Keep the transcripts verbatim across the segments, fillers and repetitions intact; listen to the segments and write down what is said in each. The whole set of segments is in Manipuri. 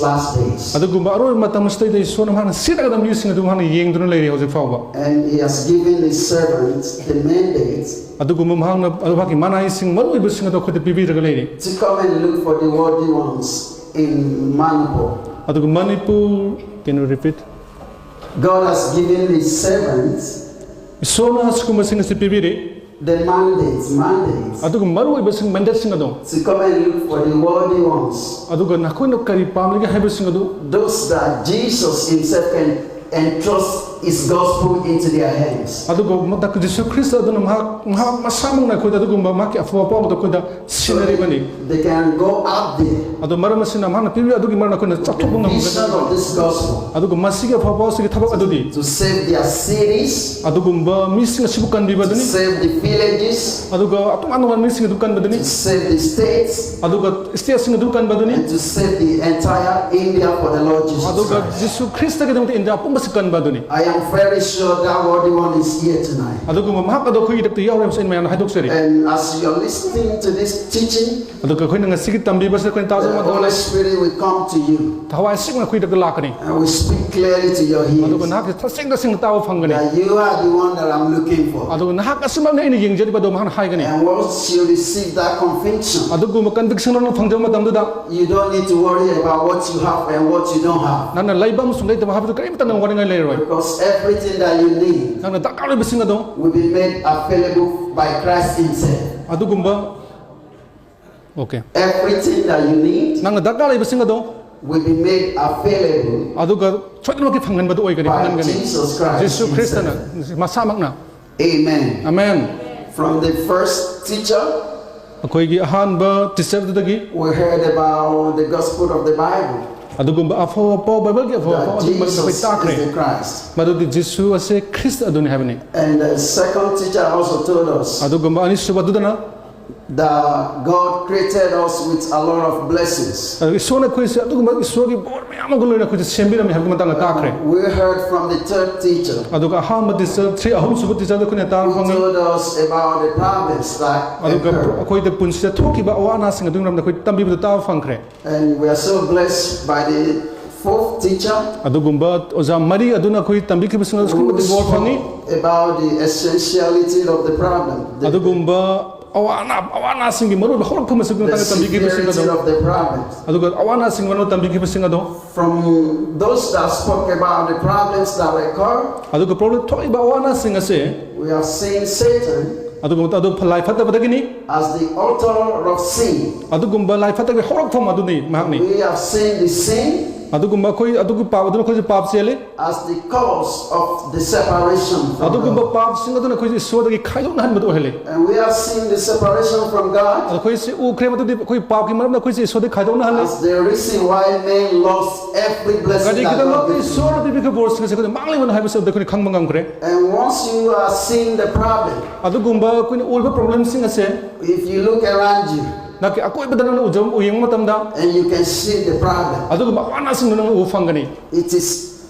last days. ꯑꯗꯨꯒꯨꯝꯕ ꯑꯔꯣꯏꯕ ꯃꯇꯝ ꯑꯁꯤꯗꯩꯗ ꯏꯁꯣꯔꯅ ꯃꯍꯥꯛꯅ ꯁꯤꯠꯂꯒꯗꯕ ꯃꯤꯁꯤꯡ ꯑꯗꯨ ꯃꯍꯥꯛꯅ ꯌꯦꯡꯗꯨꯅ ꯂꯩꯔꯤ ꯍꯧꯖꯤꯛ ꯐꯥꯎꯕ꯫ And he has given his servants the mandate ꯑꯗꯨꯒꯨꯝꯕ ꯃꯍꯥꯛꯅ ꯃꯍꯥꯛꯀꯤ ꯃꯅꯥꯏꯁꯤꯡ ꯃꯔꯨꯑꯣꯏꯕꯁꯤꯡ ꯑꯗꯨ ꯑꯩꯈꯣꯏꯗ ꯄꯤꯕꯤꯔꯒ ꯂꯩꯔꯤ꯫ to come and look for the worthy ones in Manipur. ꯑꯗꯨꯒ Manipur, can you repeat? God has given his servants ꯏꯁꯣꯔꯅ ꯑꯁꯤꯒꯨꯝꯕꯁꯤꯡ ꯑꯁꯤ ꯄꯤꯕꯤꯔꯤ꯫ the mandates, mandates ꯑꯗꯨꯒ ꯃꯔꯨꯑꯣꯏꯕꯁꯤꯡ, ꯃꯦꯟꯗꯦꯠꯁꯤꯡ ꯑꯗꯣ to come and look for the worthy ones. ꯑꯗꯨꯒ ꯅꯈꯣꯏꯅ ꯀꯔꯤ ꯄꯥꯝꯂꯤꯒꯦ ꯍꯥꯏꯕꯁꯤꯡ ꯑꯗꯨ Those that Jesus himself can entrust his gospel into their hands. ꯑꯗꯨꯒ ꯃꯇꯝ ꯖꯤꯁꯨ ꯈ꯭ꯔꯤꯁꯇ ꯑꯗꯨꯅ ꯃꯍꯥꯛ ꯃꯍꯥꯛ ꯃꯁꯥꯃꯛꯅ ꯑꯩꯈꯣꯏꯗ ꯑꯗꯨꯒꯨꯝꯕ ꯃꯍꯥꯛꯀꯤ ꯑꯐꯕ ꯄꯥꯎꯗ ꯑꯩꯈꯣꯏꯗ ꯁꯤꯟꯅꯔꯤꯕꯅꯤ꯫ They can go out there. ꯑꯗꯣ ꯃꯔꯝ ꯑꯁꯤꯅ ꯃꯍꯥꯛꯅ ꯄꯤꯕꯤꯕ ꯑꯗꯨꯒꯤ ꯃꯔꯝ ꯑꯩꯈꯣꯏꯅ ꯆꯥꯎꯊꯣꯛꯄ Vision ꯉꯝꯒꯅꯤ꯫ of this gospel ꯑꯗꯨꯒ ꯃꯁꯤꯒꯤ ꯑꯐꯕ ꯄꯥꯎꯁꯤꯒꯤ ꯊꯕꯛ ꯑꯗꯨꯗꯤ to save their cities, ꯑꯗꯨꯒꯨꯝꯕ ꯃꯤꯁꯤꯡ ꯑꯁꯤꯕꯨ to ꯀꯟꯕꯤꯕꯗꯨꯅꯤ꯫ save the villages, ꯑꯗꯨꯒ ꯑꯇꯣꯉꯥꯟ ꯇꯣꯉꯥꯟꯕ ꯃꯤꯁꯤꯡ ꯑꯗꯨ ꯀꯟꯕꯗꯨꯅꯤ꯫ to save the states, ꯑꯗꯨꯒ ꯏꯁꯇꯦꯠꯁꯤꯡ ꯑꯗꯨ ꯀꯟꯕꯗꯨꯅꯤ꯫ and to save the entire India for the Lord Jesus ꯑꯗꯨꯒ Christ. ꯖꯤꯁꯨ ꯈ꯭ꯔꯤꯁꯇꯒꯤꯗꯃꯛꯇ ꯏꯟꯗꯤꯌꯥ ꯄꯨꯝꯕꯁꯤ ꯀꯟꯕ ꯑꯗꯨꯅꯤ꯫ I am very sure that worthy one is here tonight. ꯑꯗꯨꯒꯨꯝꯕ ꯃꯍꯥꯛ ꯑꯗꯣ ꯑꯩꯈꯣꯏꯒꯤꯗꯃꯛꯇ ꯌꯥꯎꯔꯦ ꯍꯥꯏꯕꯁꯤ ꯑꯩꯅ ꯃꯌꯥꯝꯅ ꯍꯥꯏꯗꯣꯛꯆꯔꯤ꯫ And as you're listening to this teaching, ꯑꯗꯨꯒ ꯑꯩꯈꯣꯏꯅ ꯉꯁꯤꯒꯤ ꯇꯝꯕꯤꯕꯁꯤꯗ ꯑꯩꯈꯣꯏꯅ ꯇꯥꯖꯕ the ꯃꯇꯝꯗ Holy Spirit will come to you ꯊꯋꯥꯏ ꯑꯁꯦꯡꯕ ꯑꯩꯈꯣꯏꯗ ꯂꯥꯛꯀꯅꯤ꯫ and will speak clearly to your ꯑꯗꯨꯒ ears ꯅꯍꯥꯛꯁꯦ ꯇꯁꯦꯡ ꯇꯁꯦꯡꯅ ꯇꯥꯕ ꯐꯪꯒꯅꯤ꯫ that you are the one that I'm looking for. ꯑꯗꯨꯒ ꯅꯍꯥꯛ ꯑꯁꯤꯃꯛꯅ ꯑꯩꯅ ꯌꯦꯡꯖꯔꯤꯕ ꯑꯗꯣ ꯃꯍꯥꯛꯅ ꯍꯥꯏꯒꯅꯤ꯫ And once you receive that conviction, ꯑꯗꯨꯒꯨꯝꯕ ꯀꯟꯚꯤꯛꯁꯟ ꯑꯃ ꯐꯪꯖꯕ ꯃꯇꯝꯗꯨꯗ you don't need to worry about what you have and what you don't have. ꯅꯪꯅ ꯂꯩꯕ ꯑꯃꯁꯨꯡ ꯂꯩꯇꯕ ꯍꯥꯏꯕꯗꯨ ꯀꯔꯤꯝꯇ ꯅꯪ ꯋꯥꯅꯤꯡꯉꯥꯏ ꯂꯩꯔꯣꯏ꯫ Because everything that you need ꯅꯪꯅ ꯗꯔꯀꯥꯔ ꯑꯣꯏꯕꯁꯤꯡ ꯑꯗꯣ will be made available by Christ Himself. ꯑꯗꯨꯒꯨꯝꯕ okay, Everything that you need ꯅꯪꯅ ꯗꯔꯀꯥꯔ ꯂꯩꯕꯁꯤꯡ ꯑꯗꯣ will be made available ꯑꯗꯨꯒ ꯁꯣꯏꯗꯅꯃꯛꯀꯤ ꯐꯪꯍꯟꯕꯗꯨ ꯑꯣꯏꯒꯅꯤ, by ꯐꯪꯍꯟꯒꯅꯤ꯫ Jesus Christ Jesus Himself. ꯈ꯭ꯔꯤꯁꯇꯅ ꯃꯁꯥꯃꯛꯅ꯫ Amen. Amen. From the first teacher, ꯑꯩꯈꯣꯏꯒꯤ ꯑꯍꯥꯟꯕ ꯇꯤꯆꯔꯗꯨꯗꯒꯤ we heard about the gospel of the Bible. ꯑꯗꯨꯒꯨꯝꯕ ꯑꯐꯕ ꯄꯥꯎ, ꯕꯥꯏꯕꯜꯒꯤ ꯑꯐꯕ ꯄꯥꯎ That ꯑꯗꯨꯒꯨꯝꯕ ꯑꯩꯈꯣꯏ Jesus ꯇꯥꯈ꯭ꯔꯦ꯫ Is the Christ. ꯃꯗꯨꯗꯤ ꯖꯤꯁꯨ ꯑꯁꯦ ꯈ꯭ꯔꯤꯁꯇ ꯑꯗꯨꯅꯤ ꯍꯥꯏꯕꯅꯤ꯫ And the second teacher also told us ꯑꯗꯨꯒꯨꯝꯕ ꯑꯅꯤꯁꯨꯕ ꯑꯗꯨꯗꯅ that God created us with a lot of blessings. ꯑꯗꯨꯒ ꯏꯁꯣꯔꯅ ꯑꯩꯈꯣꯏꯁꯦ ꯑꯗꯨꯒꯨꯝꯕ ꯏꯁꯣꯔꯒꯤ ꯕꯣꯔ ꯃꯌꯥꯝ ꯑꯃꯒ ꯂꯣꯏꯅ ꯑꯩꯈꯣꯏꯁꯦ ꯁꯦꯝꯕꯤꯔꯝꯃꯤ ꯍꯥꯏꯕꯒꯤ ꯃꯇꯥꯡꯗ ꯇꯥꯈ꯭ꯔꯦ꯫ We heard from the third teacher ꯑꯗꯨꯒ ꯑꯍꯥꯟꯕ ꯇꯤꯆꯔ ꯊ꯭ꯔꯤ ꯑꯍꯨꯝꯁꯨꯕ ꯇꯤꯆꯔꯗ ꯑꯩꯈꯣꯏꯅ ꯇꯥꯕ who ꯐꯪꯉꯤ꯫ told us about the problems that ꯑꯗꯨꯒ occur. ꯑꯩꯈꯣꯏꯗ ꯄꯨꯟꯁꯤꯗ ꯊꯣꯛꯈꯤꯕ ꯑꯋꯥ ꯑꯅꯥꯁꯤꯡ ꯑꯗꯨꯒꯤ ꯃꯔꯝꯗ ꯑꯩꯈꯣꯏ ꯇꯝꯕꯤꯕꯗ ꯇꯥꯕ ꯐꯪꯈ꯭ꯔꯦ꯫ And we are so blessed by the fourth teacher ꯑꯗꯨꯒꯨꯝꯕ ꯑꯣꯖꯥ ꯃꯔꯤ ꯑꯗꯨꯅ ꯑꯩꯈꯣꯏ ꯇꯝꯕꯤꯈꯤꯕꯁꯤꯡ ꯑꯗꯨ ꯑꯁꯨꯛꯀꯤ who ꯃꯇꯤꯛ ꯕꯣꯔ ꯐꯪꯉꯤ꯫ spoke about the essentiality of the problem, the ꯑꯗꯨꯒꯨꯝꯕ ꯑꯋꯥ ꯑꯅꯥ ꯑꯋꯥ ꯑꯅꯥꯁꯤꯡꯒꯤ ꯃꯔꯨꯑꯣꯏꯕ ꯍꯧꯔꯛꯐꯝ ꯑꯁꯤꯒꯤ the ꯃꯇꯥꯡꯗ ꯇꯝꯕꯤꯈꯤꯕꯁꯤꯡ ꯑꯗꯣ severity of the problems. ꯑꯗꯨꯒ ꯑꯋꯥ ꯑꯅꯥꯁꯤꯡꯒꯤ ꯃꯔꯝꯗ ꯇꯝꯕꯤꯈꯤꯕꯁꯤꯡ ꯑꯗꯣ From those that spoke about the problems that occur, ꯑꯗꯨꯒ ꯄ꯭ꯔꯣꯕ꯭ꯂꯦꯝ ꯊꯣꯛꯏꯕ ꯑꯋꯥ ꯑꯅꯥꯁꯤꯡ ꯑꯁꯦ we have seen Satan ꯑꯗꯨꯒꯨꯝꯕ ꯑꯗꯨ ꯂꯥꯏ ꯐꯠꯇꯕꯗꯒꯤꯅꯤ꯫ as the author of sin. ꯑꯗꯨꯒꯨꯝꯕ ꯂꯥꯏ ꯐꯠꯇꯕꯒꯤ ꯍꯧꯔꯛꯐꯝ ꯑꯗꯨꯅꯤ ꯃꯍꯥꯛꯅꯤ꯫ We have seen the sin ꯑꯗꯨꯒꯨꯝꯕ ꯑꯩꯈꯣꯏ ꯑꯗꯨꯒꯤ ꯄꯥꯞ ꯑꯗꯨꯅ ꯑꯩꯈꯣꯏꯁꯦ ꯄꯥꯞ ꯆꯦꯜꯂꯤ꯫ as the cause of the separation from ꯑꯗꯨꯒꯨꯝꯕ God. ꯄꯥꯞꯁꯤꯡ ꯑꯗꯨꯅ ꯑꯩꯈꯣꯏꯁꯦ ꯏꯁꯣꯔꯗꯒꯤ ꯈꯥꯏꯗꯣꯛꯅꯍꯟꯕꯗꯨ ꯑꯣꯏꯍꯜꯂꯤ꯫ And we have seen the separation from God ꯑꯩꯈꯣꯏꯁꯦ ꯎꯈ꯭ꯔꯦ ꯃꯗꯨꯗꯤ ꯑꯩꯈꯣꯏ ꯄꯥꯞꯀꯤ ꯃꯔꯝꯅ ꯑꯩꯈꯣꯏꯁꯦ ꯏꯁꯣꯔꯗꯒꯤ ꯈꯥꯏꯗꯣꯛꯅꯍꯜꯂꯤ꯫ as the reason why man lost every blessing that God ꯀꯔꯤꯒꯤꯗꯃꯛꯇ gave him. ꯏꯁꯣꯔꯅ ꯄꯤꯕꯤꯈꯤꯕ ꯕꯣꯔꯁꯤꯡ ꯑꯁꯦ ꯑꯩꯈꯣꯏꯅ ꯃꯥꯡꯂꯤꯕꯅꯣ ꯍꯥꯏꯕꯁꯤ ꯑꯗꯨ ꯑꯩꯈꯣꯏꯅ ꯈꯪꯕ ꯉꯝꯈ꯭ꯔꯦ꯫ And once you are seeing the problem, ꯑꯗꯨꯒꯨꯝꯕ ꯑꯩꯈꯣꯏꯅ ꯎꯔꯤꯕ ꯄ꯭ꯔꯣꯕ꯭ꯂꯦꯝꯁꯤꯡ ꯑꯁꯦ if you look around you ꯅꯍꯥꯛꯀꯤ ꯑꯀꯣꯏꯕꯗ ꯅꯪꯅ ꯎꯖꯕ ꯎ ꯌꯦꯡꯕ ꯃꯇꯝꯗ and you can see the problem, ꯑꯗꯨꯒꯨꯝꯕ ꯑꯋꯥ ꯑꯅꯥꯁꯤꯡꯗꯨ ꯅꯪꯅ ꯎꯕ ꯐꯪꯒꯅꯤ꯫ it is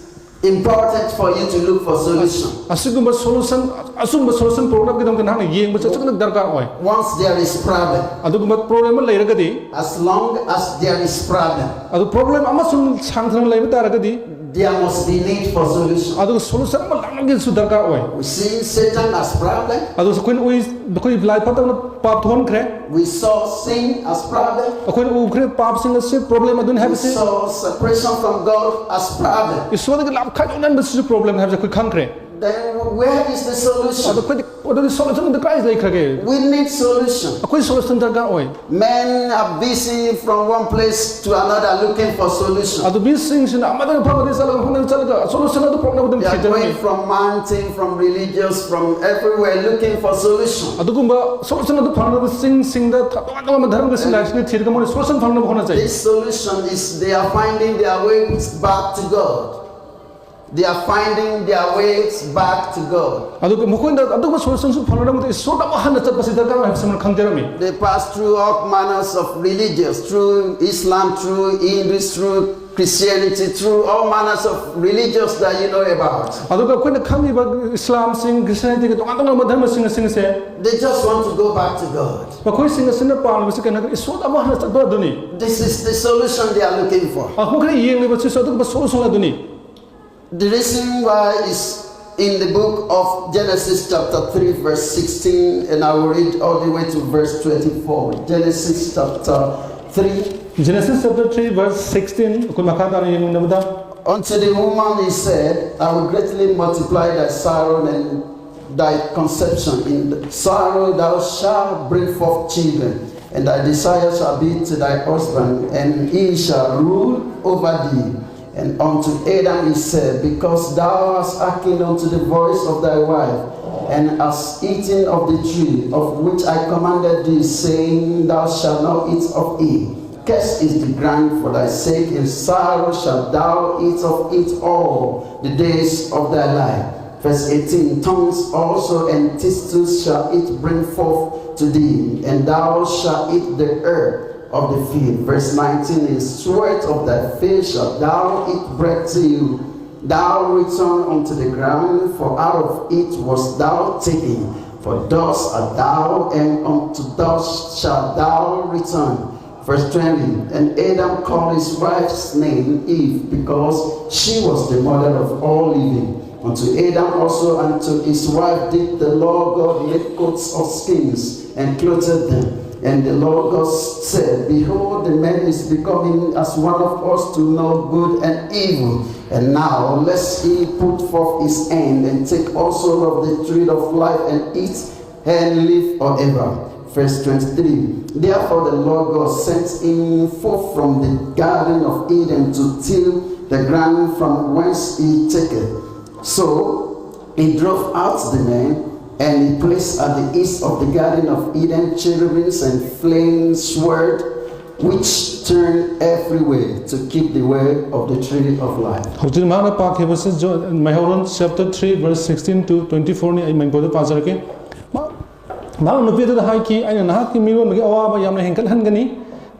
important for you to look for solution. ꯑꯁꯤꯒꯨꯝꯕ ꯁꯣꯂꯨꯁꯟ ꯑꯁꯤꯒꯨꯝꯕ ꯁꯣꯂꯨꯁꯟ ꯄꯨꯔꯛꯅꯕꯒꯤꯗꯃꯛꯇ ꯅꯍꯥꯛꯅ ꯌꯦꯡꯕꯁꯦ ꯑꯁꯨꯛꯀꯤ ꯃꯇꯤꯛ ꯗꯔꯀꯥꯔ ꯑꯣꯏ꯫ Once there is problem, ꯑꯗꯨꯒꯨꯝꯕ ꯄ꯭ꯔꯣꯕ꯭ꯂꯦꯝ ꯑꯃ ꯂꯩꯔꯒꯗꯤ as long as there is problem, ꯑꯗꯨ ꯄ꯭ꯔꯣꯕ꯭ꯂꯦꯝ ꯑꯃꯁꯨꯡ ꯁꯥꯡꯊꯅ ꯂꯩꯕ ꯇꯥꯔꯒꯗꯤ there must be need for solution. ꯑꯗꯨꯒ ꯁꯣꯂꯨꯁꯟ ꯑꯃ ꯂꯥꯛꯅꯕꯒꯤꯁꯨ ꯗꯔꯀꯥꯔ ꯑꯣꯏ꯫ We see Satan as problem. ꯑꯗꯨ ꯑꯩꯈꯣꯏꯅ ꯎꯏ ꯑꯩꯈꯣꯏ ꯂꯥꯏ ꯐꯠꯇꯕꯅ ꯄꯥꯞ ꯊꯣꯛꯍꯟꯈ꯭ꯔꯦ꯫ We saw sin as problem. ꯑꯩꯈꯣꯏꯅ ꯎꯈ꯭ꯔꯦ ꯄꯥꯞꯁꯤꯡ ꯑꯁꯤ ꯄ꯭ꯔꯣꯕ꯭ꯂꯦꯝ ꯑꯗꯨꯅꯤ We ꯍꯥꯏꯕꯁꯤ꯫ Saw separation from God as problem. ꯏꯁꯣꯔꯗꯒꯤ ꯂꯥꯞ ꯈꯥꯏꯗꯣꯛꯅꯍꯟꯕꯁꯤꯁꯨ ꯄ꯭ꯔꯣꯕ꯭ꯂꯦꯝ ꯍꯥꯏꯕꯁꯦ ꯑꯩꯈꯣꯏ ꯈꯪꯈ꯭ꯔꯦ꯫ Then where is the solution? ꯑꯗꯣ ꯑꯩꯈꯣꯏꯗꯤ ꯑꯗꯨꯗꯤ ꯁꯣꯂꯨꯁꯟ ꯑꯗꯨ ꯀꯗꯥꯏ ꯂꯩꯈ꯭ꯔꯒꯦ? We need solution. ꯑꯩꯈꯣꯏ ꯁꯣꯂꯨꯁꯟ ꯗꯔꯀꯥꯔ ꯑꯣꯏ꯫ Men are busy from one place to another looking for solution. ꯑꯗꯣ ꯃꯤꯁꯤꯡꯁꯤꯅ ꯑꯃꯗꯒꯤ ꯃꯐꯝ ꯑꯃꯗ ꯆꯠꯂꯒ ꯃꯐꯝꯗ ꯆꯠꯂꯒ ꯁꯣꯂꯨꯁꯟ ꯑꯗꯨ ꯄꯨꯔꯛꯅꯕ ꯑꯗꯨꯝ They are ꯊꯤꯖꯕꯅꯤ꯫ Going from mountain, from religious, from everywhere looking for solution. ꯑꯗꯨꯒꯨꯝꯕ ꯁꯣꯂꯨꯁꯟ ꯑꯗꯨ ꯐꯪꯅꯕ ꯆꯤꯡꯁꯤꯡꯗ ꯇꯣꯉꯥꯟ ꯇꯣꯉꯥꯟꯕ ꯙꯔꯃꯒꯤ ꯁꯤꯡ ꯂꯥꯏꯁꯤꯡꯗ ꯊꯤꯔꯒ ꯃꯣꯏꯅ ꯁꯣꯂꯨꯁꯟ ꯐꯪꯅꯕ ꯍꯣꯠꯅꯖꯩ꯫ This solution is they are finding their way back to God. They are finding their ways back to God. ꯑꯗꯨꯒ ꯃꯈꯣꯏꯅ ꯑꯗꯨꯒꯨꯝꯕ solutionꯁꯨ ꯐꯪꯅꯕ ꯏꯁꯣꯔꯗ ꯑꯃꯨꯛ ꯍꯟꯅ ꯆꯠꯄꯁꯤ ꯗꯔꯀꯥꯔ ꯑꯣꯏ ꯍꯥꯏꯕꯁꯤ ꯑꯃꯅ ꯈꯪꯖꯔꯝꯃꯤ꯫ They pass through all manners of religions, through Islam, through Hindus, through Christianity, through all manners of religions that you know about. ꯑꯗꯨꯒ ꯑꯩꯈꯣꯏꯅ ꯈꯪꯉꯤꯕ ꯏꯁꯂꯥꯝꯁꯤꯡ, ꯈ꯭ꯔꯤꯁꯇꯤꯌꯥꯅꯤꯇꯤꯒꯤ ꯇꯣꯉꯥꯟ ꯇꯣꯉꯥꯟꯕ ꯙꯔꯃꯁꯤꯡ ꯑꯁꯤꯡ ꯑꯁꯦ They just want to go back to God. ꯃꯈꯣꯏꯁꯤꯡ ꯑꯁꯤꯅ ꯄꯥꯝꯂꯤꯕꯁꯤ ꯀꯩꯅꯣ ꯍꯥꯏꯔꯒ ꯏꯁꯣꯔꯗ ꯑꯃꯨꯛ ꯍꯟꯅ ꯆꯠꯄ ꯑꯗꯨꯅꯤ꯫ This is the solution they are looking for. ꯃꯈꯣꯏꯅ ꯌꯦꯡꯂꯤꯕꯁꯤꯁꯨ ꯑꯗꯨꯒꯨꯝꯕ solution ꯑꯗꯨꯅꯤ꯫ The reason why is in the book of Genesis chapter three verse sixteen, and I will read all the way to verse twenty-four. Genesis chapter three. Genesis chapter three verse sixteen ꯑꯩꯈꯣꯏ ꯃꯈꯥ ꯇꯥꯅ ꯌꯦꯡꯃꯤꯟꯅꯕꯗ Unto the woman he said, I will greatly multiply thy sorrow and thy conception. In sorrow thou shalt bring forth children, and thy desire shall be to thy husband, and he shall rule over thee. And unto Adam he said, Because thou hast hearkened unto the voice of thy wife, and hast eaten of the tree of which I commanded thee, saying, Thou shalt not eat of it. Cursed is the ground for thy sake, and sorrow shalt thou eat of it all the days of thy life. Verse eighteen. Thorns also and thistles shall it bring forth to thee, and thou shalt eat the herb of the field. Verse nineteen. In sweat of thy face shalt thou eat bread till thou return unto the ground, for out of it wast thou taken. For dust art thou, and unto dust shalt thou return. Verse twenty. And Adam called his wife's name Eve, because she was the mother of all living. Unto Adam also and to his wife did the Lord God make coats of skins, and clothed them. And the Lord God said, Behold, the man is becoming as one of us to know good and evil. And now, lest he put forth his hand and take also of the tree of life and eat and live forever. Verse twenty-three. Therefore the Lord God sent him forth from the garden of Eden to till the ground from whence he taketh. So he drove out the man, and he placed at the east of the garden of Eden cherubims and flaming sword which turn every way to keep the way of the tree of life. ꯍꯧꯖꯤꯛ ꯃꯍꯥꯛꯅ ꯄꯥꯈꯤꯕꯁꯤ ꯖꯣ- ꯃꯩꯍꯧꯔꯣꯟ chapter three verse sixteen to twenty fourꯅꯤ꯫ ꯑꯩ ꯃꯅꯤꯄꯨꯔꯗ ꯄꯥꯖꯔꯛꯀꯦ꯫ ꯃꯍꯥꯛ ꯃꯍꯥꯛꯅ ꯅꯨꯄꯤ ꯑꯗꯨꯗ ꯍꯥꯏꯈꯤ, "ꯑꯩꯅ ꯅꯍꯥꯛꯀꯤ ꯃꯤꯔꯣꯟꯕꯒꯤ ꯑꯋꯥꯕ ꯌꯥꯝꯅ ꯍꯦꯟꯒꯠꯍꯟꯒꯅꯤ꯫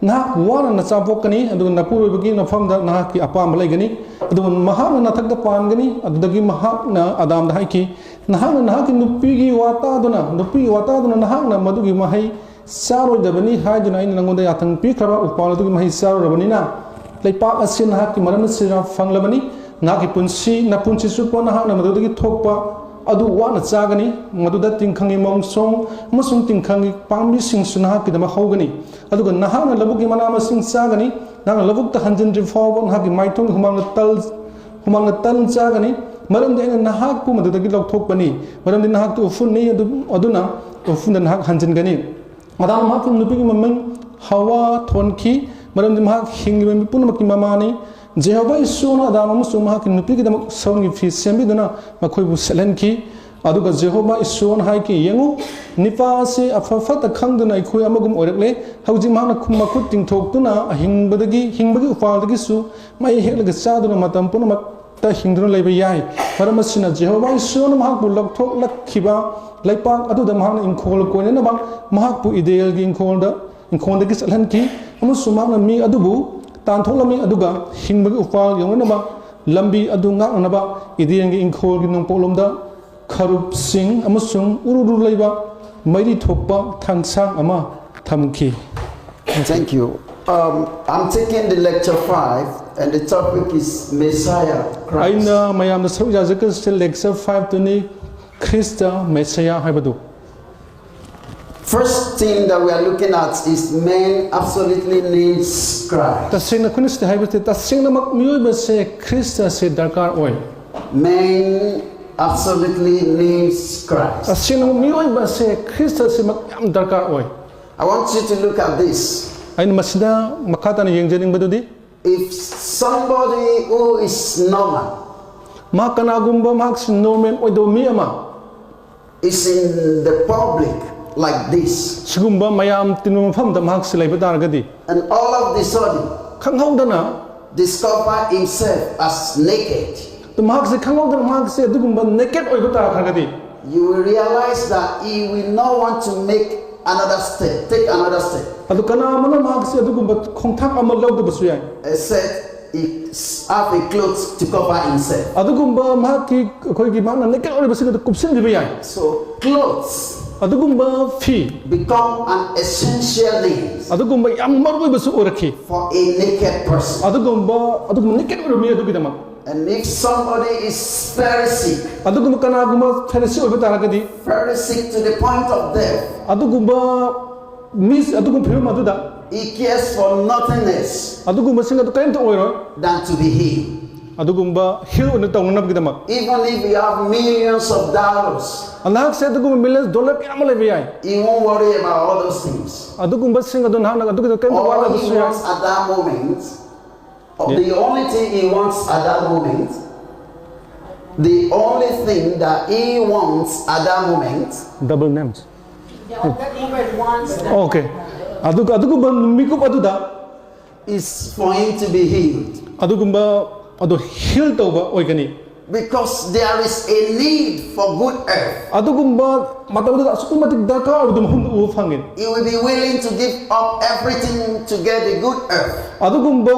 ꯅꯍꯥꯛ ꯋꯥꯅ ꯅꯆꯥ ꯄꯣꯛꯀꯅꯤ, ꯑꯗꯨꯒ ꯅꯄꯨꯔꯣꯏꯕꯒꯤ ꯃꯐꯝꯗ ꯅꯍꯥꯛꯀꯤ ꯑꯄꯥꯝꯕ ꯂꯩꯒꯅꯤ꯫ ꯑꯗꯨꯒ ꯃꯍꯥꯛꯅ ꯅꯊꯛꯇ ꯄꯥꯟꯒꯅꯤ꯫" ꯑꯗꯨꯗꯒꯤ ꯃꯍꯥꯛꯅ ꯑꯗꯥꯝꯗ ꯍꯥꯏꯈꯤ, "ꯅꯍꯥꯛꯅ ꯅꯍꯥꯛꯀꯤ ꯅꯨꯄꯤꯒꯤ ꯋꯥ ꯇꯥꯗꯨꯅ, ꯅꯨꯄꯤꯒꯤ ꯋꯥ ꯇꯥꯗꯨꯅ ꯅꯍꯥꯛꯅ ꯃꯗꯨꯒꯤ ꯃꯍꯩ ꯆꯥꯔꯣꯏꯗꯕꯅꯤ ꯍꯥꯏꯗꯨꯅ ꯑꯩꯅ ꯅꯪꯉꯣꯟꯗ ꯌꯥꯊꯪ ꯄꯤꯈ꯭ꯔꯕ ꯎꯄꯥꯜ ꯑꯗꯨꯒꯤ ꯃꯍꯩ ꯆꯥꯔꯨꯔꯕꯅꯤꯅ, ꯂꯩꯄꯥꯛ ꯑꯁꯤ ꯅꯍꯥꯛꯀꯤ ꯃꯔꯝ ꯑꯁꯤꯅ ꯐꯪꯂꯕꯅꯤ꯫ ꯅꯍꯥꯛꯀꯤ ꯄꯨꯟꯁꯤ, ꯅꯄꯨꯟꯁꯤ ꯆꯨꯞꯄ ꯅꯍꯥꯛꯅ ꯃꯗꯨꯗꯒꯤ ꯊꯣꯛꯄ ꯑꯗꯨ ꯋꯥꯅ ꯆꯥꯒꯅꯤ꯫ ꯃꯗꯨꯗ ꯇꯤꯡꯈꯪꯒꯤ ꯃꯣꯡꯁꯣꯡ ꯑꯃꯁꯨꯡ ꯇꯤꯡꯈꯪꯒꯤ ꯄꯥꯝꯕꯤꯁꯤꯡꯁꯨ ꯅꯍꯥꯛꯀꯤꯗꯃꯛ ꯍꯧꯒꯅꯤ꯫ ꯑꯗꯨꯒ ꯅꯍꯥꯛꯅ ꯂꯧꯕꯨꯛꯀꯤ ꯃꯅꯥ ꯃꯁꯤꯡ ꯆꯥꯒꯅꯤ꯫ ꯅꯍꯥꯛꯅ ꯂꯧꯕꯨꯛꯇ ꯍꯟꯖꯤꯟꯗ꯭ꯔꯤ ꯐꯥꯎꯕ ꯅꯍꯥꯛꯀꯤ ꯃꯥꯏꯊꯣꯡꯒꯤ ꯍꯨꯃꯥꯡꯅ ꯇꯜ-, ꯍꯨꯃꯥꯡꯅ ꯇꯟ ꯆꯥꯒꯅꯤ, ꯃꯔꯝꯗꯤ ꯑꯩꯅ ꯅꯍꯥꯛꯄꯨ ꯃꯗꯨꯗꯒꯤ ꯂꯧꯊꯣꯛꯄꯅꯤ꯫ ꯃꯔꯝꯗꯤ ꯅꯍꯥꯛꯇꯨ ꯎꯐꯨꯟꯅꯤ, ꯑꯗꯨ-, ꯑꯗꯨꯅ ꯎꯐꯨꯟꯗ ꯅꯍꯥꯛ ꯍꯟꯖꯤꯟꯒꯅꯤ꯫" ꯑꯗꯥꯝꯅ ꯃꯍꯥꯛꯀꯤ ꯅꯨꯄꯤꯒꯤ ꯃꯃꯤꯡ ꯍꯋꯥ ꯊꯣꯟꯈꯤ, ꯃꯔꯝꯗꯤ ꯃꯍꯥꯛ ꯍꯤꯡꯂꯤꯕ ꯃꯤ ꯄꯨꯝꯅꯃꯛꯀꯤ ꯃꯃꯥꯅꯤ꯫ ꯖꯦꯍꯣꯚꯥ ꯏꯁꯣꯔꯅ ꯑꯗꯥꯝ ꯑꯃꯁꯨꯡ ꯃꯍꯥꯛꯀꯤ ꯅꯨꯄꯤꯒꯤꯗꯃꯛ ꯁꯎꯟꯒꯤ ꯐꯤ ꯁꯦꯝꯕꯤꯗꯨꯅ ꯃꯈꯣꯏꯕꯨ ꯁꯦꯠꯍꯟꯈꯤ꯫ ꯑꯗꯨꯒ ꯖꯦꯍꯣꯚꯥ ꯏꯁꯣꯔꯅ ꯍꯥꯏꯈꯤ, "ꯌꯦꯡꯉꯨ, ꯅꯤꯄꯥ ꯑꯁꯤ ꯑꯐ ꯐꯠꯇ ꯈꯪꯗꯨꯅ ꯑꯩꯈꯣꯏ ꯑꯃꯒꯨꯝ ꯑꯣꯏꯔꯛꯂꯦ꯫ ꯍꯧꯖꯤꯛ ꯃꯍꯥꯛꯅ ꯈꯨ-, ꯃꯈꯨꯠ ꯇꯤꯡꯊꯣꯛꯇꯨꯅ ꯑꯍꯤꯡꯕꯗꯒꯤ, ꯍꯤꯡꯕꯒꯤ ꯎꯄꯥꯜꯗꯒꯤꯁꯨ ꯃꯍꯩ ꯍꯦꯛꯂꯒ ꯆꯥꯗꯨꯅ ꯃꯇꯝ ꯄꯨꯝꯅꯃꯛꯇ ꯍꯤꯡꯗꯨꯅ ꯂꯩꯕ ꯌꯥꯏ꯫" ꯃꯔꯝ ꯑꯁꯤꯅ ꯖꯦꯍꯣꯚꯥ ꯏꯁꯣꯔꯅ ꯃꯍꯥꯛꯄꯨ ꯂꯧꯊꯣꯛꯂꯛꯈꯤꯕ ꯂꯩꯄꯥꯛ ꯑꯗꯨꯗ ꯃꯍꯥꯛꯅ ꯏꯪꯈꯣꯜ ꯀꯣꯏꯅꯅꯕ ꯃꯍꯥꯛꯄꯨ ꯏꯗꯦꯜꯒꯤ ꯏꯪꯈꯣꯜꯗ, ꯏꯪꯈꯣꯜꯗꯒꯤ ꯆꯠꯍꯟꯈꯤ, ꯑꯃꯁꯨꯡ ꯃꯍꯥꯛꯅ ꯃꯤ ꯑꯗꯨꯕꯨ ꯇꯥꯟꯊꯣꯛꯂꯝꯃꯤ, ꯑꯗꯨꯒ ꯍꯤꯡꯕꯒꯤ ꯎꯄꯥꯜ ꯌꯧꯅꯅꯕ ꯂꯝꯕꯤ ꯑꯗꯨ ꯉꯥꯛꯅꯅꯕ ꯏꯗꯦꯟꯒꯤ ꯏꯪꯈꯣꯜꯒꯤ ꯅꯣꯡꯄꯣꯛꯂꯣꯝꯗ ꯈꯔꯨꯞꯁꯤꯡ ꯑꯃꯁꯨꯡ ꯎꯔꯨ ꯎꯔꯨ ꯂꯩꯕ ꯃꯩꯔꯤ ꯊꯣꯛꯄ ꯊꯥꯡꯁꯥꯡ ꯑꯃ ꯊꯝꯈꯤ꯫ Thank you. Um, I'm taking the lecture five, and the topic is Messiah Christ. ꯑꯩꯅ ꯃꯌꯥꯝꯗ ꯁꯔꯨꯛ ꯌꯥꯖꯒꯗꯕꯁꯦ lecture five ꯇꯨꯅꯤ, ꯈ꯭ꯔꯤꯁꯇ ꯃꯦꯁꯤꯌꯥ ꯍꯥꯏꯕꯗꯨ꯫ First thing that we are looking at is man absolutely needs Christ. ꯇꯁꯦꯡꯅ ꯑꯩꯈꯣꯏꯅ ꯁꯤꯗ ꯍꯥꯏꯕꯁꯦ, ꯇꯁꯦꯡꯅꯃꯛ ꯃꯤꯑꯣꯏꯕꯁꯦ ꯈ꯭ꯔꯤꯁꯇꯁꯦ ꯗꯔꯀꯥꯔ ꯑꯣꯏ꯫ Man absolutely needs Christ. ꯇꯁꯦꯡꯅꯃꯛ ꯃꯤꯑꯣꯏꯕꯁꯦ ꯈ꯭ꯔꯤꯁꯇꯁꯤꯃꯛ ꯌꯥꯝ ꯗꯔꯀꯥꯔ ꯑꯣꯏ꯫ I want you to look at this. ꯑꯩꯅ ꯃꯁꯤꯗ ꯃꯈꯥ ꯇꯥꯅ ꯌꯦꯡꯖꯅꯤꯡꯕꯗꯨꯗꯤ, If somebody who is normal ꯃꯍꯥꯛ ꯀꯅꯥꯒꯨꯝꯕ ꯃꯍꯥꯛꯁꯤ ꯅꯣꯔꯃꯦꯜ ꯑꯣꯏꯗꯕ ꯃꯤ ꯑꯃ is in the public, like this, ꯁꯤꯒꯨꯝꯕ ꯃꯌꯥꯝ ꯇꯤꯟꯕ ꯃꯐꯝꯗ ꯃꯍꯥꯛꯁꯤ ꯂꯩꯕ ꯇꯥꯔꯒꯗꯤ, and all of the sudden ꯈꯪꯍꯧꯗꯅ discover himself as naked, ꯑꯗꯨ ꯃꯍꯥꯛꯁꯤ ꯈꯪꯍꯧꯗꯅ ꯃꯍꯥꯛꯁꯤ ꯑꯗꯨꯒꯨꯝꯕ ꯅꯦꯀꯦꯠ ꯑꯣꯏꯕ ꯇꯥꯔꯒꯗꯤ, you will realize that he will not want to make another step, take another step. ꯑꯗꯨ ꯀꯅꯥ ꯑꯃꯅ ꯃꯍꯥꯛꯁꯤ ꯑꯗꯨꯒꯨꯝꯕ ꯈꯣꯡꯊꯥꯡ ꯑꯃ ꯂꯧꯗꯕꯁꯨ ꯌꯥꯏ꯫ Except he have a cloth to cover himself. ꯑꯗꯨꯒꯨꯝꯕ ꯃꯍꯥꯛꯀꯤ, ꯑꯩꯈꯣꯏꯒꯤ ꯃꯍꯥꯛꯅ ꯅꯦꯀꯦꯠ ꯑꯣꯏꯔꯤꯕꯁꯤꯡ ꯑꯗꯨ ꯀꯨꯞꯁꯤꯟꯕꯤꯕ ꯌꯥꯏ꯫ So clothes ꯑꯗꯨꯒꯨꯝꯕ ꯐꯤ, become an essential need ꯑꯗꯨꯒꯨꯝꯕ ꯌꯥꯝ ꯃꯔꯨꯑꯣꯏꯕꯁꯨ ꯑꯣꯏꯔꯛꯈꯤ꯫ For a naked person. ꯑꯗꯨꯒꯨꯝꯕ ꯑꯗꯨꯒꯨꯝꯕ ꯅꯦꯀꯦꯠ ꯑꯣꯏꯔꯕ ꯃꯤ ꯑꯗꯨꯒꯤꯗꯃꯛ, And if somebody is very sick, ꯑꯗꯨꯒꯨꯝꯕ ꯀꯅꯥꯒꯨꯝꯕ ꯐꯦꯔꯤꯁꯤ ꯑꯣꯏꯕ ꯇꯥꯔꯒꯗꯤ, very sick to the point of death, ꯑꯗꯨꯒꯨꯝꯕ ꯃꯤ, ꯑꯗꯨꯒꯨꯝꯕ ꯐꯤꯕꯝ ꯑꯗꯨꯗ he cares for nothing less ꯑꯗꯨꯒꯨꯝꯕꯁꯤꯡ ꯑꯗꯨ ꯀꯔꯤꯝꯇ ꯑꯣꯏꯔꯣꯏ꯫ Than to be healed. ꯑꯗꯨꯒꯨꯝꯕ ꯍꯤꯜ ꯑꯣꯏꯅ ꯇꯧꯅꯅꯕꯒꯤꯗꯃꯛ, Even if you have millions of dollars, ꯅꯍꯥꯛꯁꯦ ꯑꯗꯨꯒꯨꯝꯕ ꯃꯤꯂꯤꯌꯟ ꯗꯣꯂꯔ ꯀꯌꯥ ꯑꯃ ꯂꯩꯕ ꯌꯥꯏ꯫ He won't worry about all those things. ꯑꯗꯨꯒꯨꯝꯕꯁꯤꯡ ꯑꯗꯨ ꯅꯍꯥꯛꯅ ꯑꯗꯨꯒꯤꯗ ꯀꯔꯤꯝꯇ All he ꯋꯥꯔꯒꯗꯁꯨ ꯌꯥꯏ꯫ Wants at that moment, or the only thing he wants at that moment, the only thing that he wants at that moment Double names. The only moment wants that Okay. ꯑꯗꯨꯒ ꯑꯗꯨꯒꯨꯝꯕ ꯃꯤꯀꯨꯞ ꯑꯗꯨꯗ is for him to be healed. ꯑꯗꯨꯒꯨꯝꯕ ꯑꯗꯨ ꯍꯤꯜ ꯇꯧꯕ ꯑꯣꯏꯒꯅꯤ꯫ Because there is a need for good health. ꯑꯗꯨꯒꯨꯝꯕ ꯃꯇꯝꯗꯨꯗ ꯑꯁꯨꯛꯀꯤ ꯃꯇꯤꯛ ꯗꯔꯀꯥꯔ ꯑꯣꯏꯕꯗꯨ ꯃꯐꯝꯗ ꯎꯕ ꯐꯪꯉꯤ꯫ He will be willing to give up everything to get the good health. ꯑꯗꯨꯒꯨꯝꯕ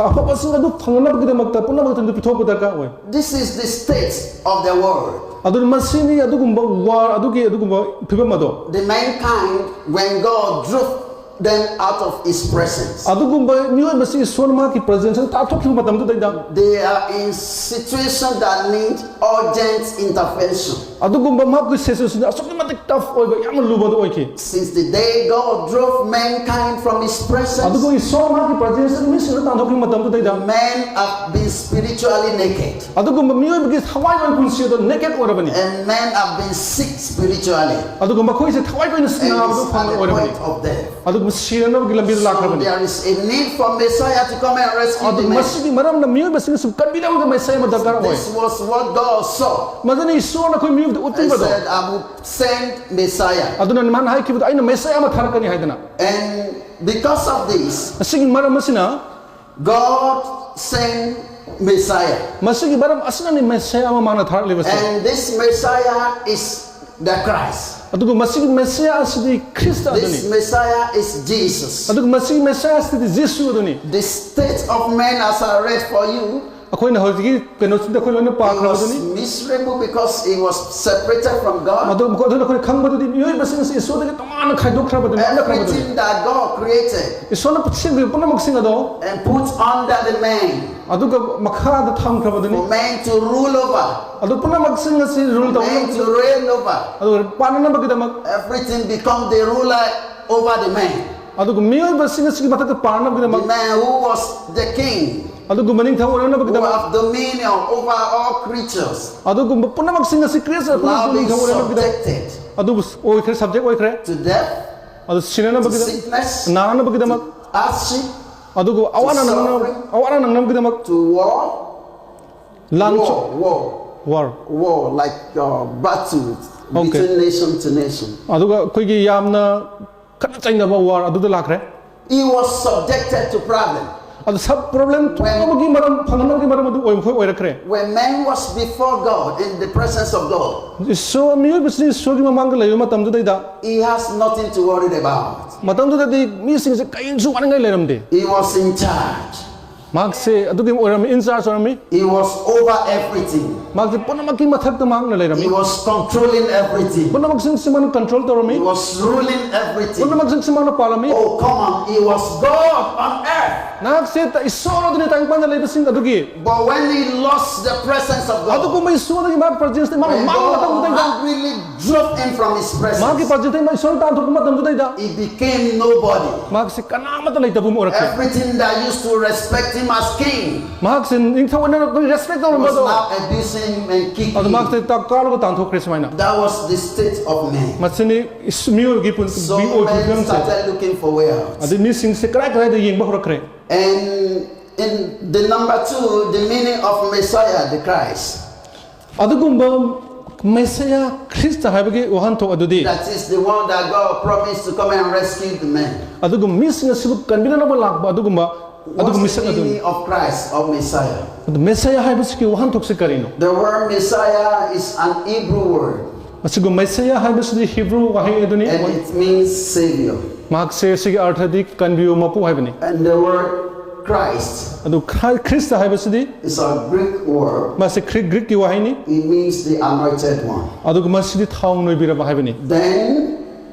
ꯑꯐꯕꯁꯤꯡ ꯑꯗꯨ ꯐꯪꯅꯕꯒꯤꯗꯃꯛꯇ ꯄꯨꯝꯅꯃꯛꯇ ꯄꯤꯊꯣꯛꯄ ꯗꯔꯀꯥꯔ ꯑꯣꯏ꯫ This is the state of the world. ꯑꯗꯨꯅ ꯃꯁꯤꯅꯤ ꯑꯗꯨꯒꯨꯝꯕ ꯋꯥꯔ ꯑꯗꯨꯒꯤ ꯑꯗꯨꯒꯨꯝꯕ ꯐꯤꯕꯝ ꯑꯗꯣ꯫ The mankind, when God drove them out of his presence, ꯑꯗꯨꯒꯨꯝꯕ ꯃꯤꯑꯣꯏꯕꯁꯤ ꯏꯁꯣꯔꯅ ꯃꯍꯥꯛꯀꯤ ꯄ꯭ꯔꯖꯦꯟꯁꯇ ꯇꯥꯟꯊꯣꯛꯈꯤꯕ ꯃꯇꯝꯗꯨꯗꯩꯗ, they are in situation that need urgent intervention. ꯑꯗꯨꯒꯨꯝꯕ ꯃꯍꯥꯛꯀꯤ ꯁꯤꯆꯨꯋꯦꯁꯟ ꯑꯁꯨꯛꯀꯤ ꯃꯇꯤꯛ ꯇꯐ ꯑꯣꯏꯕ, ꯌꯥꯝꯅ ꯂꯨꯕ ꯑꯗꯨ ꯑꯣꯏꯈꯤ꯫ Since the day God drove mankind from his presence, ꯑꯗꯨꯕꯨ ꯏꯁꯣꯔ ꯃꯍꯥꯛꯀꯤ ꯄ꯭ꯔꯖꯦꯟꯁꯇ ꯃꯤꯁꯤꯡꯗꯨ ꯇꯥꯟꯊꯣꯛꯈꯤꯕ ꯃꯇꯝꯗꯨꯗꯩꯗ, men have been spiritually naked. ꯑꯗꯨꯒꯨꯝꯕ ꯃꯤꯑꯣꯏꯕꯒꯤ ꯊꯋꯥꯏ ꯑꯣꯏꯕ ꯄꯨꯟꯁꯤ ꯑꯗꯨ naked ꯑꯣꯏꯔꯕꯅꯤ꯫ And men have been sick spiritually. ꯑꯗꯨꯒ ꯃꯈꯣꯏꯁꯦ ꯊꯋꯥꯏ ꯑꯣꯏꯅ And ꯅꯥꯕꯗꯨ it's at ꯐꯪꯕ the ꯑꯣꯏꯔꯕꯅꯤ꯫ Point of death. ꯑꯗꯨ ꯁꯤꯅꯅꯕꯒꯤ ꯂꯝꯕꯤꯗ So ꯂꯥꯛꯈ꯭ꯔꯕꯅꯤ꯫ There is a need for Messiah to come and rescue ꯑꯗꯨ the man. ꯃꯁꯤꯒꯤ ꯃꯔꯝꯅ ꯃꯤꯑꯣꯏꯕꯁꯤꯡ ꯑꯁꯤ ꯀꯟꯕꯤꯅꯕꯒꯤ ꯃꯩꯁꯥ ꯑꯃ ꯗꯔꯀꯥꯔ ꯑꯣꯏ꯫ This was what God saw. ꯃꯗꯨꯅ ꯏꯁꯣꯔꯅ ꯑꯩꯈꯣꯏ ꯃꯤꯑꯣꯏꯕꯗ He ꯎꯠꯄꯤꯕꯗꯣ꯫ Said, "I will send Messiah." ꯑꯗꯨꯅ ꯃꯥꯅ ꯍꯥꯏꯈꯤꯕꯗꯣ, "ꯑꯩꯅ ꯃꯩꯁꯥ ꯑꯃ ꯊꯥꯔꯛꯀꯅꯤ" ꯍꯥꯏꯗꯅ꯫ And because of this, ꯑꯁꯤꯒꯤ ꯃꯔꯝ ꯑꯁꯤꯅ God sent Messiah. ꯃꯁꯤꯒꯤ ꯃꯔꯝ ꯑꯁꯤꯅꯅꯤ ꯃꯩꯁꯥ ꯑꯃ ꯃꯥꯅ ꯊꯥꯔꯛꯂꯤꯕꯁꯦ꯫ And this Messiah is the Christ. ꯑꯗꯨꯒ ꯃꯁꯤꯒꯤ ꯃꯩꯁꯥ ꯑꯁꯤꯗꯤ ꯈ꯭ꯔꯤꯁꯇ ꯑꯗꯨꯅꯤ꯫ This Messiah is Jesus. ꯑꯗꯨꯒ ꯃꯁꯤꯒꯤ ꯃꯩꯁꯥ ꯑꯁꯤꯗꯤ ꯖꯤꯁꯨ ꯑꯗꯨꯅꯤ꯫ The state of man, as I read for you, ꯑꯩꯈꯣꯏꯅ ꯍꯧꯖꯤꯛꯀꯤ ꯀꯩꯅꯣꯁꯤꯗ ꯑꯩꯈꯣꯏ ꯂꯣꯏꯅ he was ꯄꯥꯈ꯭ꯔꯕꯗꯨꯅꯤ꯫ Miserable because he was separated from God. ꯑꯗꯨ ꯑꯗꯨꯅ ꯑꯩꯈꯣꯏꯅ ꯈꯪꯕꯗꯨꯗꯤ ꯃꯤꯑꯣꯏꯕꯁꯤꯡ ꯑꯁꯤ ꯏꯁꯣꯔꯗꯒꯤ ꯇꯣꯉꯥꯟꯅ ꯈꯥꯏꯗꯣꯛꯈ꯭ꯔꯕꯗꯨꯅꯤ, ꯂꯥꯞꯅꯈ꯭ꯔꯕꯗꯨꯅꯤ꯫ Everything that God created ꯏꯁꯣꯔꯅ ꯁꯦꯝꯈꯤꯕ ꯄꯨꯝꯅꯃꯛꯁꯤꯡ ꯑꯗꯣ and put under the man. ꯑꯗꯨꯒ ꯃꯈꯥꯗ ꯊꯝꯈ꯭ꯔꯕꯗꯨꯅꯤ꯫ For man to rule over. ꯑꯗꯨ ꯄꯨꯝꯅꯃꯛꯁꯤꯡ ꯑꯁꯤ ꯔꯨꯜ Man ꯇꯧꯅꯕ, to reign over. ꯑꯗꯨꯒ ꯄꯥꯟꯅꯅꯕꯒꯤꯗꯃꯛ, Everything become the ruler over the man. ꯑꯗꯨꯒ ꯃꯤꯑꯣꯏꯕꯁꯤꯡ ꯑꯁꯤꯒꯤ ꯃꯊꯛꯇ The ꯄꯥꯟꯅꯕꯒꯤꯗꯃꯛ, man who was the king, ꯑꯗꯨꯒꯨꯝꯕ ꯅꯤꯡꯊꯧ who ꯑꯣꯏꯅꯅꯕꯒꯤꯗꯃꯛ, have dominion over all creatures, ꯑꯗꯨꯒꯨꯝꯕ ꯄꯨꯝꯅꯃꯛꯁꯤꯡ ꯑꯁꯤ ꯈ꯭ꯔꯤꯁꯇ now ꯑꯩꯈꯣꯏꯕꯨ be ꯅꯤꯡꯊꯧ ꯑꯣꯏꯅꯅꯕꯒꯤꯗꯃꯛ, subjected ꯑꯗꯨꯕꯨ ꯑꯣꯏꯈ꯭ꯔꯦ, ꯁꯕꯖꯦꯛ ꯑꯣꯏꯈ꯭ꯔꯦ꯫ to death, ꯑꯗꯨ to ꯁꯤꯅꯅꯕꯒꯤꯗꯃꯛ, sickness, ꯅꯥꯅꯕꯒꯤꯗꯃꯛ, hardship, ꯑꯗꯨꯒ ꯑꯋꯥ to ꯅꯪꯅ-, suffering, ꯑꯋꯥ ꯅꯪꯅꯕꯒꯤꯗꯃꯛ, to war, ꯂꯥꯟ, war, war, war, war, like uh, battle Okay. between nation to nation. ꯑꯗꯨꯒ ꯑꯩꯈꯣꯏꯒꯤ ꯌꯥꯝꯅ ꯈꯠꯅ ꯆꯩꯅꯕ ꯋꯥꯔ ꯑꯗꯨꯗ ꯂꯥꯛꯈ꯭ꯔꯦ꯫ He was subjected to problem. ꯑꯗꯨ ꯁꯕ ꯄ꯭ꯔꯣꯕ꯭ꯂꯦꯝ ꯊꯣꯛꯅꯕꯒꯤ ꯃꯔꯝ, ꯐꯪꯅꯕꯒꯤ ꯃꯔꯝ ꯑꯗꯨ ꯑꯣꯏꯕ ꯑꯩꯈꯣꯏ ꯑꯣꯏꯔꯛꯈ꯭ꯔꯦ꯫ When man was before God in the presence of God, ꯏꯁꯣꯔ, ꯃꯤꯑꯣꯏꯕꯁꯤꯡ ꯏꯁꯣꯔꯒꯤ ꯃꯃꯥꯡꯗ ꯂꯩꯕ ꯃꯇꯝꯗꯨꯗꯩꯗ, he has nothing to worry about. ꯃꯇꯝꯗꯨꯗꯗꯤ ꯃꯤꯁꯤꯡꯁꯦ ꯀꯔꯤꯁꯨ ꯋꯥꯅꯤꯡꯉꯥꯏ ꯂꯩꯔꯝꯗꯦ꯫ He was in charge. ꯃꯍꯥꯛꯁꯦ ꯑꯗꯨꯒꯤ ꯑꯣꯏꯔꯝꯃꯤ, ꯏꯟꯆꯥꯔꯖ ꯑꯣꯏꯔꯝꯃꯤ꯫ He was over everything. ꯃꯍꯥꯛꯁꯦ ꯄꯨꯝꯅꯃꯛꯀꯤ ꯃꯊꯛꯇ ꯃꯍꯥꯛꯅ ꯂꯩꯔꯝꯃꯤ꯫ He was controlling everything. ꯄꯨꯝꯅꯃꯛꯁꯤꯡꯁꯤ ꯃꯥꯅ ꯀꯟꯇ꯭ꯔꯣꯜ ꯇꯧꯔꯝꯃꯤ꯫ He was ruling everything. ꯄꯨꯝꯅꯃꯛꯁꯤꯡꯁꯤ ꯃꯥꯅ ꯄꯥꯜꯂꯝꯃꯤ꯫ Oh, come on. He was God on earth. ꯃꯍꯥꯛꯁꯦ ꯏꯁꯣꯔ ꯑꯗꯨꯅꯤ ꯇꯥꯏꯕꯪꯄꯥꯟꯗ ꯂꯩꯕꯁꯤꯡ ꯑꯗꯨꯒꯤ꯫ But when he lost the presence of God, ꯑꯗꯨꯒꯨꯝꯕ ꯏꯁꯣꯔ ꯑꯗꯨꯒꯤ ꯃꯥꯒꯤ ꯄ꯭ꯔꯖꯦꯟꯁꯇ ꯃꯥꯅ when ꯃꯥꯡꯕ God ꯃꯇꯝꯗꯨꯗ, angrily drove Came from his presence. ꯃꯍꯥꯛꯀꯤ ꯄꯥꯖꯤꯊꯩ ꯃꯥ ꯏꯁꯣꯔ ꯇꯥꯟꯊꯣꯛꯄ ꯃꯇꯝꯗꯨꯗꯩꯗ He became nobody. ꯃꯍꯥꯛꯁꯦ ꯀꯅꯥꯃꯠꯇ ꯂꯩꯇꯕ ꯑꯃ ꯑꯣꯏꯔꯛꯈꯤ꯫ Everything that used to respect him as king ꯃꯍꯥꯛꯁꯦ ꯅꯤꯡꯊꯧ ꯑꯣꯏꯅ ꯑꯩꯈꯣꯏ ꯔꯦꯁꯄꯦꯛ was ꯇꯧꯔꯝꯕꯗꯣ now abusing him and kicking ꯑꯗꯨ him. ꯃꯍꯥꯛꯁꯦ ꯇꯥꯛ ꯀꯥꯔꯒ ꯇꯥꯟꯊꯣꯛꯈ꯭ꯔꯦ ꯁꯨꯃꯥꯏꯅ꯫ That was the state of man. ꯃꯁꯤꯅꯤ ꯏꯁ- ꯃꯤꯑꯣꯏꯕꯒꯤ ꯄꯨꯟ- So ꯃꯤꯑꯣꯏꯕꯒꯤ men ꯐꯤꯕꯝꯁꯦ꯫ started looking for way out. ꯑꯗꯩ ꯃꯤꯁꯤꯡꯁꯦ ꯀꯗꯥꯏ ꯀꯗꯥꯏꯗ ꯌꯦꯡꯕ ꯍꯧꯔꯛꯈ꯭ꯔꯦ꯫ And in the number two, the meaning of Messiah, the Christ. ꯑꯗꯨꯒꯨꯝꯕ ꯃꯦꯁꯤꯌꯥ ꯈ꯭ꯔꯤꯁꯇ ꯍꯥꯏꯕꯒꯤ ꯋꯥꯍꯟꯊꯣꯛ ꯑꯗꯨꯗꯤ That is the one that God promised to come and rescue the man. ꯑꯗꯨꯒꯨꯝꯕ ꯃꯤꯁꯤꯡ ꯑꯁꯤꯕꯨ ꯀꯟꯕꯤꯅꯅꯕ ꯂꯥꯛꯄ ꯑꯗꯨꯒꯨꯝꯕ ꯑꯗꯨꯒꯨꯝꯕ What's ꯃꯤꯁꯛ the ꯑꯗꯨꯅꯤ꯫ meaning of Christ, of Messiah? ꯑꯗꯨ ꯃꯦꯁꯤꯌꯥ ꯍꯥꯏꯕꯁꯤꯒꯤ ꯋꯥꯍꯟꯊꯣꯛꯁꯤ ꯀꯔꯤꯅꯣ? The word Messiah is an Hebrew word, ꯃꯁꯤꯒꯨꯝꯕ ꯃꯦꯁꯤꯌꯥ ꯍꯥꯏꯕꯁꯤꯗꯤ ꯍꯤꯕ꯭ꯔꯨ ꯋꯥꯍꯩ ꯑꯗꯨꯅꯤ꯫ and it means Savior. ꯃꯍꯥꯛꯁꯦ ꯁꯤꯒꯤ ꯑꯥꯔꯊꯗꯤ ꯀꯟꯕꯤꯌꯨ ꯃꯄꯨ ꯍꯥꯏꯕꯅꯤ꯫ And the word Christ ꯑꯗꯨ ꯈ꯭ꯔ- ꯈ꯭ꯔꯤꯁꯇ ꯍꯥꯏꯕꯁꯤꯗꯤ is a Greek word. ꯃꯥꯁꯦ ꯈ꯭ꯔꯤ- ꯒ꯭ꯔꯤꯛꯀꯤ ꯋꯥꯍꯩꯅꯤ꯫ It means the anointed one. ꯑꯗꯨꯒ ꯃꯁꯤꯗꯤ ꯊꯥꯎ ꯅꯣꯏꯕꯤꯔꯕ ꯍꯥꯏꯕꯅꯤ꯫ Then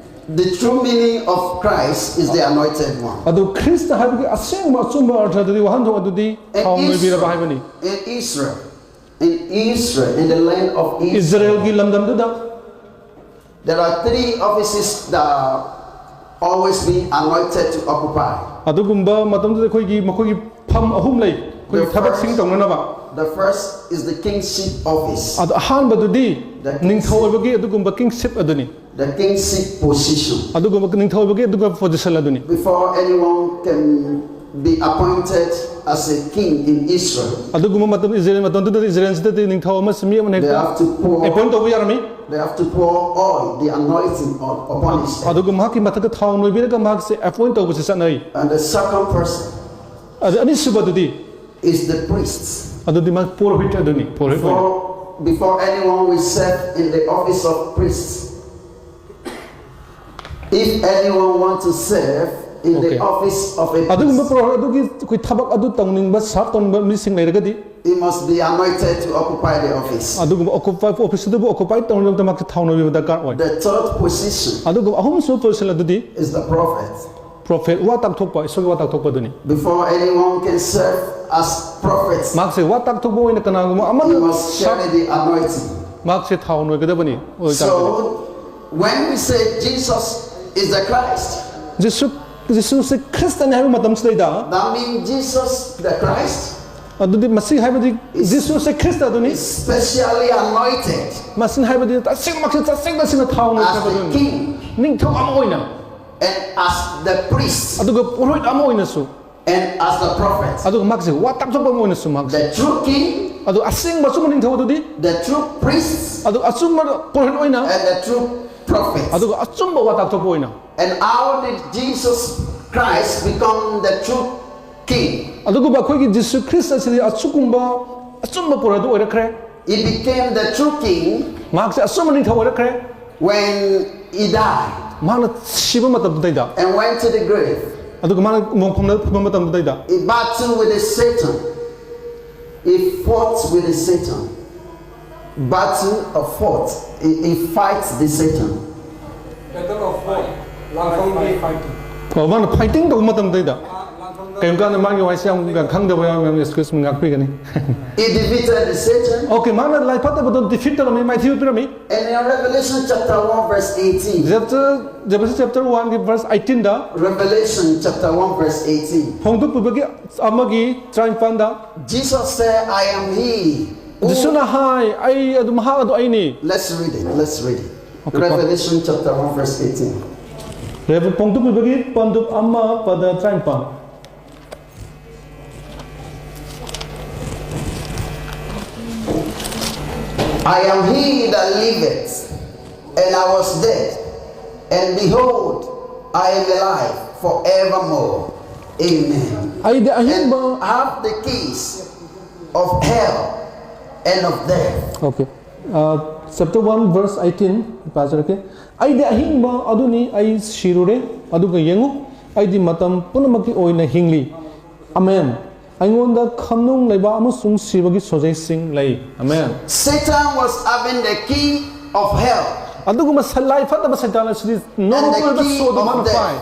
the true meaning of Christ is the anointed one. ꯑꯗꯨ ꯈ꯭ꯔꯤꯁꯇ ꯍꯥꯏꯕꯒꯤ ꯑꯁꯦꯡꯕ ꯑꯆꯨꯝꯕ ꯑꯥꯔꯊꯗꯨꯗꯤ ꯋꯥꯍꯟꯊꯣꯛ ꯑꯗꯨꯗꯤ In ꯊꯥꯎ ꯅꯣꯏꯕꯤꯔꯕ Israel, ꯍꯥꯏꯕꯅꯤ꯫ In Israel, in Israel, in the land of Israel, ꯏꯖꯔꯦꯜꯒꯤ ꯂꯝꯗꯝꯗꯨꯗ there are three offices that are always being anointed to occupy. ꯑꯗꯨꯒꯨꯝꯕ ꯃꯇꯝꯗꯨꯗ ꯑꯩꯈꯣꯏꯒꯤ ꯃꯈꯣꯏꯒꯤ ꯐꯝ ꯑꯍꯨꯝ ꯂꯩ ꯑꯩꯈꯣꯏꯒꯤ The ꯊꯕꯛꯁꯤꯡ first- ꯇꯧꯅꯅꯕ꯫ The first is the kingship office. ꯑꯗꯣ ꯑꯍꯥꯟꯕꯗꯨꯗꯤ The ꯅꯤꯡꯊꯧ ꯑꯣꯏꯕꯒꯤ ꯑꯗꯨꯒꯨꯝꯕ ꯀꯤꯡꯁꯤꯞ ꯑꯗꯨꯅꯤ꯫ The kingship position. ꯑꯗꯨꯒꯨꯝꯕ ꯅꯤꯡꯊꯧ ꯑꯣꯏꯕꯒꯤ ꯑꯗꯨꯒꯨꯝꯕ ꯄꯣꯖꯤꯁꯟ ꯑꯗꯨꯅꯤ꯫ Before anyone can be appointed as a king in Israel, ꯑꯗꯨꯒꯨꯝꯕ ꯃꯇꯝ ꯏꯖꯔꯦꯜ ꯃꯇꯝꯗꯨꯗ ꯏꯖꯔꯦꯜꯁꯤꯗꯗꯤ ꯅꯤꯡꯊꯧ ꯑꯃꯁꯨ ꯃꯤ ꯑꯃꯅ they ꯍꯦꯛꯇ have to pour. ꯑꯦꯄꯣꯏꯟ ꯇꯧꯕ ꯌꯥꯔꯝꯃꯤ꯫ They have to pour oil, the anointing, on, upon his head. ꯑꯗꯨꯒ ꯃꯍꯥꯛꯀꯤ ꯃꯊꯛꯇ ꯊꯥꯎ ꯅꯣꯏꯕꯤꯔꯒ ꯃꯍꯥꯛꯁꯦ ꯑꯦꯄꯣꯏꯟ ꯇꯧꯕꯁꯦ ꯆꯠꯅꯩ꯫ And the second person ꯑꯗꯨ ꯑꯅꯤꯁꯨꯕꯗꯨꯗꯤ is the priest. ꯑꯗꯨꯗꯤ ꯃꯥ ꯄꯨꯔꯣꯍꯤꯠ ꯑꯗꯨꯅꯤ꯫ ꯄꯨꯔꯣꯍꯤꯠ ꯑꯣꯏꯅ꯫ Before, before anyone will serve in the office of priest, if anyone want to serve in the Okay. office of a ꯑꯗꯨꯒꯨꯝꯕ priest, ꯄꯨꯔꯣꯍꯤꯠ ꯑꯗꯨꯒꯤ ꯑꯩꯈꯣꯏ ꯊꯕꯛ ꯑꯗꯨ ꯇꯧꯅꯤꯡꯕ ꯁꯥꯔꯚ ꯇꯧꯅꯤꯡꯕ ꯃꯤꯁꯤꯡ ꯂꯩꯔꯒꯗꯤ he must be anointed to occupy the office. ꯑꯗꯨꯒꯨꯝꯕ ꯑꯣꯀꯨꯄꯥꯏ ꯑꯣꯐꯤꯁ ꯑꯗꯨꯕꯨ ꯑꯣꯀꯨꯄꯥꯏ ꯇꯧꯅꯕꯗ ꯃꯍꯥꯛꯁꯦ ꯊꯥꯎ ꯅꯣꯏꯕꯤꯕ ꯗꯔꯀꯥꯔ ꯑꯣꯏ꯫ The third position ꯑꯗꯨꯒ ꯑꯍꯨꯝꯁꯨꯕ ꯄꯣꯖꯤꯁꯟ ꯑꯗꯨꯗꯤ is the prophet. ꯄ꯭ꯔꯣꯐꯦꯠ, ꯋꯥ ꯇꯥꯛꯊꯣꯛꯄ, ꯏꯁꯣꯔꯒꯤ ꯋꯥ ꯇꯥꯛꯊꯣꯛꯄ ꯑꯗꯨꯅꯤ꯫ Before anyone can serve as prophets, ꯃꯍꯥꯛꯁꯦ ꯋꯥ ꯇꯥꯛꯊꯣꯛꯄ ꯑꯣꯏꯅ ꯀꯅꯥꯒꯨꯝꯕ he ꯑꯃꯅ must carry the anointing. ꯃꯍꯥꯛꯁꯦ ꯊꯥꯎ ꯅꯣꯏꯒꯗꯕꯅꯤ꯫ ꯑꯣꯏ ꯇꯥꯔꯒꯗꯤ꯫ So, When we say Jesus is the Christ, ꯖꯤꯁꯨ ꯖꯤꯁꯨꯁꯦ ꯈ꯭ꯔꯤꯁꯇꯅꯤ ꯍꯥꯏꯕ ꯃꯇꯝꯁꯤꯗꯩꯗ, that means Jesus the Christ ꯑꯗꯨꯗꯤ ꯃꯁꯤ ꯍꯥꯏꯕꯗꯤ ꯖꯤꯁꯨꯁꯦ ꯈ꯭ꯔꯤꯁꯇ ꯑꯗꯨꯅꯤ꯫ Is specially anointed ꯃꯁꯤꯅ ꯍꯥꯏꯕꯗꯤ ꯇꯁꯦꯡꯃꯛꯁꯤ ꯇꯁꯦꯡ ꯇꯁꯦꯡꯅ ꯊꯥꯎꯅ as the ꯍꯥꯏꯕꯗꯨꯅꯤ꯫ king ꯅꯤꯡꯊꯧ ꯑꯃ ꯑꯣꯏꯅ, and as the priest. ꯑꯗꯨꯒ ꯄꯨꯔꯣꯍꯤꯠ ꯑꯃ ꯑꯣꯏꯅꯁꯨ, And as the prophet, ꯑꯗꯨꯒ ꯃꯍꯥꯛꯁꯦ ꯋꯥ ꯇꯥꯛꯊꯣꯛꯄ ꯑꯃ ꯑꯣꯏꯅꯁꯨ ꯃꯍꯥꯛꯁꯦ, the true king, ꯑꯗꯨ ꯑꯁꯦꯡꯕ ꯑꯆꯨꯝꯕ ꯅꯤꯡꯊꯧ ꯑꯗꯨꯗꯤ, the true priest, ꯑꯗꯨ ꯑꯆꯨꯝꯕ ꯄꯨꯔꯣꯍꯤꯠ ꯑꯣꯏꯅ, and the true prophet. ꯑꯗꯨꯒ ꯑꯆꯨꯝꯕ ꯋꯥ ꯇꯥꯛꯊꯣꯛꯄ ꯑꯣꯏꯅ. And how did Jesus Christ become the true king? ꯑꯗꯨꯒꯨꯝꯕ ꯑꯩꯈꯣꯏꯒꯤ ꯖꯤꯁꯨ ꯈ꯭ꯔꯤꯁ ꯑꯁꯤꯗꯤ ꯑꯁꯤꯒꯨꯝꯕ ꯑꯆꯨꯝꯕ ꯄꯨꯔꯣꯍꯤꯠ ꯑꯗꯨ ꯑꯣꯏꯔꯛꯈ꯭ꯔꯦ꯫ He became the true king ꯃꯍꯥꯛꯁꯦ ꯑꯆꯨꯝꯕ ꯅꯤꯡꯊꯧ ꯑꯣꯏꯔꯛꯈ꯭ꯔꯦ꯫ when he died ꯃꯍꯥꯛꯅ ꯁꯤꯕ ꯃꯇꯝꯗꯨꯗꯩꯗ, and went to the grave. ꯑꯗꯨꯒ ꯃꯍꯥꯛꯅ ꯃꯣꯡꯐꯝꯗ ꯐꯝꯕ ꯃꯇꯝꯗꯨꯗꯩꯗ, He battled with the Satan. He fought with the Satan. Battle of fought. He, he fights the Satan. Battle of war. ꯂꯥꯟꯐꯝꯒꯤ fighting. ꯑꯣ, ꯃꯥꯅ ꯐꯥꯏꯇꯤꯡ ꯇꯧꯕ ꯃꯇꯝꯗꯩꯗ, ꯀꯔꯤꯒꯨꯝꯕ ꯀꯥꯟꯗ ꯃꯥꯒꯤ ꯋꯥꯍꯩꯁꯦ ꯌꯥꯝ ꯈꯪꯗꯕ ꯌꯥꯎꯔꯝꯒꯅꯤ, excuse me, ꯉꯥꯛꯄꯤꯒꯅꯤ꯫ He defeated the Satan. Okay, ꯃꯥꯅ ꯂꯥꯏ ꯐꯠꯇꯕꯗꯣ ꯗꯤꯐꯤꯠ ꯇꯧꯔꯝꯃꯤ, ꯃꯥꯏꯊꯤꯕ ꯄꯤꯔꯝꯃꯤ꯫ And in Revelation chapter one verse eighteen. Revelation chapter one ꯒꯤ verse eighteen ꯗ, Revelation chapter one verse eighteen. ꯐꯣꯡꯗꯣꯛꯄꯤꯕꯒꯤ ꯑꯃꯒꯤ ꯇꯔꯥꯅꯤꯄꯥꯟꯗ, Jesus said, "I am he." Who- ꯖꯤꯁꯨꯅ ꯍꯥꯏ, "ꯑꯩ ꯑꯗꯨ, ꯃꯍꯥꯛ ꯑꯗꯨ ꯑꯩꯅꯤ"꯫ Let's read it. Let's read it. Okay, Revelation chapter one verse eighteen. ꯔꯦꯕ-, ꯐꯣꯡꯗꯣꯛꯄꯤꯕꯒꯤ ꯄꯟꯗꯨꯞ ꯑꯃ ꯄꯗ ꯇꯔꯥꯅꯤꯄꯥꯟ꯫ "I am he that liveth, and I was dead, and behold, I am alive forevermore. Amen. ꯑꯩꯗꯤ And ꯑꯍꯤꯡꯕ, have the keys of hell and of death." okay, ꯑ, chapter one verse eighteen ꯄꯥꯖꯔꯛꯀꯦ꯫ "ꯑꯩꯗꯤ ꯑꯍꯤꯡꯕ ꯑꯗꯨꯅꯤ, ꯑꯩ ꯁꯤꯔꯨꯔꯦ, ꯑꯗꯨꯒ ꯌꯦꯡꯉꯨ, ꯑꯩꯗꯤ ꯃꯇꯝ ꯄꯨꯝꯅꯃꯛꯀꯤ ꯑꯣꯏꯅ ꯍꯤꯡꯂꯤ꯫ ꯑꯃꯦꯟ꯫ ꯑꯩꯉꯣꯟꯗ ꯈꯝꯅꯨꯡ, ꯂꯩꯕꯥꯛ ꯑꯃꯁꯨꯡ ꯁꯤꯕꯒꯤ ꯁꯣꯖꯩꯁꯤꯡ ꯂꯩ"꯫ Amen. Satan was having the key of hell, ꯑꯗꯨꯒꯨꯝꯕ ꯁ-, ꯂꯥꯏ ꯐꯠꯇꯕ ꯁꯩꯇꯥꯟ ꯑꯁꯤꯗꯤ ꯅꯣꯡꯃ the ꯀꯣꯏꯕ key ꯁꯣꯗ of ꯃꯥꯅ death. ꯄꯥꯏ꯫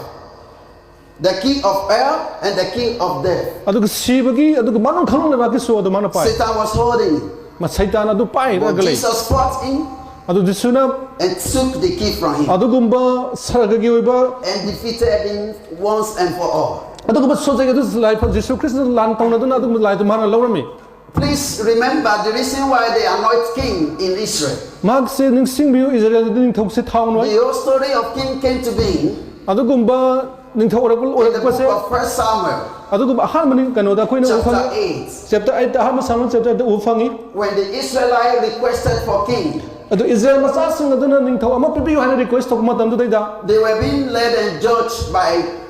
The key of hell and the key of death. ꯑꯗꯨꯒ ꯁꯤꯕꯒꯤ, ꯑꯗꯨꯒ ꯃꯅꯨꯡ ꯈꯝꯅꯨꯡ ꯂꯩꯕꯥꯛꯀꯤ ꯁꯣꯗ ꯃꯥꯅ ꯄꯥꯏ꯫ Satan was holding. ꯃꯥ ꯁꯩꯇꯥꯟ ꯑꯗꯨ But ꯄꯥꯏꯔꯒ ꯂꯩ꯫ Jesus fought him. ꯑꯗꯨ ꯖꯤꯁꯨꯅ and took the key from him ꯑꯗꯨꯒꯨꯝꯕ ꯁꯔꯒꯒꯤ ꯑꯣꯏꯕ and defeated him once and for all. ꯑꯗꯨꯒꯨꯝꯕ ꯁꯣꯖꯩ ꯑꯗꯨ ꯂꯥꯏ ꯐ- ꯖꯤꯁꯨ ꯈ꯭ꯔꯤꯁꯇ ꯂꯥꯟ ꯇꯧꯅꯗꯨꯅ ꯑꯗꯨꯒꯨꯝꯕ ꯂꯥꯏꯗꯨ ꯃꯥꯅ ꯂꯧꯔꯝꯃꯤ꯫ Please remember the reason why they anoint king in Israel. ꯃꯍꯥꯛꯁꯦ ꯅꯤꯡꯁꯤꯡꯕꯤꯌꯨ, ꯏꯖꯔꯦꯜꯗꯗꯤ ꯅꯤꯡꯊꯧꯁꯦ ꯊꯥꯎ ꯅꯣꯏ꯫ The whole story of king came to being ꯑꯗꯨꯒꯨꯝꯕ ꯅꯤꯡꯊꯧ ꯑꯣꯏꯔꯛꯄ in the ꯑꯣꯏꯔꯛꯄꯁꯦ book of First Samuel, ꯑꯗꯨꯒꯨꯝꯕ ꯑꯍꯥꯟꯕ ꯅꯤꯡ- ꯀꯩꯅꯣꯗ ꯑꯩꯈꯣꯏꯅ ꯎꯕ chapter ꯐꯪꯉꯤ꯫ eight. ꯆꯦꯞꯇꯔ ꯑꯩꯠꯇ ꯑꯍꯥꯟꯕ ꯁꯥꯃꯨ ꯆꯦꯞꯇꯔ ꯑꯩꯠꯇ ꯎꯕ ꯐꯪꯉꯤ꯫ When the Israelite requested for king, ꯑꯗꯨ ꯏꯖꯔꯦꯜ ꯃꯆꯥꯁꯤꯡ ꯑꯗꯨꯅ ꯅꯤꯡꯊꯧ ꯑꯃ ꯄꯤꯕꯤꯌꯨ ꯍꯥꯏꯅ ꯔꯤꯀ꯭ꯋꯦꯁ ꯇꯧꯕ ꯃꯇꯝꯗꯨꯗꯩꯗ they were being led and judged by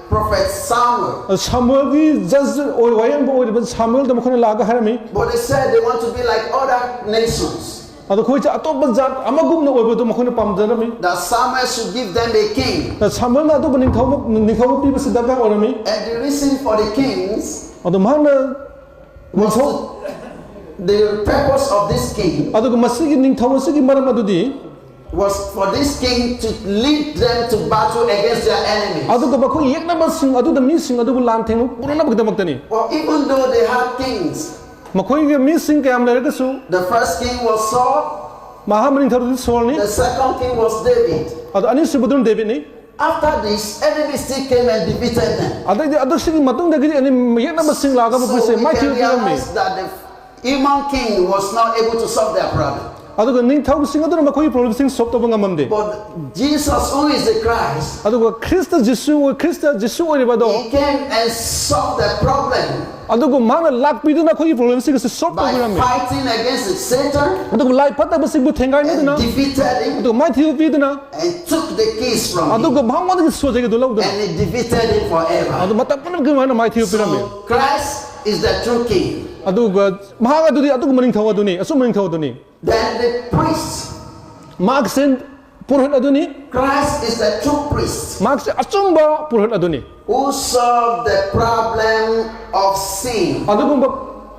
prophet Samuel. ꯁꯥꯃꯨꯑꯦꯜꯒꯤ ꯖꯁ ꯑꯣꯏ ꯋꯥꯌꯦꯜꯕ ꯑꯣꯏꯔꯤꯕ ꯁꯥꯃꯨꯑꯦꯜꯗ ꯃꯈꯣꯏꯅ ꯂꯥꯛꯑꯒ ꯍꯥꯏꯔꯝꯃꯤ꯫ But they said they want to be like other nations. ꯑꯗꯣ ꯑꯩꯈꯣꯏꯁꯦ ꯑꯇꯣꯞꯄ ꯖꯥꯠ ꯑꯃꯒꯨꯝꯅ ꯑꯣꯏꯕꯗꯣ ꯃꯈꯣꯏꯅ ꯄꯥꯝꯖꯔꯝꯃꯤ꯫ That Samuel should give them a king. ꯁꯥꯃꯨꯑꯦꯜꯅ ꯑꯇꯣꯞꯄ ꯅꯤꯡꯊꯧ ꯅꯤꯡꯊꯧ ꯄꯤꯕꯁꯤ ꯗꯔꯀꯥꯔ ꯑꯣꯏꯔꯝꯃꯤ꯫ And the reason for the kings ꯑꯗꯣ ꯃꯍꯥꯛꯅ was ꯅꯤꯡꯊꯧ to, the purpose of this king ꯑꯗꯨꯒ ꯃꯁꯤꯒꯤ ꯅꯤꯡꯊꯧ ꯑꯁꯤꯒꯤ ꯃꯔꯝ ꯑꯗꯨꯗꯤ was for this king to lead them to battle against their enemies. ꯑꯗꯨꯒ ꯃꯈꯣꯏ ꯌꯦꯛꯅꯕꯁꯤꯡ ꯑꯗꯨꯗ ꯃꯤꯁꯤꯡ ꯑꯗꯨꯕꯨ ꯂꯥꯟ ꯊꯦꯡꯅ ꯄꯨꯔꯛꯅꯕꯒꯤꯗꯃꯛꯇꯅꯤ꯫ For even though they had kings, ꯃꯈꯣꯏꯒꯤ ꯃꯤꯁꯤꯡ ꯀꯌꯥꯝ ꯂꯩꯔꯒꯁꯨ the first king was Saul, ꯑꯍꯥꯟꯕ ꯅꯤꯡꯊꯧꯗꯨꯗꯤ ꯁꯣꯜꯅꯤ꯫ The second king was David. ꯑꯗꯣ ꯑꯅꯤꯁꯨꯕꯗꯨꯅ ꯗꯦꯕꯤꯠꯅꯤ꯫ After this, enemies still came and defeated them. ꯑꯗꯩꯗꯤ ꯑꯗꯨ ꯁꯤꯒꯤ ꯃꯇꯨꯡꯗꯒꯤꯗꯤ ꯑꯅꯤ ꯌꯦꯛꯅꯕꯁꯤꯡ ꯂꯥꯛꯑꯒ ꯃꯈꯣꯏꯁꯦ So we can ꯃꯥꯏꯊꯤꯕ ꯄꯤꯔꯝꯃꯤ꯫ Realize that the human king was not able to solve their problem. ꯑꯗꯨꯒ ꯅꯤꯡꯊꯧꯁꯤꯡ ꯑꯗꯨꯅ ꯃꯈꯣꯏꯒꯤ ꯄ꯭ꯔꯣꯕ꯭ꯂꯦꯝꯁꯤꯡ ꯁꯣꯜꯕ ꯇꯧꯕ ꯉꯝꯃꯝꯗꯦ꯫ But Jesus, who is the Christ, ꯑꯗꯨꯒ ꯈ꯭ꯔꯤꯁꯇ ꯖꯤꯁꯨ, ꯈ꯭ꯔꯤꯁꯇ ꯖꯤꯁꯨ ꯑꯣꯏꯔꯤꯕ ꯑꯗꯣ he came and solved the problem ꯑꯗꯨꯒ ꯃꯍꯥꯛꯅ ꯂꯥꯛꯄꯤꯗꯨꯅ ꯑꯩꯈꯣꯏꯒꯤ ꯄ꯭ꯔꯣꯕ꯭ꯂꯦꯝꯁꯤꯡ ꯑꯁꯤ solve by ꯇꯧꯕꯤꯔꯝꯃꯤ꯫ fighting against Satan ꯑꯗꯨꯒ ꯂꯥꯏ ꯐꯠꯇꯕꯁꯤꯡꯕꯨ ꯊꯦꯡꯒꯥꯏꯅꯗꯨꯅ and defeated him ꯑꯗꯨꯒ ꯃꯥꯏꯊꯤꯕ ꯄꯤꯗꯨꯅ and took the keys from him. ꯑꯗꯨꯒ ꯃꯉꯣꯟꯗꯒꯤ ꯁꯣꯖꯩ ꯑꯗꯨ ꯂꯧꯗꯨꯅ And he defeated him forever. ꯑꯗꯨ ꯃꯇꯝ ꯄꯨꯝꯅꯃꯛꯀꯤ ꯃꯥꯅ ꯃꯥꯏꯊꯤꯕ ꯄꯤꯔꯝꯃꯤ꯫ So Christ is the true king. ꯑꯗꯨꯒ ꯃꯍꯥꯛ ꯑꯗꯨꯗꯤ ꯑꯗꯨꯒꯨꯝꯕ ꯅꯤꯡꯊꯧ ꯑꯗꯨꯅꯤ, ꯑꯆꯨꯝꯕ ꯅꯤꯡꯊꯧ ꯑꯗꯨꯅꯤ꯫ Then the priest, ꯃꯍꯥꯛꯁꯦ ꯄꯨꯔꯣꯍꯤꯠ ꯑꯗꯨꯅꯤ꯫ Christ is the true priest ꯃꯍꯥꯛꯁꯦ ꯑꯆꯨꯝꯕ ꯄꯨꯔꯣꯍꯤꯠ ꯑꯗꯨꯅꯤ꯫ who solved the problem of sin. ꯑꯗꯨꯒꯨꯝꯕ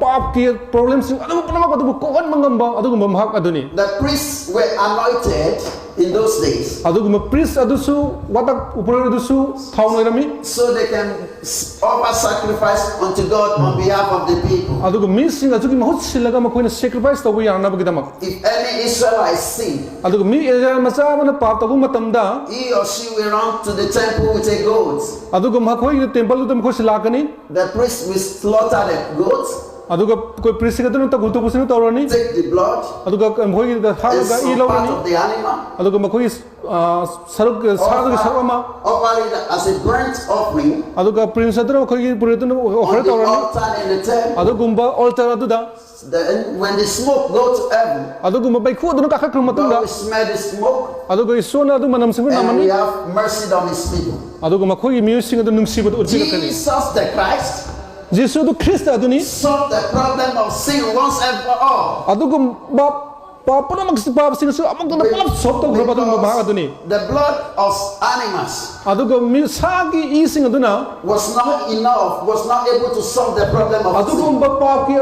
ꯄꯥꯞꯀꯤ ꯄ꯭ꯔꯣꯕ꯭ꯂꯦꯝꯁꯤꯡ ꯑꯗꯨꯕꯨ ꯄꯨꯝꯅꯃꯛ ꯑꯗꯨꯕꯨ ꯀꯣꯛꯍꯟꯕ ꯉꯝꯕ ꯑꯗꯨꯒꯨꯝꯕ ꯃꯍꯥꯛ ꯑꯗꯨꯅꯤ꯫ The priests were anointed in those days. ꯑꯗꯨꯒꯨꯝꯕ ꯄ꯭ꯔꯤꯁ ꯑꯗꯨꯁꯨ, ꯋꯥꯇꯥꯛ ꯎꯄꯨꯔꯣꯏ ꯑꯗꯨꯁꯨ ꯊꯥꯎ ꯅꯣꯏꯔꯝꯃꯤ꯫ So they can s- offer sacrifice unto God on behalf of the people. ꯑꯗꯨꯒ ꯃꯤꯁꯤꯡ ꯑꯗꯨꯒꯤ ꯃꯍꯨꯠ ꯁꯤꯜꯂꯒ ꯃꯈꯣꯏꯅ ꯁꯦꯀ꯭ꯔꯤꯐꯥꯏꯁ ꯇꯧꯕ ꯌꯥꯅꯕꯒꯤꯗꯃꯛ꯫ If any Israelite sin, ꯑꯗꯨꯒ ꯃꯤ ꯏꯁꯔꯥꯌꯦꯜ ꯃꯆꯥ ꯑꯃꯅ ꯄꯥꯞ ꯇꯧꯕ ꯃꯇꯝꯗ, he or she will run to the temple with a goat. ꯑꯗꯨꯒ ꯃꯈꯣꯏꯒꯤ ꯇꯦꯝꯄꯜꯗꯨꯗ ꯃꯈꯣꯏꯁꯨ ꯂꯥꯛꯀꯅꯤ꯫ The priest will slaughter the goat, ꯑꯗꯨꯒ ꯑꯩꯈꯣꯏ ꯄ꯭ꯔꯤꯁ ꯑꯗꯨꯅ ꯇꯧꯊꯣꯛ ꯇꯧꯊꯣꯛꯄꯁꯤꯅ ꯇꯧꯔꯅꯤ꯫ take the blood, ꯑꯗꯨꯒ ꯃꯈꯣꯏꯒꯤ and ꯁꯥꯗꯨꯒ ꯏ some part ꯂꯧꯔꯅꯤ꯫ Of the animal, ꯑꯗꯨꯒ ꯃꯈꯣꯏꯒꯤ, ꯑ, ꯁꯔꯨꯛ, ꯁꯥꯗꯨꯒꯤ ꯁꯔꯨꯛ ꯑꯃ, offer it as a burnt offering ꯑꯗꯨꯒ ꯄ꯭ꯔꯤꯁ ꯑꯗꯨꯅ ꯃꯈꯣꯏꯒꯤ ꯄꯨꯔꯣꯍꯤꯠ ꯑꯗꯨꯅ ꯑꯣꯐꯔ on the ꯇꯧꯔꯅꯤ꯫ Altar in the temple. ꯑꯗꯨꯒꯨꯝꯕ ꯑꯣꯜꯇꯔ ꯑꯗꯨꯗ, Then when the smoke go to heaven, ꯑꯗꯨꯒꯨꯝꯕ ꯃꯩꯈꯨ ꯑꯗꯨꯅ ꯀꯥꯈꯠꯈ꯭ꯔ ꯃꯇꯨꯡꯗ, God will smell the smoke, ꯑꯗꯨꯒ ꯏꯁꯣꯔꯅ ꯑꯗꯨ ꯃꯅꯝꯁꯤꯡꯗꯨ and ꯅꯝꯃꯅꯤ꯫ we have mercy on his people. ꯑꯗꯨꯒ ꯃꯈꯣꯏꯒꯤ ꯃꯤꯑꯣꯏꯁꯤꯡ ꯑꯗꯨ ꯅꯨꯡꯁꯤꯕꯗꯨ ꯎꯠꯄꯤꯔꯛꯀꯅꯤ꯫ Jesus the Christ ꯖꯤꯁꯨ ꯑꯗꯨ ꯈ꯭ꯔꯤꯁꯇ ꯑꯗꯨꯅꯤ꯫ Solve the problem of sin once and for all. ꯑꯗꯨꯒꯨꯝꯕ ꯄꯥꯞ ꯄꯨꯝꯅꯃꯛ, ꯄꯥꯞꯁꯤꯡꯁꯨ ꯑꯃꯨꯛꯇꯗ ꯄꯨꯂꯞ ꯁꯣꯜꯕ ꯇꯧꯈ꯭ꯔꯕ ꯑꯗꯨꯒꯨꯝꯕ ꯃꯍꯥꯛ ꯑꯗꯨꯅꯤ꯫ The blood of animals ꯑꯗꯨꯒ ꯃꯤ, ꯁꯥꯒꯤ ꯏꯁꯤꯡ ꯑꯗꯨꯅ was not enough, was not able to solve the problem of sin. ꯑꯗꯨꯒꯨꯝꯕ ꯄꯥꯞꯀꯤ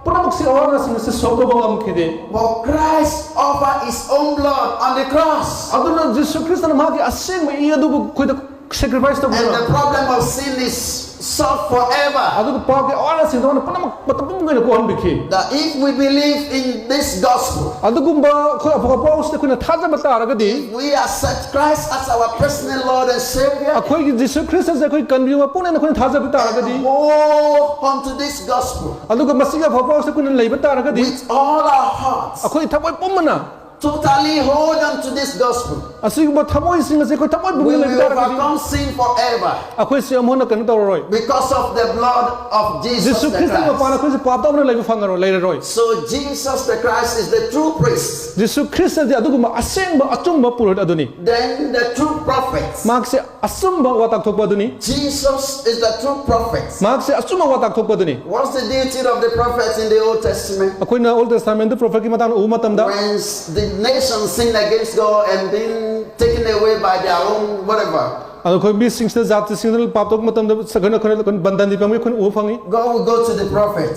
ꯄꯨꯝꯅꯃꯛꯁꯤ, ꯑꯋꯥꯕꯁꯤꯡ ꯑꯁꯤ ꯁꯣꯜꯕ ꯇꯧꯕ ꯉꯝꯈꯤꯗꯦ꯫ But Christ offered his own blood on the cross. ꯑꯗꯨꯅ ꯖꯤꯁꯨ ꯈ꯭ꯔꯤꯁꯇꯅ ꯃꯍꯥꯛꯀꯤ ꯑꯁꯦꯡꯕ ꯏ ꯑꯗꯨꯕꯨ ꯑꯩꯈꯣꯏꯗ sacrifice And ꯇꯧꯕꯤꯔ the problem of sin is solved forever. ꯑꯗꯨꯒ ꯄꯥꯞꯀꯤ ꯑꯋꯥꯕꯁꯤꯡꯗꯣ ꯄꯨꯝꯅꯃꯛ ꯃꯇꯝ ꯄꯨꯝꯕꯒꯤ ꯑꯣꯏꯅ ꯀꯣꯛꯍꯟꯕꯤꯈꯤ꯫ That if we believe in this gospel, ꯑꯗꯨꯒꯨꯝꯕ ꯑꯩꯈꯣꯏ ꯑꯐꯕ ꯄꯥꯎꯁꯤꯗ ꯑꯩꯈꯣꯏꯅ ꯊꯥꯖꯕ ꯇꯥꯔꯒꯗꯤ, we accept Christ as our personal Lord and Savior, ꯑꯩꯈꯣꯏꯒꯤ ꯖꯤꯁꯨ ꯈ꯭ꯔꯤꯁꯇꯁꯦ ꯑꯩꯈꯣꯏ ꯀꯟꯕꯤꯕ ꯃꯄꯨꯅꯦꯅ ꯑꯩꯈꯣꯏꯅ ꯊꯥꯖꯕ ꯇꯥꯔꯒꯗꯤ, hold on to this gospel ꯑꯗꯨꯒ ꯃꯁꯤꯒꯤ ꯑꯐꯕ ꯄꯥꯎꯁꯦ ꯑꯩꯈꯣꯏꯅ ꯂꯩꯕ ꯇꯥꯔꯒꯗꯤ, with all our hearts, ꯑꯩꯈꯣꯏ ꯊꯃꯣꯏ ꯄꯨꯝꯕꯅ totally hold on to this gospel, ꯑꯁꯤꯒꯨꯝꯕ ꯊꯃꯣꯏꯁꯤꯡ ꯑꯁꯤ ꯑꯩꯈꯣꯏ ꯊꯃꯣꯏ we ꯄꯨꯝꯕꯅ will ꯂꯩꯕ ꯇꯥꯔꯒꯗꯤ, overcome sin forever ꯑꯩꯈꯣꯏꯁꯦ ꯑꯃꯨꯛ ꯍꯟꯅ ꯀꯩꯅꯣ ꯇꯧꯔꯔꯣꯏ꯫ Because of the blood of Jesus Jesus the ꯈ꯭ꯔꯤꯁꯇꯒꯤ ꯃꯄꯥꯟ Christ. ꯑꯩꯈꯣꯏꯁꯦ ꯄꯥꯞ ꯇꯧꯗꯨꯅ ꯂꯩꯕ ꯐꯪꯉꯔꯣꯏ, ꯂꯩꯔꯔꯣꯏ꯫ So Jesus the Christ is the true priest. ꯖꯤꯁꯨ ꯈ꯭ꯔꯤꯁꯇꯗꯤ ꯑꯗꯨꯒꯨꯝꯕ ꯑꯁꯦꯡꯕ ꯑꯆꯨꯝꯕ ꯄꯨꯔꯣꯍꯤꯠ ꯑꯗꯨꯅꯤ꯫ Then the true prophets. ꯃꯍꯥꯛꯁꯦ ꯑꯆꯨꯝꯕ ꯋꯥ ꯇꯥꯛꯊꯣꯛꯄ ꯑꯗꯨꯅꯤ꯫ Jesus is the true prophet. ꯃꯍꯥꯛꯁꯦ ꯑꯆꯨꯝꯕ ꯋꯥ ꯇꯥꯛꯊꯣꯛꯄ ꯑꯗꯨꯅꯤ꯫ What's the duty of the prophets in the Old Testament? ꯑꯩꯈꯣꯏꯅ ꯑꯣꯜ ꯇꯦꯁꯇꯥꯃꯦꯟꯗ ꯄ꯭ꯔꯣꯐꯦꯠꯀꯤ ꯃꯇꯥꯡꯗ ꯎꯕ ꯃꯇꯝꯗ, When the nation sinned against God and being taken away by their own whatever, ꯑꯗꯣ ꯑꯩꯈꯣꯏ ꯃꯤꯁꯤꯡꯁꯤꯗ, ꯖꯥꯇꯤꯁꯤꯡꯗ ꯄꯥꯞ ꯇꯧꯕ ꯃꯇꯝꯗ ꯑꯩꯈꯣꯏꯅ, ꯑꯩꯈꯣꯏꯅ, ꯑꯩꯈꯣꯏꯅ ꯕꯟꯗꯟꯗꯤ ꯐꯪꯉꯤ, ꯑꯩꯈꯣꯏꯅ ꯎꯕ ꯐꯪꯉꯤ꯫ God will go to the prophet.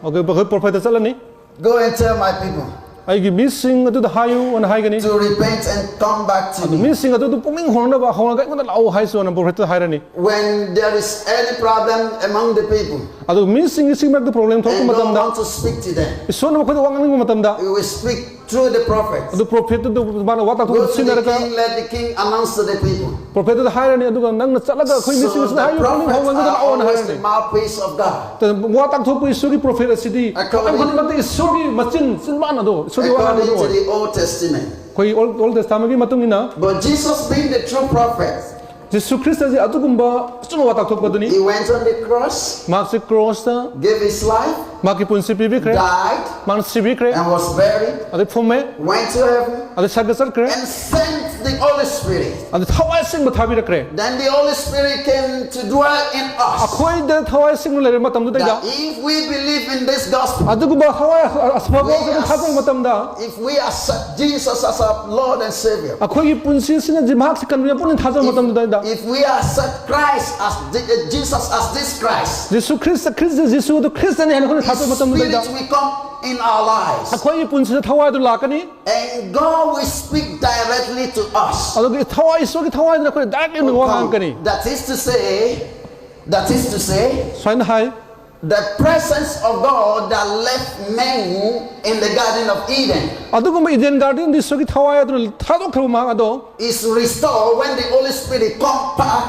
Okay, ꯑꯩꯈꯣꯏ ꯄ꯭ꯔꯣꯐꯦꯠꯇ ꯆꯠꯂꯅꯤ꯫ Go and tell my people ꯑꯩꯒꯤ ꯃꯤꯁꯤꯡ ꯑꯗꯨꯗ ꯍꯥꯏꯌꯨ ꯑꯅ ꯍꯥꯏꯒꯅꯤ꯫ To repent and come back to ꯑꯗꯨ me. ꯃꯤꯁꯤꯡ ꯑꯗꯨ ꯑꯗꯨ ꯄꯨꯛꯅꯤꯡ ꯍꯣꯡꯅꯕ ꯍꯧꯔꯒ ꯑꯩꯉꯣꯟꯗ ꯂꯥꯛꯑꯣ ꯍꯥꯏꯁꯨ ꯑꯅ ꯄ꯭ꯔꯣꯐꯦꯠꯇ ꯍꯥꯏꯔꯅꯤ꯫ When there is any problem among the people ꯑꯗꯨ ꯃꯤꯁꯤꯡꯒꯤ ꯁꯤ ꯃꯔꯛꯇ ꯄ꯭ꯔꯣꯕ꯭ꯂꯦꯝ ꯊꯣꯛꯄ and God ꯃꯇꯝꯗ want to speak to them, ꯏꯁꯣꯔꯅ ꯃꯈꯣꯏꯗ ꯋꯥ ꯉꯥꯡꯅꯤꯡꯕ ꯃꯇꯝꯗ He will speak through the prophet. ꯑꯗꯨ ꯄ꯭ꯔꯣꯐꯦꯠꯇꯨꯗ ꯃꯥꯅ ꯋꯥ Go ꯇꯥꯛꯊꯣꯛꯄ to the ꯁꯤꯖꯤꯟꯅꯔꯒ king, let the king announce to the people. ꯄ꯭ꯔꯣꯐꯦꯠꯇꯨꯗ ꯍꯥꯏꯔꯅꯤ꯫ ꯑꯗꯨꯒ ꯅꯪꯅ ꯆꯠꯂꯒ ꯑꯩꯈꯣꯏ So ꯃꯤꯁꯤꯡꯁꯤꯗ the ꯍꯥꯏꯌꯨ, ꯄꯨꯛꯅꯤꯡ prophets ꯍꯣꯡꯍꯟꯒꯗ are ꯂꯥꯛꯑꯣꯅ always the ꯍꯥꯏꯔꯅꯤ꯫ mouthpiece of God. ꯋꯥ ꯇꯥꯛꯊꯣꯛꯄ ꯏꯁꯣꯔꯒꯤ ꯄ꯭ꯔꯣꯐꯦꯠ ꯑꯁꯤꯗꯤ According- ꯃꯇꯝ ꯈꯨꯗꯤꯡꯃꯛꯇ ꯏꯁꯣꯔꯒꯤ ꯃꯆꯤꯟ ꯆꯤꯟꯕꯥꯟ ꯑꯗꯣ ꯏꯁꯣꯔꯒꯤ ꯋꯥ According ꯉꯥꯡꯕꯗꯣ to ꯑꯣꯏ꯫ The Old Testament. ꯑꯩꯈꯣꯏ ꯑꯣꯜ ꯑꯣꯜ ꯇꯦꯁꯇꯥꯃꯦꯟꯒꯤ ꯃꯇꯨꯡ ꯏꯟꯅ But Jesus being the true prophet, ꯖꯤꯁꯨ ꯈ꯭ꯔꯤꯁꯇꯁꯤ ꯑꯗꯨꯒꯨꯝꯕ ꯑꯆꯨꯝꯕ ꯋꯥ ꯇꯥꯛꯊꯣꯛꯄꯗꯨꯅꯤ꯫ He went on the cross, ꯃꯍꯥꯛꯁꯤ ꯀ꯭ꯔꯣꯁꯇ gave his life, ꯃꯍꯥꯛꯀꯤ ꯄꯨꯟꯁꯤ ꯄꯤꯕꯤꯈ꯭ꯔꯦ꯫ Died, ꯃꯍꯥꯛ ꯁꯤꯕꯤꯈ꯭ꯔꯦ꯫ And was buried, ꯑꯗꯩ ꯐꯨꯝꯃꯦ꯫ Went to heaven, ꯑꯗꯩ ꯁꯔꯒ ꯆꯠꯈ꯭ꯔꯦ꯫ And sent the Holy Spirit. ꯑꯗꯩ ꯊꯋꯥꯏ ꯑꯁꯦꯡꯕ ꯊꯥꯕꯤꯔꯛꯈ꯭ꯔꯦ꯫ Then the Holy Spirit came to dwell in us. ꯑꯩꯈꯣꯏꯗ ꯊꯋꯥꯏ ꯑꯁꯦꯡꯕ ꯂꯩꯔꯕ ꯃꯇꯝꯗꯨꯗꯩꯗ That if we believe in this gospel, ꯑꯗꯨꯒꯨꯝꯕ ꯊꯋꯥꯏ ꯑꯐꯕ We ꯑꯗꯨ are- ꯊꯥꯖꯕ ꯃꯇꯝꯗ If we accept Jesus as our Lord and Savior, ꯑꯩꯈꯣꯏꯒꯤ ꯄꯨꯟꯁꯤꯁꯤꯅ ꯃꯍꯥꯛꯁꯤ ꯀꯟꯕꯤꯔ ꯄꯨꯛꯅꯤꯡ ꯊꯥꯖꯕ ꯃꯇꯝꯗꯨꯗꯩꯗ If we accept Christ as the, uh, Jesus as this Christ, Jesus Christ Christ Jesus ꯑꯗꯨ ꯈ꯭ꯔꯤꯁꯇꯅꯤ ꯍꯥꯏꯅ ꯑꯩꯈꯣꯏꯅ His ꯊꯥꯖꯕ ꯃꯇꯝꯗꯨꯗꯩꯗ Spirit will come in our lives. ꯑꯩꯈꯣꯏꯒꯤ ꯄꯨꯟꯁꯤꯗ ꯊꯋꯥꯏ ꯑꯗꯨ ꯂꯥꯛꯀꯅꯤ꯫ And God will speak directly to us. ꯑꯗꯨꯒꯤ ꯊꯋꯥꯏ ꯏꯁꯣꯔꯒꯤ ꯊꯋꯥꯏꯗꯨꯅ ꯑꯩꯈꯣꯏꯅ ꯗꯥꯏꯔꯦꯛꯂꯤ ꯋꯥ ꯉꯥꯡꯉꯛꯀꯅꯤ꯫ That is to say, that is to say, ꯁꯨꯃꯥꯏꯅ ꯍꯥꯏ꯫ The presence of God that left man in the Garden of Eden ꯑꯗꯨꯒꯨꯝꯕ ꯏꯗꯦꯟ ꯒꯥꯔꯗꯦꯟꯗ ꯏꯁꯣꯔꯒꯤ ꯊꯋꯥꯏ ꯑꯗꯨꯅ ꯊꯥꯗꯣꯛꯈ꯭ꯔꯕ ꯃꯍꯥꯛ ꯑꯗꯣ is restored when the Holy Spirit come back,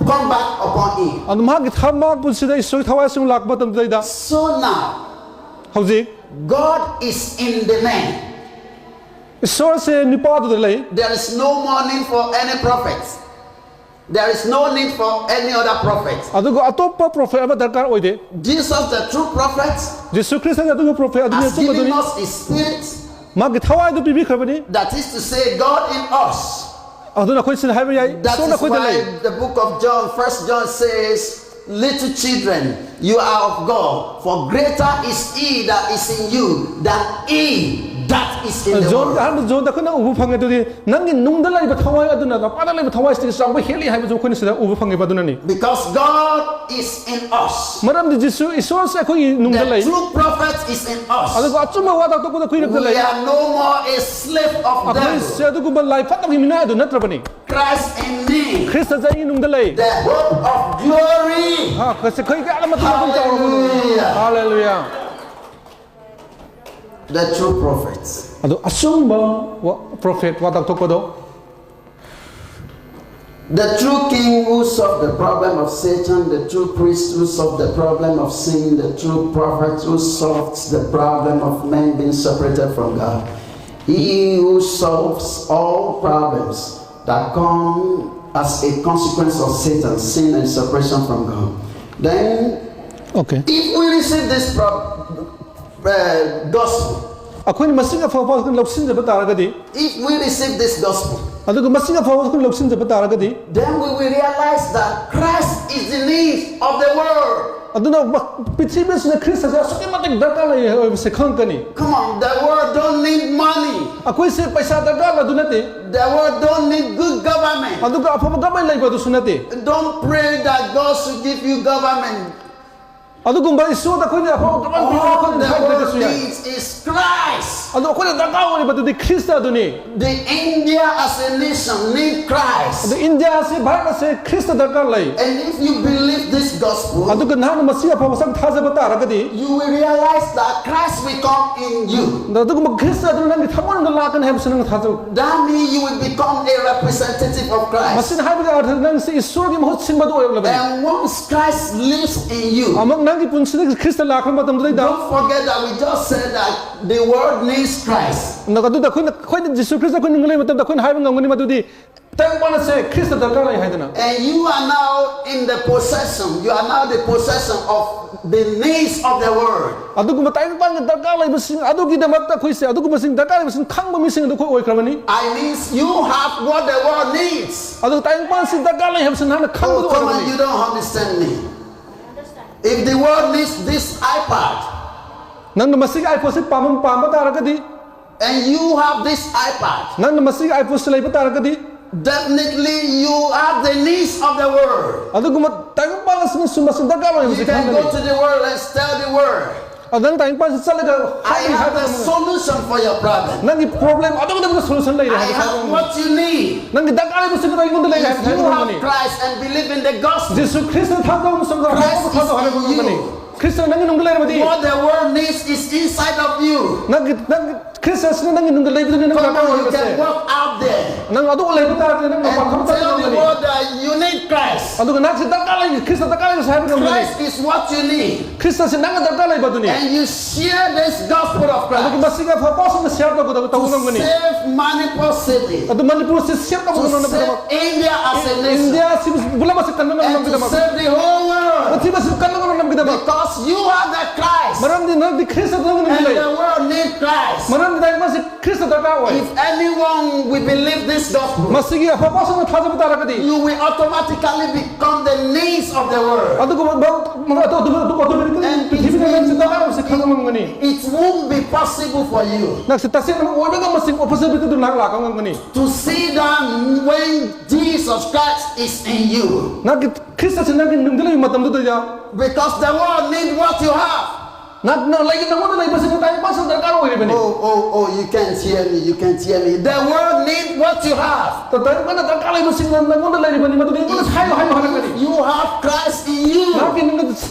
come back upon him. ꯑꯗꯨ ꯃꯍꯥꯛꯀꯤ ꯊ- ꯃꯍꯥꯛ ꯄꯨꯟꯁꯤꯗ ꯏꯁꯣꯔꯒꯤ ꯊꯋꯥꯏ ꯑꯁꯤꯃꯨꯛ ꯂꯥꯛꯄ ꯃꯇꯝꯗꯨꯗꯩꯗ So now, ꯍꯧꯖꯤꯛ God is in the man. ꯏꯁꯣꯔꯁꯦ ꯅꯨꯄꯥꯗꯨꯗ ꯂꯩ꯫ There is no more need for any prophet. There is no need for any other prophet. ꯑꯗꯨꯒ ꯑꯇꯣꯞꯄ ꯄ꯭ꯔꯣꯐꯦꯠ ꯑꯃ ꯗꯔꯀꯥꯔ ꯑꯣꯏꯗꯦ꯫ Jesus, the true prophet, ꯖꯤꯁꯨ ꯈ꯭ꯔꯤꯁꯇꯅ ꯑꯗꯨꯒ ꯄ꯭ꯔꯣꯐꯦꯠ ꯑꯗꯨꯅꯤ has given ꯑꯆꯨꯝꯕꯗꯨꯅꯤ꯫ Us his spirit. ꯃꯥꯒꯤ ꯊꯋꯥꯏꯗꯨ ꯄꯤꯕꯤꯈ꯭ꯔꯕꯅꯤ꯫ That is to say, God in us. ꯑꯗꯨꯅ ꯑꯩꯈꯣꯏ ꯁꯤꯗ ꯍꯥꯏꯕ ꯌꯥꯏ, That ꯏꯁꯣꯔꯅ is ꯑꯩꯈꯣꯏꯗ ꯂꯩ꯫ Why the book of John, First John says, "Little children, you are of God, for greater is he that is in you than he that is in the zone world. ꯑꯍꯥꯟꯕ ꯖꯣꯟꯗ ꯑꯩꯈꯣꯏꯅ ꯎꯕ ꯐꯪꯉꯦ ꯑꯗꯨꯗꯤ, ꯅꯪꯒꯤ ꯅꯨꯡꯗ ꯂꯩꯕ ꯊꯋꯥꯏ ꯑꯗꯨꯅ ꯅꯄꯥꯗ ꯂꯩꯕ ꯊꯋꯥꯏꯁꯤꯗꯒꯤ ꯆꯥꯎꯕ ꯍꯦꯜꯂꯤ ꯍꯥꯏꯕꯁꯨ ꯑꯩꯈꯣꯏꯅ ꯁꯤꯗ ꯎꯕ ꯐꯪꯉꯦꯕ꯫ ꯑꯗꯨꯅꯅꯤ, Because God is in us. ꯃꯔꯝꯗꯤ ꯖꯤꯁꯨ ꯏꯁꯣꯔꯁꯦ ꯑꯩꯈꯣꯏꯒꯤ ꯅꯨꯡꯗ The ꯂꯩ, true prophet is in us. ꯑꯗꯨꯒ ꯑꯆꯨꯝꯕ ꯋꯥ ꯇꯥꯛꯊꯣꯛꯄꯗ ꯑꯩꯈꯣꯏ ꯅꯨꯡꯗ We ꯂꯩ꯫ are no more a slave of devil. ꯑꯩꯈꯣꯏꯁꯦ ꯑꯗꯨꯒꯨꯝꯕ ꯂꯥꯏ ꯐꯠꯇꯕꯒꯤ ꯃꯤꯅꯥꯏ ꯑꯗꯨ ꯅꯠꯇ꯭ꯔꯕꯅꯤ꯫ Christ in me, ꯈ꯭ꯔꯤꯁꯇꯁꯦ ꯑꯩꯒꯤ ꯅꯨꯡꯗ ꯂꯩ꯫ the hope of glory. ꯍꯥ, ꯀꯁꯦ ꯑꯩꯈꯣꯏ ꯀꯌꯥ ꯑꯃ ꯇꯧꯕ ꯆꯥꯎꯔꯕꯅꯤ꯫ Hallelujah. ꯍꯥꯂꯦꯂꯨꯌꯥ꯫ The true prophets. ꯑꯗꯣ ꯑꯆꯨꯝꯕ ꯋꯥ-, ꯄ꯭ꯔꯣꯐꯦꯠ ꯋꯥ ꯇꯥꯛꯊꯣꯛꯄꯗꯣ, The true king who solved the problem of Satan, the true priest who solved the problem of sin, the true prophet who solves the problem of men being separated from God. He who solves all problems that come as a consequence of Satan, sin, and separation from God. Then, okay, if we receive this pro- uh, gospel, ꯑꯩꯈꯣꯏꯅ ꯃꯁꯤꯡ ꯑꯐꯕ ꯑꯩꯈꯣꯏꯅ ꯂꯧꯁꯤꯟꯖꯕ ꯇꯥꯔꯒꯗꯤ, if we receive this gospel, ꯑꯗꯨꯒ ꯃꯁꯤꯡ ꯑꯐꯕ ꯑꯩꯈꯣꯏꯅ ꯂꯧꯁꯤꯟꯖꯕ ꯇꯥꯔꯒꯗꯤ, then we will realize that Christ is the need of the world. ꯑꯗꯨꯅ ꯃ-, ꯄ꯭ꯔꯤꯊꯤꯕꯤ ꯑꯁꯤꯗ ꯈ꯭ꯔꯤꯁꯇꯁꯦ ꯑꯁꯨꯛꯀꯤ ꯃꯇꯤꯛ ꯗꯔꯀꯥꯔ ꯂꯩ ꯍꯥꯏꯕꯁꯦ ꯈꯪꯉꯛꯀꯅꯤ꯫ Come on, the world don't need money. ꯑꯩꯈꯣꯏꯁꯦ ꯄꯩꯁꯥ ꯗꯔꯀꯥꯔ ꯑꯗꯨ ꯅꯠꯇꯦ, The world don't need good government. ꯑꯗꯨꯒ ꯑꯐꯕ ꯒꯃꯦꯟ ꯂꯩꯕ ꯑꯗꯨꯁꯨ ꯅꯠꯇꯦ꯫ Don't pray that God should give you government. ꯑꯗꯨꯒꯨꯝꯕ ꯏꯁꯣꯔꯗ ꯑꯩꯈꯣꯏꯅ ꯑꯐꯕ ꯒꯃꯦꯟ ꯄꯤꯕ All ꯑꯩꯈꯣꯏꯅ the ꯍꯥꯏꯗ꯭ꯔꯒꯁꯨ world ꯌꯥꯏ꯫ needs is Christ. ꯑꯗꯣ ꯑꯩꯈꯣꯏꯅ ꯗꯔꯀꯥꯔ ꯑꯣꯏꯔꯤꯕ ꯑꯗꯨꯗꯤ ꯈ꯭ꯔꯤꯁꯇ ꯑꯗꯨꯅꯤ꯫ The India as a nation need Christ. ꯑꯗꯣ ꯏꯟꯗꯤꯌꯥ ꯑꯁꯤ, ꯚꯥꯔꯠ ꯑꯁꯤ ꯈ꯭ꯔꯤꯁꯇ ꯗꯔꯀꯥꯔ ꯂꯩ꯫ And if you believe this gospel, ꯑꯗꯨꯒ ꯅꯍꯥꯛꯅ ꯃꯁꯤ ꯑꯐꯕ ꯁꯛ ꯊꯥꯖꯕ ꯇꯥꯔꯒꯗꯤ, you will realize that Christ will come in you. ꯑꯗꯨꯒꯨꯝꯕ ꯈ꯭ꯔꯤꯁꯇ ꯑꯗꯨꯅ ꯅꯪꯒꯤ ꯊꯃꯣꯏꯅꯨꯡꯗ ꯂꯥꯛꯀꯅꯤ ꯍꯥꯏꯕꯁꯤ ꯅꯪꯅ ꯊꯥꯖꯧ꯫ That means you will become a representative of Christ. ꯃꯁꯤꯅ ꯍꯥꯏꯕꯒꯤ ꯑꯔꯊ ꯅꯪꯁꯤ ꯏꯁꯣꯔꯒꯤ ꯃꯍꯨꯠ ꯁꯤꯟꯕꯗꯨ ꯑꯣꯏꯔꯛꯂꯕꯅꯤ꯫ And once Christ lives in you, ꯑꯃꯨꯛ ꯅꯪꯒꯤ ꯄꯨꯟꯁꯤꯗ Christ ꯂꯥꯛꯈ꯭ꯔ ꯃꯇꯝꯗꯨꯗꯩꯗ, don't forget that we just said that the world needs Christ. ꯑꯗꯨꯗ ꯑꯩꯈꯣꯏꯅ, ꯑꯩꯈꯣꯏꯅ ꯖꯤꯁꯨ ꯈ꯭ꯔꯤꯁꯇ ꯑꯩꯈꯣꯏ ꯅꯨꯡ ꯂꯩꯕ ꯃꯇꯝꯗ ꯑꯩꯈꯣꯏꯅ ꯍꯥꯏꯕ ꯉꯝꯒꯅꯤ ꯃꯗꯨꯗꯤ ꯇꯥꯏꯕꯪꯄꯥꯟ ꯑꯁꯦ ꯈ꯭ꯔꯤꯁꯇ ꯗꯔꯀꯥꯔ ꯂꯩ ꯍꯥꯏꯗꯅ꯫ And you are now in the possession, you are now the possession of the needs of the world. ꯑꯗꯨꯒꯨꯝꯕ ꯇꯥꯏꯕꯪꯄꯥꯟꯒꯤ ꯗꯔꯀꯥꯔ ꯂꯩꯕꯁꯤꯡ ꯑꯗꯨꯒꯤꯗꯃꯛꯇ ꯑꯩꯈꯣꯏꯁꯦ ꯑꯗꯨꯒꯨꯝꯕꯁꯤꯡ ꯗꯔꯀꯥꯔ ꯂꯩꯕꯁꯤꯡ ꯈꯪꯕ ꯃꯤꯁꯤꯡ ꯑꯗꯨ ꯑꯩꯈꯣꯏ ꯑꯣꯏꯈ꯭ꯔꯕꯅꯤ꯫ I mean, you have what the world needs. ꯑꯗꯨ ꯇꯥꯏꯕꯪꯄꯥꯟꯁꯤ ꯗꯔꯀꯥꯔ ꯂꯩ ꯍꯥꯏꯕꯁꯤ ꯅꯍꯥꯛꯅ ꯈꯪꯕꯗꯨ Oh, come on, ꯑꯣꯏꯔꯕꯅꯤ꯫ You don't understand me. If the world needs this iPad, ꯅꯪꯅ ꯃꯁꯤꯒꯤ iPhone ꯁꯤ ꯄꯥꯝꯕ, ꯄꯥꯝꯕ ꯇꯥꯔꯒꯗꯤ, and you have this iPad, ꯅꯪꯅ ꯃꯁꯤꯒꯤ iPad-ꯁꯤ ꯂꯩꯕ ꯇꯥꯔꯒꯗꯤ, definitely you have the needs of the world. ꯑꯗꯨꯒꯨꯝꯕ ꯇꯥꯏꯕꯪꯄꯥꯟ ꯑꯁꯤꯅꯁꯨ ꯃꯁꯤ ꯗꯔꯀꯥꯔ ꯑꯣꯏꯕꯁꯤ You can ꯈꯪꯒꯅꯤ꯫ Go to the world and tell the world, ꯑꯗꯨ ꯅꯪ ꯇꯥꯏꯕꯪꯄꯥꯟꯁꯤ ꯆꯠꯂꯒ "I have the solution for your problem. ꯅꯪꯒꯤ problem ꯑꯗꯨꯒꯤꯗꯃꯛꯇ solution ꯂꯩꯔꯦ I ꯍꯥꯏꯕ have ꯈꯪꯒꯅꯤ꯫ What you need. ꯅꯪꯒꯤ ꯗꯔꯀꯥꯔ ꯂꯩꯕꯁꯤꯡꯗꯣ ꯑꯩꯉꯣꯟꯗ ꯂꯩꯔꯦ If ꯍꯥꯏꯕ you ꯈꯪꯒꯅꯤ꯫ have Christ and believe in the gospel, Jesus Christ ꯊꯥꯖꯕ ꯑꯃꯁꯨꯡ Christ ꯑꯐꯕ ꯊꯥꯖꯕ ꯍꯥꯏꯕ is in ꯈꯪꯒꯅꯤ꯫ you. ꯈ꯭ꯔꯤꯁꯇ ꯅꯪꯒꯤ ꯅꯨꯡꯗ ꯂꯩꯔꯕꯗꯤ, What the world needs is inside of you. ꯅꯪꯒꯤ ꯅꯪꯒꯤ ꯈ꯭ꯔꯤꯁꯇ ꯑꯁꯤꯅ ꯅꯪꯒꯤ ꯅꯨꯡꯗ ꯂꯩꯕꯗꯨꯅꯤ ꯅꯪ Come ꯗꯔꯀꯥꯔ on, you ꯑꯣꯏꯔꯤꯕꯁꯦ꯫ Can walk out there ꯅꯪ ꯑꯗꯨ ꯂꯩꯕ ꯇꯥꯔꯗꯤ ꯅꯪ ꯃꯄꯥꯟ and ꯊꯣꯛꯄ tell the ꯉꯝꯒꯅꯤ꯫ World that you need Christ. ꯑꯗꯨꯒ ꯅꯪꯁꯦ ꯗꯔꯀꯥꯔ ꯂꯩ, ꯈ꯭ꯔꯤꯁꯇ ꯗꯔꯀꯥꯔ ꯂꯩꯕꯁꯦ ꯍꯥꯏꯕ ꯉꯝꯒꯅꯤ꯫ Christ is what you need. ꯈ꯭ꯔꯤꯁꯇꯁꯦ ꯅꯪꯅ ꯗꯔꯀꯥꯔ ꯂꯩꯕ ꯑꯗꯨꯅꯤ꯫ And you share this gospel of ꯑꯗꯨꯒ Christ ꯃꯁꯤꯒꯤ ꯑꯐꯕ ꯄꯥꯎꯁꯤꯡꯗ share ꯇꯧꯒꯗꯕ ꯇꯧꯕ to ꯉꯝꯒꯅꯤ꯫ Save Manipur city, ꯑꯗꯨ ꯃꯅꯤꯄꯨꯔꯁꯤ share to ꯇꯧꯕ ꯉꯝꯅꯕꯒꯤꯗꯃꯛ, save India as a nation, India ꯁꯤ ꯄꯨꯝꯅꯃꯛ ꯑꯁꯤ ꯀꯟꯕ and to ꯉꯝꯅꯕꯒꯤꯗꯃꯛ, save the whole world. ꯄ꯭ꯔꯤꯊꯤꯕꯤ ꯑꯁꯤ ꯀꯟꯕ ꯉꯝꯅꯕꯒꯤꯗꯃꯛ, Because you are the Christ, ꯃꯔꯝꯗꯤ ꯅꯪꯗꯤ ꯈ꯭ꯔꯤꯁꯇ ꯅꯪꯒꯤ ꯅꯨꯡꯗ and ꯂꯩ꯫ The world need Christ. ꯃꯔꯝꯗꯤ ꯇꯥꯏꯕꯪꯄꯥꯟꯁꯤ ꯈ꯭ꯔꯤꯁꯇ ꯗꯔꯀꯥꯔ ꯑꯣꯏ꯫ If anyone will believe this gospel, ꯃꯁꯤꯒꯤ ꯑꯐꯕ ꯄꯥꯎꯁꯤꯡꯗ ꯊꯥꯖꯕ ꯇꯥꯔꯒꯗꯤ, you will automatically become the needs of the world. ꯑꯗꯨꯒꯨꯝꯕ ꯑꯗꯨ automatically And ꯄ꯭ꯔꯤꯊꯤꯕꯤꯗ ꯅꯪꯁꯤ ꯗꯔꯀꯥꯔ ꯑꯣꯏꯕꯁꯤ ꯈꯪꯕ ꯉꯝꯒꯅꯤ꯫ It won't be possible for you ꯅꯪꯁꯤ ꯇꯁꯦꯡꯅ ꯑꯣꯏꯕ ꯉꯝꯕꯁꯤꯡ opportunity ꯑꯗꯨ ꯅꯍꯥꯛ ꯂꯥꯛꯄ ꯉꯝꯒꯅꯤ꯫ to see that when Jesus Christ is in you. ꯅꯪꯒꯤ ꯈ꯭ꯔꯤꯁꯇꯁꯤ ꯅꯪꯒꯤ ꯅꯨꯡꯗ ꯂꯩꯕ ꯃꯇꯝꯗꯨꯗ, Because the world need what you have. ꯅꯪ, ꯅꯪ ꯂꯩ, ꯅꯪꯉꯣꯟꯗ ꯂꯩꯕꯁꯤꯡꯗꯣ ꯇꯥꯏꯕꯪꯄꯥꯟꯁꯤꯗ ꯗꯔꯀꯥꯔ ꯑꯣꯏꯔꯤꯕꯅꯤ꯫ Oh, oh, oh, you can't hear me, you can't hear me. The world need what you have. ꯇꯥꯏꯕꯪꯄꯥꯟꯗ ꯗꯔꯀꯥꯔ ꯂꯩꯕꯁꯤꯡꯗꯣ ꯅꯪꯉꯣꯟꯗ ꯂꯩꯔꯤꯕꯅꯤ, ꯃꯗꯨꯗꯤ ꯑꯩꯉꯣꯟꯗ ꯍꯥꯏꯌꯨ, ꯍꯥꯏꯌꯨ ꯍꯥꯏꯔꯛꯀꯅꯤ꯫ You have Christ in you. ꯅꯪꯒꯤ ꯅꯨꯡꯗ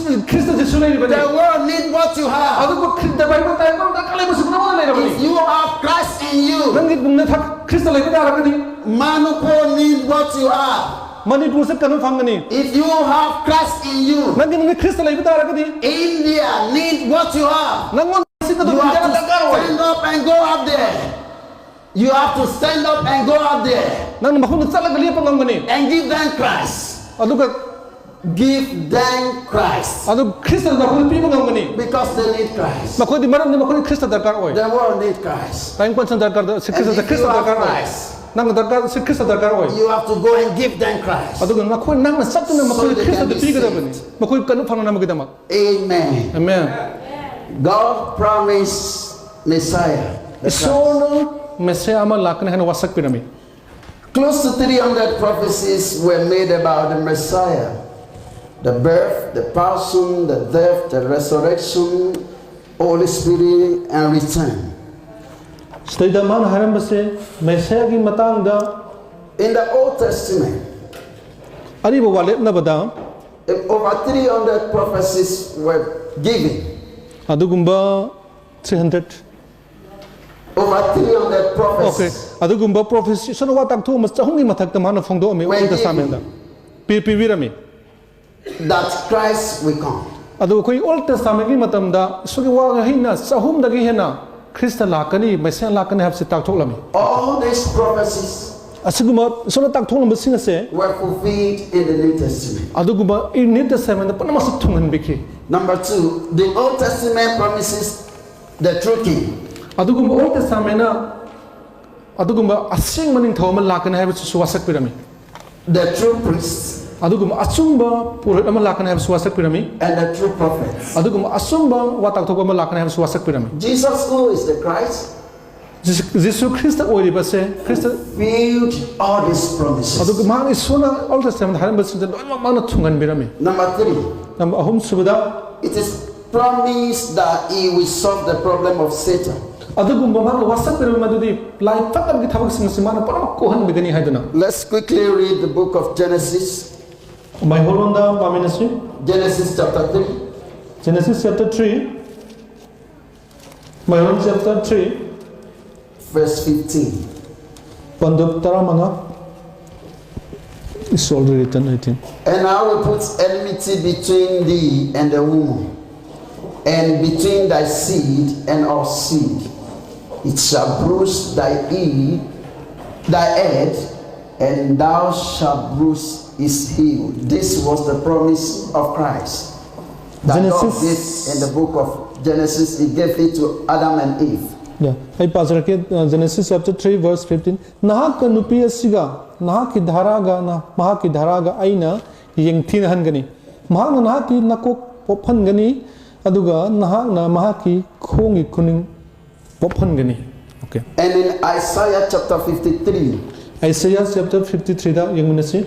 ꯈ꯭ꯔꯤꯁꯇ ꯖꯤꯁꯨ ꯂꯩꯔꯤꯕꯅꯤ꯫ The world need what you have. ꯑꯗꯨꯕꯨ ꯈ꯭ꯔꯤ-, ꯇꯥꯏꯕꯪ, ꯇꯥꯏꯕꯪ ꯗꯔꯀꯥꯔ ꯂꯩꯕꯁꯤꯡꯗꯣ ꯅꯪꯉꯣꯟꯗ ꯂꯩꯔꯕꯅꯤ꯫ If you have Christ in you, ꯅꯪꯒꯤ ꯅꯨꯡꯗ ꯊꯛ-, ꯈ꯭ꯔꯤꯁꯇ ꯂꯩꯕ ꯇꯥꯔꯒꯗꯤ, Manipur need what you have. ꯃꯅꯤꯄꯨꯔꯁꯦ ꯀꯩꯅꯣ ꯐꯪꯒꯅꯤ꯫ If you have Christ in you, ꯅꯪꯒꯤ ꯅꯨꯡꯗ ꯈ꯭ꯔꯤꯁꯇ ꯂꯩꯕ ꯇꯥꯔꯒꯗꯤ, India need what you have. ꯅꯪꯉꯣꯟꯗ ꯁꯤꯡ ꯑꯗꯨ You ꯏꯟꯗꯤꯌꯥꯗ have to ꯗꯔꯀꯥꯔ ꯑꯣꯏ꯫ Stand up and go out there. You have to stand up and go out there ꯅꯪꯅ ꯃꯐꯝꯗ ꯆꯠꯂꯒ ꯂꯦꯞꯄ ꯉꯝꯒꯅꯤ꯫ And give them Christ. ꯑꯗꯨꯒ Give them Christ. ꯑꯗꯨ ꯈ꯭ꯔꯤꯁꯇ ꯃꯈꯣꯏꯗ ꯄꯤꯕ ꯉꯝꯒꯅꯤ꯫ Because they need Christ. ꯃꯈꯣꯏꯗꯤ, ꯃꯔꯝꯗꯤ ꯃꯈꯣꯏꯗꯤ ꯈ꯭ꯔꯤꯁꯇ ꯗꯔꯀꯥꯔ ꯑꯣꯏ꯫ The world need Christ. ꯇꯥꯏꯕꯪꯄꯥꯟꯁꯤꯅ ꯗꯔꯀꯥꯔ, ꯁꯤ Christ, And if Christ you have ꯗꯔꯀꯥꯔ ꯑꯣꯏ꯫ Christ, ꯅꯪꯅ ꯗꯔꯀꯥꯔ, ꯁꯤ ꯈ꯭ꯔꯤꯁꯇ ꯗꯔꯀꯥꯔ ꯑꯣꯏ꯫ You have to go and give them Christ. ꯑꯗꯨꯒ ꯅꯈꯣꯏ, ꯅꯪꯅ ꯆꯠꯇꯨꯅ ꯃꯈꯣꯏꯗ So they ꯈ꯭ꯔꯤꯁꯇꯗ can be ꯄꯤꯒꯗꯕꯅꯤ꯫ ꯃꯈꯣꯏ ꯀꯟꯅ ꯐꯪꯅꯅꯕꯒꯤꯗꯃꯛ꯫ Amen. Amen. God promised Messiah. ꯏꯁꯣꯔꯅ ꯃꯦꯁꯤꯌꯥ ꯑꯃ ꯂꯥꯛꯀꯅꯤ ꯍꯥꯏꯅ ꯋꯥꯁꯛꯄꯤꯔꯝꯃꯤ꯫ Close to three hundred prophecies were made about the Messiah, the birth, the passion, the death, the resurrection, Holy Spirit, and return. ꯁꯤꯗꯩꯗ ꯃꯥꯅ ꯍꯥꯏꯔꯝꯕꯁꯦ ꯃꯦꯁꯤꯌꯥꯒꯤ ꯃꯇꯥꯡꯗ In the Old Testament, ꯑꯔꯤꯕ ꯋꯥꯔꯦꯞꯅꯕꯗ over three hundred prophecies were given. ꯑꯗꯨꯒꯨꯝꯕ three hundred Over three hundred okay prophecies ꯑꯗꯨꯒꯨꯝꯕ ꯄ꯭ꯔꯣꯐꯦꯁꯤ ꯏꯁꯣꯔꯅ ꯋꯥ ꯇꯥꯛꯊꯣꯛꯑꯝꯕ ꯆꯍꯨꯝꯒꯤ ꯃꯊꯛꯇ ꯃꯥꯅ ꯐꯣꯡꯗꯣꯛꯑꯝꯃꯤ Were ꯑꯣꯜ given. ꯇꯦꯁꯇꯥꯃꯦꯟꯗ ꯄꯤ ꯄꯤꯕꯤꯔꯝꯃꯤ that Christ will come. ꯑꯗꯨ ꯑꯩꯈꯣꯏ ꯑꯣꯜ ꯇꯦꯁꯇꯥꯃꯦꯟꯒꯤ ꯃꯇꯝꯗ ꯏꯁꯣꯔꯒꯤ ꯋꯥꯍꯩꯅ ꯆꯍꯨꯝꯗꯒꯤ ꯍꯦꯟꯅ ꯈ꯭ꯔꯤꯁꯇ ꯂꯥꯛꯀꯅꯤ ꯃꯦꯁꯤꯌꯥ ꯂꯥꯛꯀꯅꯤ ꯍꯥꯏꯕꯁꯤ ꯇꯥꯛꯊꯣꯛꯂꯝꯃꯤ All these prophecies ꯑꯁꯤꯒꯨꯝꯕ ꯏꯁꯣꯔꯅ ꯇꯥꯛꯊꯣꯛꯂꯝꯕꯁꯤꯡ ꯑꯁꯦ were fulfilled in the New Testament. ꯑꯗꯨꯒꯨꯝꯕ ꯅ꯭ꯌꯨ ꯇꯦꯁꯇꯥꯃꯦꯟꯗ ꯄꯨꯝꯅꯃꯛꯁꯨ ꯊꯨꯡꯍꯟꯕꯤꯈꯤ Number two, the Old Testament promises the true king. ꯑꯗꯨꯒꯨꯝꯕ ꯑꯣꯜ ꯇꯦꯁꯇꯥꯃꯦꯟꯅ ꯑꯗꯨꯒꯨꯝꯕ ꯑꯁꯦꯡꯕ ꯅꯤꯡꯊꯧ ꯑꯃ ꯂꯥꯛꯀꯅꯤ ꯍꯥꯏꯕꯁꯤꯁꯨ ꯋꯥꯁꯛꯄꯤꯔꯝꯃꯤ The true priest ꯑꯗꯨꯒꯨꯝꯕ ꯑꯆꯨꯝꯕ ꯄꯨꯔꯣꯍꯤꯠ ꯑꯃ ꯂꯥꯛꯀꯅꯤ ꯍꯥꯏꯕꯁꯨ ꯋꯥꯁꯛꯄꯤꯔꯝꯃꯤ and the true prophets. ꯑꯗꯨꯒꯨꯝꯕ ꯑꯆꯨꯝꯕ ꯋꯥ ꯇꯥꯛꯊꯣꯛꯄ ꯑꯃ ꯂꯥꯛꯀꯅꯤ ꯍꯥꯏꯕꯁꯨ ꯋꯥꯁꯛꯄꯤꯔꯝꯃꯤ Jesus, who is the Christ, Jesus Christ ꯑꯣꯏꯔꯤꯕꯁꯦ Christ filled all these promises. ꯑꯗꯨꯒ ꯃꯍꯥꯛꯅ ꯏꯁꯣꯔꯅ ꯑꯣꯜ ꯇꯦꯁꯇꯥꯃꯦꯟꯗ ꯍꯥꯏꯔꯝꯕꯁꯤꯡꯁꯦ ꯂꯣꯏꯅꯃꯛ ꯃꯥꯅ ꯊꯨꯡꯍꯟꯕꯤꯔꯝꯃꯤ Number three, ꯅꯝꯕꯔ ꯑꯍꯨꯝ ꯁꯨꯕꯗ it is promised that he will solve the problem of Satan. ꯑꯗꯨꯒꯨꯝꯕ ꯃꯥꯅ ꯋꯥꯁꯛꯄꯤꯔꯝꯕ ꯑꯗꯨꯗꯤ ꯂꯥꯏ ꯐꯠꯇꯕꯒꯤ ꯊꯕꯛꯁꯤꯡ ꯑꯁꯤ ꯃꯥꯅ ꯄꯨꯝꯅꯃꯛ ꯀꯣꯛꯍꯟꯕꯤꯒꯅꯤ ꯍꯥꯏꯗꯨꯅ Let's quickly read the book of Genesis. ꯃꯩꯍꯧꯔꯣꯟꯗ ꯄꯥꯃꯤꯟꯅꯁꯤ Genesis chapter three, Genesis chapter three ꯃꯩꯍꯧꯔꯣꯟ chapter three verse fifteen. ꯄꯟꯗꯨꯞ ꯇꯔꯥꯃꯉꯥ It's already written, I think. And I will put enmity between thee and the woman, and between thy seed and her seed. It shall bruise thy heel, thy head, and thou shalt bruise his heel. This was the promise of Christ. That God Genesis. Gave in the book of Genesis, he gave it to Adam and Eve. Yeah, ꯑꯩ ꯄꯥꯖꯔꯛꯀꯦ Genesis chapter three verse fifteen. ꯅꯍꯥꯛꯀ ꯅꯨꯄꯤ ꯑꯁꯤꯒ ꯅꯍꯥꯛꯀꯤ ꯙꯥꯔꯥꯒ ꯅ- ꯃꯍꯥꯛꯀꯤ ꯙꯥꯔꯥꯒ ꯑꯩꯅ ꯌꯦꯡꯊꯤꯅꯍꯟꯒꯅꯤ꯫ ꯃꯍꯥꯛꯅ ꯅꯍꯥꯛꯀꯤ ꯅꯀꯣꯛ ꯄꯣꯞꯍꯟꯒꯅꯤ, ꯑꯗꯨꯒ ꯅꯍꯥꯛꯅ ꯃꯍꯥꯛꯀꯤ ꯈꯣꯡꯒꯤ ꯈꯨꯅꯤꯡ ꯄꯣꯞꯍꯟꯒꯅꯤ꯫ And in Isaiah chapter fifty-three, Isaiah chapter fifty-three the ꯌꯦꯡꯃꯤꯟꯅꯁꯤ꯫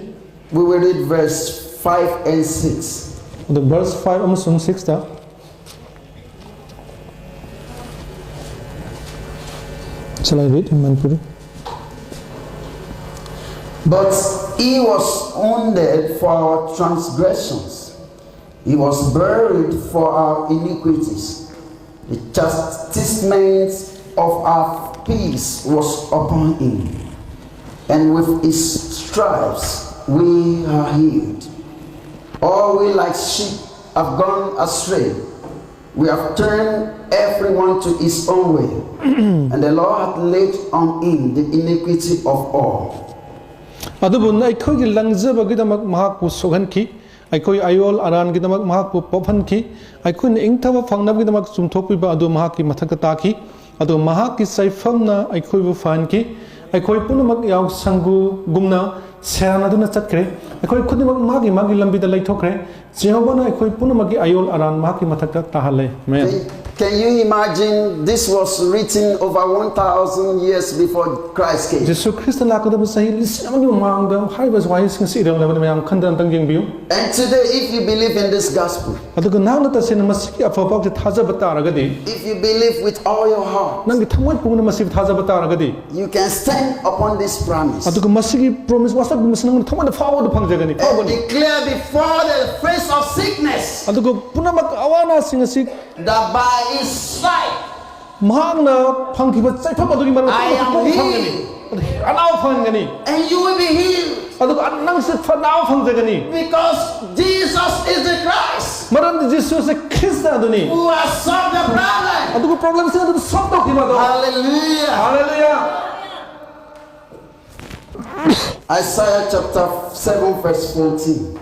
We will read verse five and six. ꯑꯗꯣ verse five ꯑꯃꯁꯨꯡ six ꯇ꯫ Shall I read in Manipuri? But he was wounded for our transgrestions, he was buried for our iniquities. The chastisement of our peace was upon him, and with his stripes we are healed. All we like sheep have gone astray. We have turned everyone to his own way, and the Lord hath laid on him the iniquity of all. ꯑꯗꯨꯕꯨ ꯑꯩꯈꯣꯏꯒꯤ ꯂꯪꯖꯕꯒꯤꯗꯃꯛ ꯃꯍꯥꯛꯄꯨ ꯁꯣꯛꯍꯟꯈꯤ, ꯑꯩꯈꯣꯏ ꯑꯌꯣꯜ ꯑꯔꯥꯟꯒꯤꯗꯃꯛ ꯃꯍꯥꯛꯄꯨ ꯄꯣꯛꯍꯟꯈꯤ, ꯑꯩꯈꯣꯏꯅ ꯏꯪꯊꯕ ꯐꯪꯅꯕꯒꯤꯗꯃꯛ ꯆꯨꯝꯊꯣꯛꯄꯤꯕ ꯑꯗꯨ ꯃꯍꯥꯛꯀꯤ ꯃꯊꯛꯇ ꯇꯥꯈꯤ꯫ ꯑꯗꯨ ꯃꯍꯥꯛꯀꯤ ꯆꯩꯐꯝꯅ ꯑꯩꯈꯣꯏꯕꯨ ꯐꯍꯟꯈꯤ꯫ ꯑꯩꯈꯣꯏ ꯄꯨꯝꯅꯃꯛ ꯌꯥꯎꯁꯪꯒꯨꯒꯨꯝꯅ ꯁꯦꯔꯥꯟꯅꯗꯨꯅ ꯆꯠꯈ꯭ꯔꯦ꯫ ꯑꯩꯈꯣꯏ ꯈꯨꯗꯤꯡꯃꯛ ꯃꯥꯒꯤ ꯃꯥꯒꯤ ꯂꯝꯕꯤꯗ ꯂꯩꯊꯣꯛꯈ꯭ꯔꯦ꯫ ꯖꯦꯍꯣꯚꯥꯅ ꯑꯩꯈꯣꯏ ꯄꯨꯝꯅꯃꯛꯀꯤ ꯑꯌꯣꯜ ꯑꯔꯥꯟ ꯃꯍꯥꯛꯀꯤ ꯃꯊꯛꯇ ꯇꯥꯍꯜꯂꯦ꯫ Amen. Can, can you imagine this was written over one thousand years before Christ came? Jesus Christ ꯂꯥꯛꯀꯗꯕ ꯆꯍꯤ ꯂꯤꯁꯤꯡ ꯑꯃꯒꯤ ꯃꯃꯥꯡꯗ ꯍꯥꯏꯔꯤꯕ ꯋꯥꯍꯩꯁꯤꯡ ꯑꯁꯤ ꯏꯔꯝꯂꯕꯅꯤ꯫ ꯃꯌꯥꯝ ꯈꯟꯗꯅ ꯑꯝꯇꯪ ꯌꯦꯡꯕꯤꯌꯨ꯫ And today, if you believe in this gospel, ꯑꯗꯨꯒ ꯅꯍꯥꯛꯅ ꯇꯁꯦꯡꯅ ꯃꯁꯤꯒꯤ ꯑꯐꯕ ꯄꯥꯎꯁꯦ ꯊꯥꯖꯕ ꯇꯥꯔꯒꯗꯤ, if you believe with all your heart, ꯅꯪꯒꯤ ꯊꯃꯣꯏ ꯄꯨꯝꯕꯅ ꯃꯁꯤꯕꯨ ꯊꯥꯖꯕ ꯇꯥꯔꯒꯗꯤ, you can stand upon this promise ꯑꯗꯨꯒ ꯃꯁꯤꯒꯤ promise, ꯋꯥꯁꯛ ꯃꯁꯤ ꯅꯪꯅ ꯊꯃꯣꯏꯗ ꯐꯥꯎꯕꯗ ꯐꯪꯖꯒꯅꯤ, and ꯐꯥꯎꯒꯅꯤ꯫ Declare before the face of sickness ꯑꯗꯨꯒ ꯄꯨꯝꯅꯃꯛ ꯑꯋꯥ ꯑꯅꯥꯁꯤꯡ ꯑꯁꯤ that by his stripe ꯃꯍꯥꯛꯅ ꯐꯪꯈꯤꯕ ꯆꯩꯐꯝ ꯑꯗꯨꯒꯤ ꯃꯔꯝ I am ꯄꯨꯝꯅꯃꯛ ꯐꯪꯒꯅꯤ꯫ healed. ꯑꯅꯥꯕ ꯐꯪꯒꯅꯤ꯫ And you will be healed. ꯑꯗꯨꯒ ꯅꯪꯁꯨ ꯐꯅꯥꯕ ꯐꯪꯖꯒꯅꯤ꯫ Because Jesus is the Christ ꯃꯔꯝꯗꯤ ꯖꯤꯁꯨꯁꯦ ꯈ꯭ꯔꯤꯁꯇ ꯑꯗꯨꯅꯤ꯫ Who has solved the problem. ꯑꯗꯨꯒ problemꯁꯤꯡ ꯑꯗꯨ solve ꯇꯧꯈꯤꯕ ꯑꯗꯣ꯫ Hallelujah. Hallelujah. Isaiah chapter seven, verse fourteen.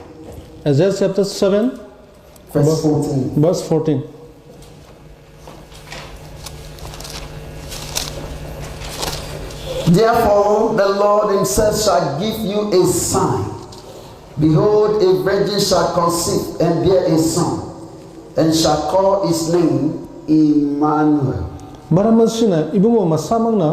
Isaiah chapter seven, Verse fourteen. Verse fourteen. Therefore, the Lord himself shall give you a sign. Behold, a virgin shall conceive and bear a son, and shall call his name Emmanuel. ꯃꯔꯝ ꯑꯁꯤꯅ ꯏꯕꯨꯡꯉꯣ ꯃꯁꯥꯃꯛꯅ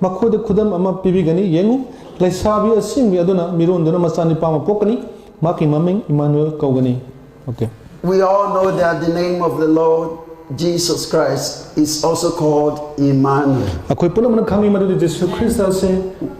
ꯃꯈꯣꯏꯗ ꯈꯨꯗꯝ ꯑꯃ ꯄꯤꯕꯤꯒꯅꯤ꯫ ꯌꯦꯡꯉꯨ, ꯂꯩꯁꯥꯕꯤ ꯑꯁꯦꯡꯕꯤ ꯑꯗꯨꯅ ꯃꯤꯔꯣꯟꯗꯨꯅ ꯃꯆꯥꯅꯤꯄꯥ ꯑꯃ ꯄꯣꯛꯀꯅꯤ, ꯃꯍꯥꯛꯀꯤ ꯃꯃꯤꯡ ꯏꯃꯥꯅꯨꯑꯦꯜ ꯀꯧꯒꯅꯤ꯫ Okay. We all know that the name of the Lord Jesus Christ is also called Emmanuel, ꯑꯩꯈꯣꯏ ꯄꯨꯝꯅꯃꯛꯅ ꯈꯪꯉꯤ ꯃꯗꯨꯗꯤ ꯖꯤꯁꯨ ꯈ꯭ꯔꯤꯁꯇ ꯑꯁꯤ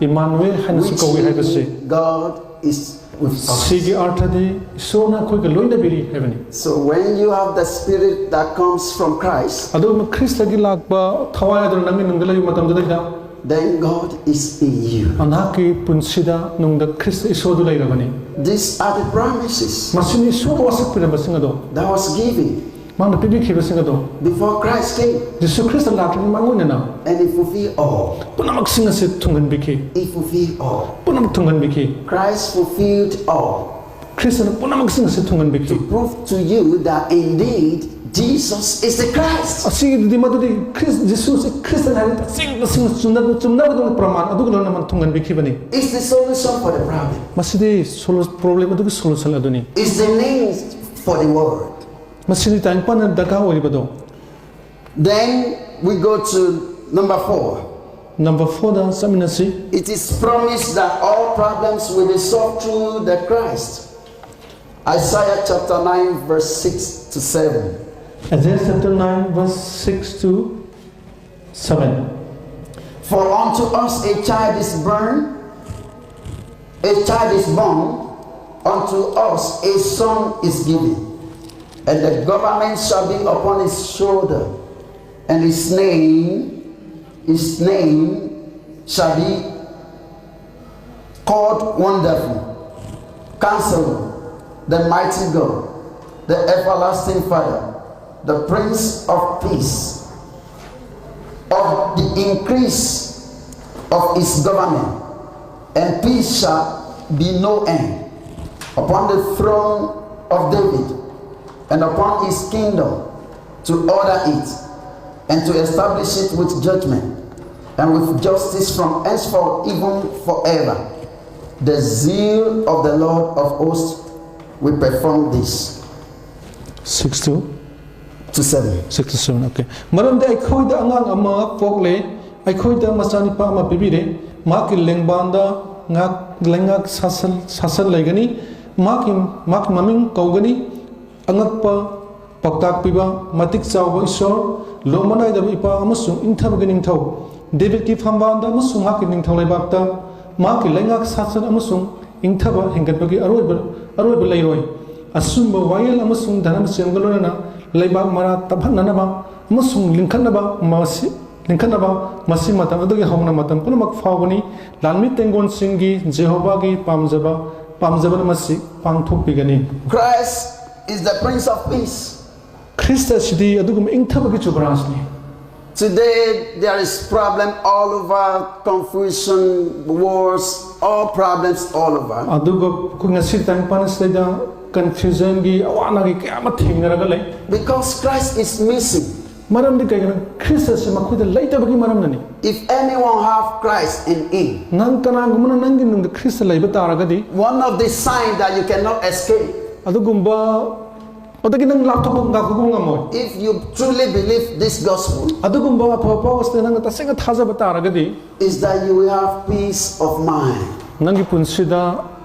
ꯏꯃꯥꯅꯨꯑꯦꯜ ꯍꯥꯏꯅꯁꯨ which ꯀꯧꯏ ꯍꯥꯏꯕꯁꯤ꯫ means God is with us. ꯁꯤꯒꯤ ꯑꯔꯊꯗꯤ ꯏꯁꯣꯔꯅ ꯑꯩꯈꯣꯏꯒ ꯂꯣꯏꯅꯕꯤꯔꯤ ꯍꯥꯏꯕꯅꯤ꯫ So when you have the spirit that comes from Christ, ꯑꯗꯨꯒꯨꯝꯕ ꯈ꯭ꯔꯤꯁꯇꯒꯤ ꯂꯥꯛꯄ ꯊꯋꯥꯏ ꯑꯗꯨꯅ ꯅꯪꯒꯤ ꯅꯨꯡꯗ ꯂꯩꯕ ꯃꯇꯝꯗꯨꯗꯩꯗ then God is in you. ꯅꯍꯥꯛꯀꯤ ꯄꯨꯟꯁꯤꯗ ꯅꯨꯡꯗ ꯈ꯭ꯔꯤꯁꯇ ꯏꯁꯣꯔꯗꯨ ꯂꯩꯔꯕꯅꯤ꯫ These are the promises. ꯃꯁꯤꯅꯤ ꯏꯁꯣꯔꯅ ꯋꯥꯁꯛꯄꯤꯔꯕꯁꯤꯡ ꯑꯗꯣ, That was given ꯃꯥꯅ ꯄꯤꯕꯤꯈꯤꯕꯁꯤꯡ ꯑꯗꯣ, before Christ came, Jesus Christ ꯂꯥꯛꯇ꯭ꯔꯤꯉꯩ ꯃꯥꯡ ꯑꯣꯏꯅꯅ and He fulfilled all. ꯄꯨꯝꯅꯃꯛꯁꯤꯡ ꯑꯁꯤ ꯊꯨꯡꯍꯟꯕꯤꯈꯤ꯫ He fulfilled all. ꯄꯨꯝꯅꯃꯛ ꯊꯨꯡꯍꯟꯕꯤꯈꯤ꯫ Christ fulfilled all. ꯈ꯭ꯔꯤꯁꯇꯅ ꯄꯨꯝꯅꯃꯛꯁꯤꯡ ꯑꯁꯤ ꯊꯨꯡꯍꯟꯕꯤꯈꯤ꯫ Prove to you that indeed Jesus is the Christ. ꯑꯁꯤꯒꯤꯗꯨꯗꯤ ꯃꯗꯨꯗꯤ ꯈ꯭ꯔꯤꯁ ꯖꯤꯁꯨꯁꯤ ꯈ꯭ꯔꯤꯁꯇꯅ ꯍꯥꯏꯕ ꯇꯁꯦꯡ ꯇꯁꯦꯡꯅ ꯆꯨꯝꯅꯕ ꯆꯨꯝꯅꯕꯗꯧꯅ ꯄ꯭ꯔꯃꯥꯟ ꯑꯗꯨꯒ ꯂꯣꯏꯅꯅ ꯊꯨꯡꯍꯟꯕꯤꯈꯤꯕꯅꯤ꯫ It's the solution for the problem. ꯃꯁꯤꯗꯤ ꯁꯣꯂꯨ ꯄ꯭ꯔꯣꯕ꯭ꯂꯦꯝ ꯑꯗꯨꯒꯤ ꯁꯣꯂꯨꯁꯟ ꯑꯗꯨꯅꯤ꯫ It's the name for the world. ꯃꯁꯤꯗꯤ ꯇꯥꯏꯕꯪꯄꯥꯟꯗ ꯗꯔꯀꯥꯔ ꯑꯣꯏꯔꯤꯕꯗꯣ꯫ Then we go to number four. Number ꯐꯣꯔꯗ ꯆꯠꯃꯤꯟꯅꯁꯤ꯫ It is promised that all problems will be solved through the Christ. Isaiah chapter nine, verse six to seven. Isaiah chapter nine, verse six to seven. For unto us a child is born, a child is born, unto us a son is given, and the government shall be upon his shoulder, and his name, his name shall be called Wonderful, Counselor, the Mighty God, the Everlasting Father, the Prince of Peace. Of the increase of his government and peace shall be no end upon the throne of David and upon his kingdom, to order it and to establish it with judgment and with justice from henceforth even forever. The zeal of the Lord of hosts will perform this. Six to to seven. Six to seven, okay. ꯃꯔꯝꯗꯤ ꯑꯩꯈꯣꯏꯗ ꯑꯉꯥꯡ ꯑꯃ ꯄꯣꯛꯂꯦ, ꯑꯩꯈꯣꯏꯗ ꯃꯆꯥꯅꯨꯄꯥ ꯑꯃ ꯄꯤꯕꯤꯔꯦ, ꯃꯍꯥꯛꯀꯤ ꯂꯦꯡꯕꯥꯟꯗ ꯉꯥꯛ ꯂꯩꯉꯥꯛ ꯁꯥꯁꯟ ꯁꯥꯁꯟ ꯂꯩꯒꯅꯤ꯫ ꯃꯍꯥꯛꯀꯤ ꯃꯍꯥꯛꯀꯤ ꯃꯃꯤꯡ ꯀꯧꯒꯅꯤ ꯑꯉꯛꯄ, ꯄꯥꯎꯇꯥꯛ ꯄꯤꯕ, ꯃꯇꯤꯛ ꯆꯥꯎꯕ ꯏꯁꯣꯔ, ꯂꯣꯝꯕ ꯅꯥꯏꯗꯕ ꯏꯄꯥ ꯑꯃꯁꯨꯡ ꯏꯪꯊꯕꯒꯤ ꯅꯤꯡꯊꯧ꯫ ꯗꯦꯕꯤꯠꯀꯤ ꯐꯝꯕꯥꯜꯗ ꯑꯃꯁꯨꯡ ꯃꯍꯥꯛꯀꯤ ꯅꯤꯡꯊꯧ ꯂꯩꯕꯥꯛꯇ ꯃꯍꯥꯛꯀꯤ ꯂꯩꯉꯥꯛ ꯁꯥꯁꯟ ꯑꯃꯁꯨꯡ ꯏꯪꯊꯕ ꯍꯦꯟꯒꯠꯄꯒꯤ ꯑꯔꯣꯏꯕ ꯑꯔꯣꯏꯕ ꯂꯩꯔꯣꯏ꯫ ꯑꯆꯨꯝꯕ ꯋꯥꯌꯦꯜ ꯑꯃꯁꯨꯡ ꯙꯔꯃ ꯆꯦꯟꯕꯒ ꯂꯣꯏꯅꯅ ꯂꯩꯕꯥꯛ ꯃꯔꯥ ꯇꯞꯍꯠꯅꯅꯕ ꯑꯃꯁꯨꯡ ꯂꯤꯡꯈꯠꯅꯕ ꯃꯁꯤ ꯂꯤꯡꯈꯠꯅꯕ ꯃꯁꯤ ꯃꯇꯝ ꯑꯗꯨꯒꯤ ꯍꯧꯅ ꯃꯇꯝ ꯄꯨꯝꯅꯃꯛ ꯐꯥꯎꯕꯅꯤ꯫ ꯂꯥꯟꯃꯤ ꯇꯦꯡꯒꯣꯟꯁꯤꯡꯒꯤ ꯖꯦꯍꯣꯚꯥꯒꯤ ꯄꯥꯝꯖꯕ ꯄꯥꯝꯖꯕꯅ ꯃꯁꯤ ꯄꯥꯡꯊꯣꯛꯄꯤꯒꯅꯤ꯫ Christ is the Prince of Peace. Christ ꯑꯁꯤꯗꯤ ꯑꯗꯨꯒꯨꯝꯕ ꯏꯪꯊꯕꯒꯤ ꯖꯨꯕꯔꯥꯖꯅꯤ꯫ Today, there is problem all over, confusion, wars, all problems all over. ꯑꯗꯨꯒ ꯑꯩꯈꯣꯏ ꯉꯁꯤ ꯇꯥꯏꯕꯪꯄꯥꯟ ꯑꯁꯤꯗ ꯀꯟꯐ꯭ꯌꯨꯖꯟꯒꯤ, ꯑꯋꯥ ꯑꯅꯥꯒꯤ ꯀꯌꯥ ꯑꯃ ꯊꯦꯡꯅꯔꯒ ꯂꯩ꯫ Because Christ is missing. ꯃꯔꯝꯗꯤ ꯀꯩꯒꯤꯅꯣ? ꯈ꯭ꯔꯤꯁꯇ ꯑꯁꯤ ꯃꯈꯣꯏꯗ ꯂꯩꯇꯕꯒꯤ ꯃꯔꯝꯅꯅꯤ꯫ If anyone have Christ in him, ꯅꯪ ꯀꯅꯥꯒꯨꯝꯕꯅ ꯅꯪꯒꯤ ꯅꯨꯡꯗ ꯈ꯭ꯔꯤꯁꯇ ꯂꯩꯕ ꯇꯥꯔꯒꯗꯤ, one of the signs that you cannot escape, ꯑꯗꯨꯒꯨꯝꯕ ꯑꯗꯒꯤ ꯅꯪ ꯂꯥꯞꯊꯣꯛꯄ ꯂꯥꯞꯊꯣꯛꯄ ꯉꯝꯃꯣꯏ꯫ if you truly believe this gospel, ꯑꯗꯨꯒꯨꯝꯕ ꯑꯐꯕ ꯄꯥꯎ ꯑꯁꯤꯗ ꯅꯪꯅ ꯇꯁꯦꯡꯅ ꯊꯥꯖꯕ ꯇꯥꯔꯒꯗꯤ, is that you will have peace of mind. ꯅꯪꯒꯤ ꯄꯨꯟꯁꯤꯗ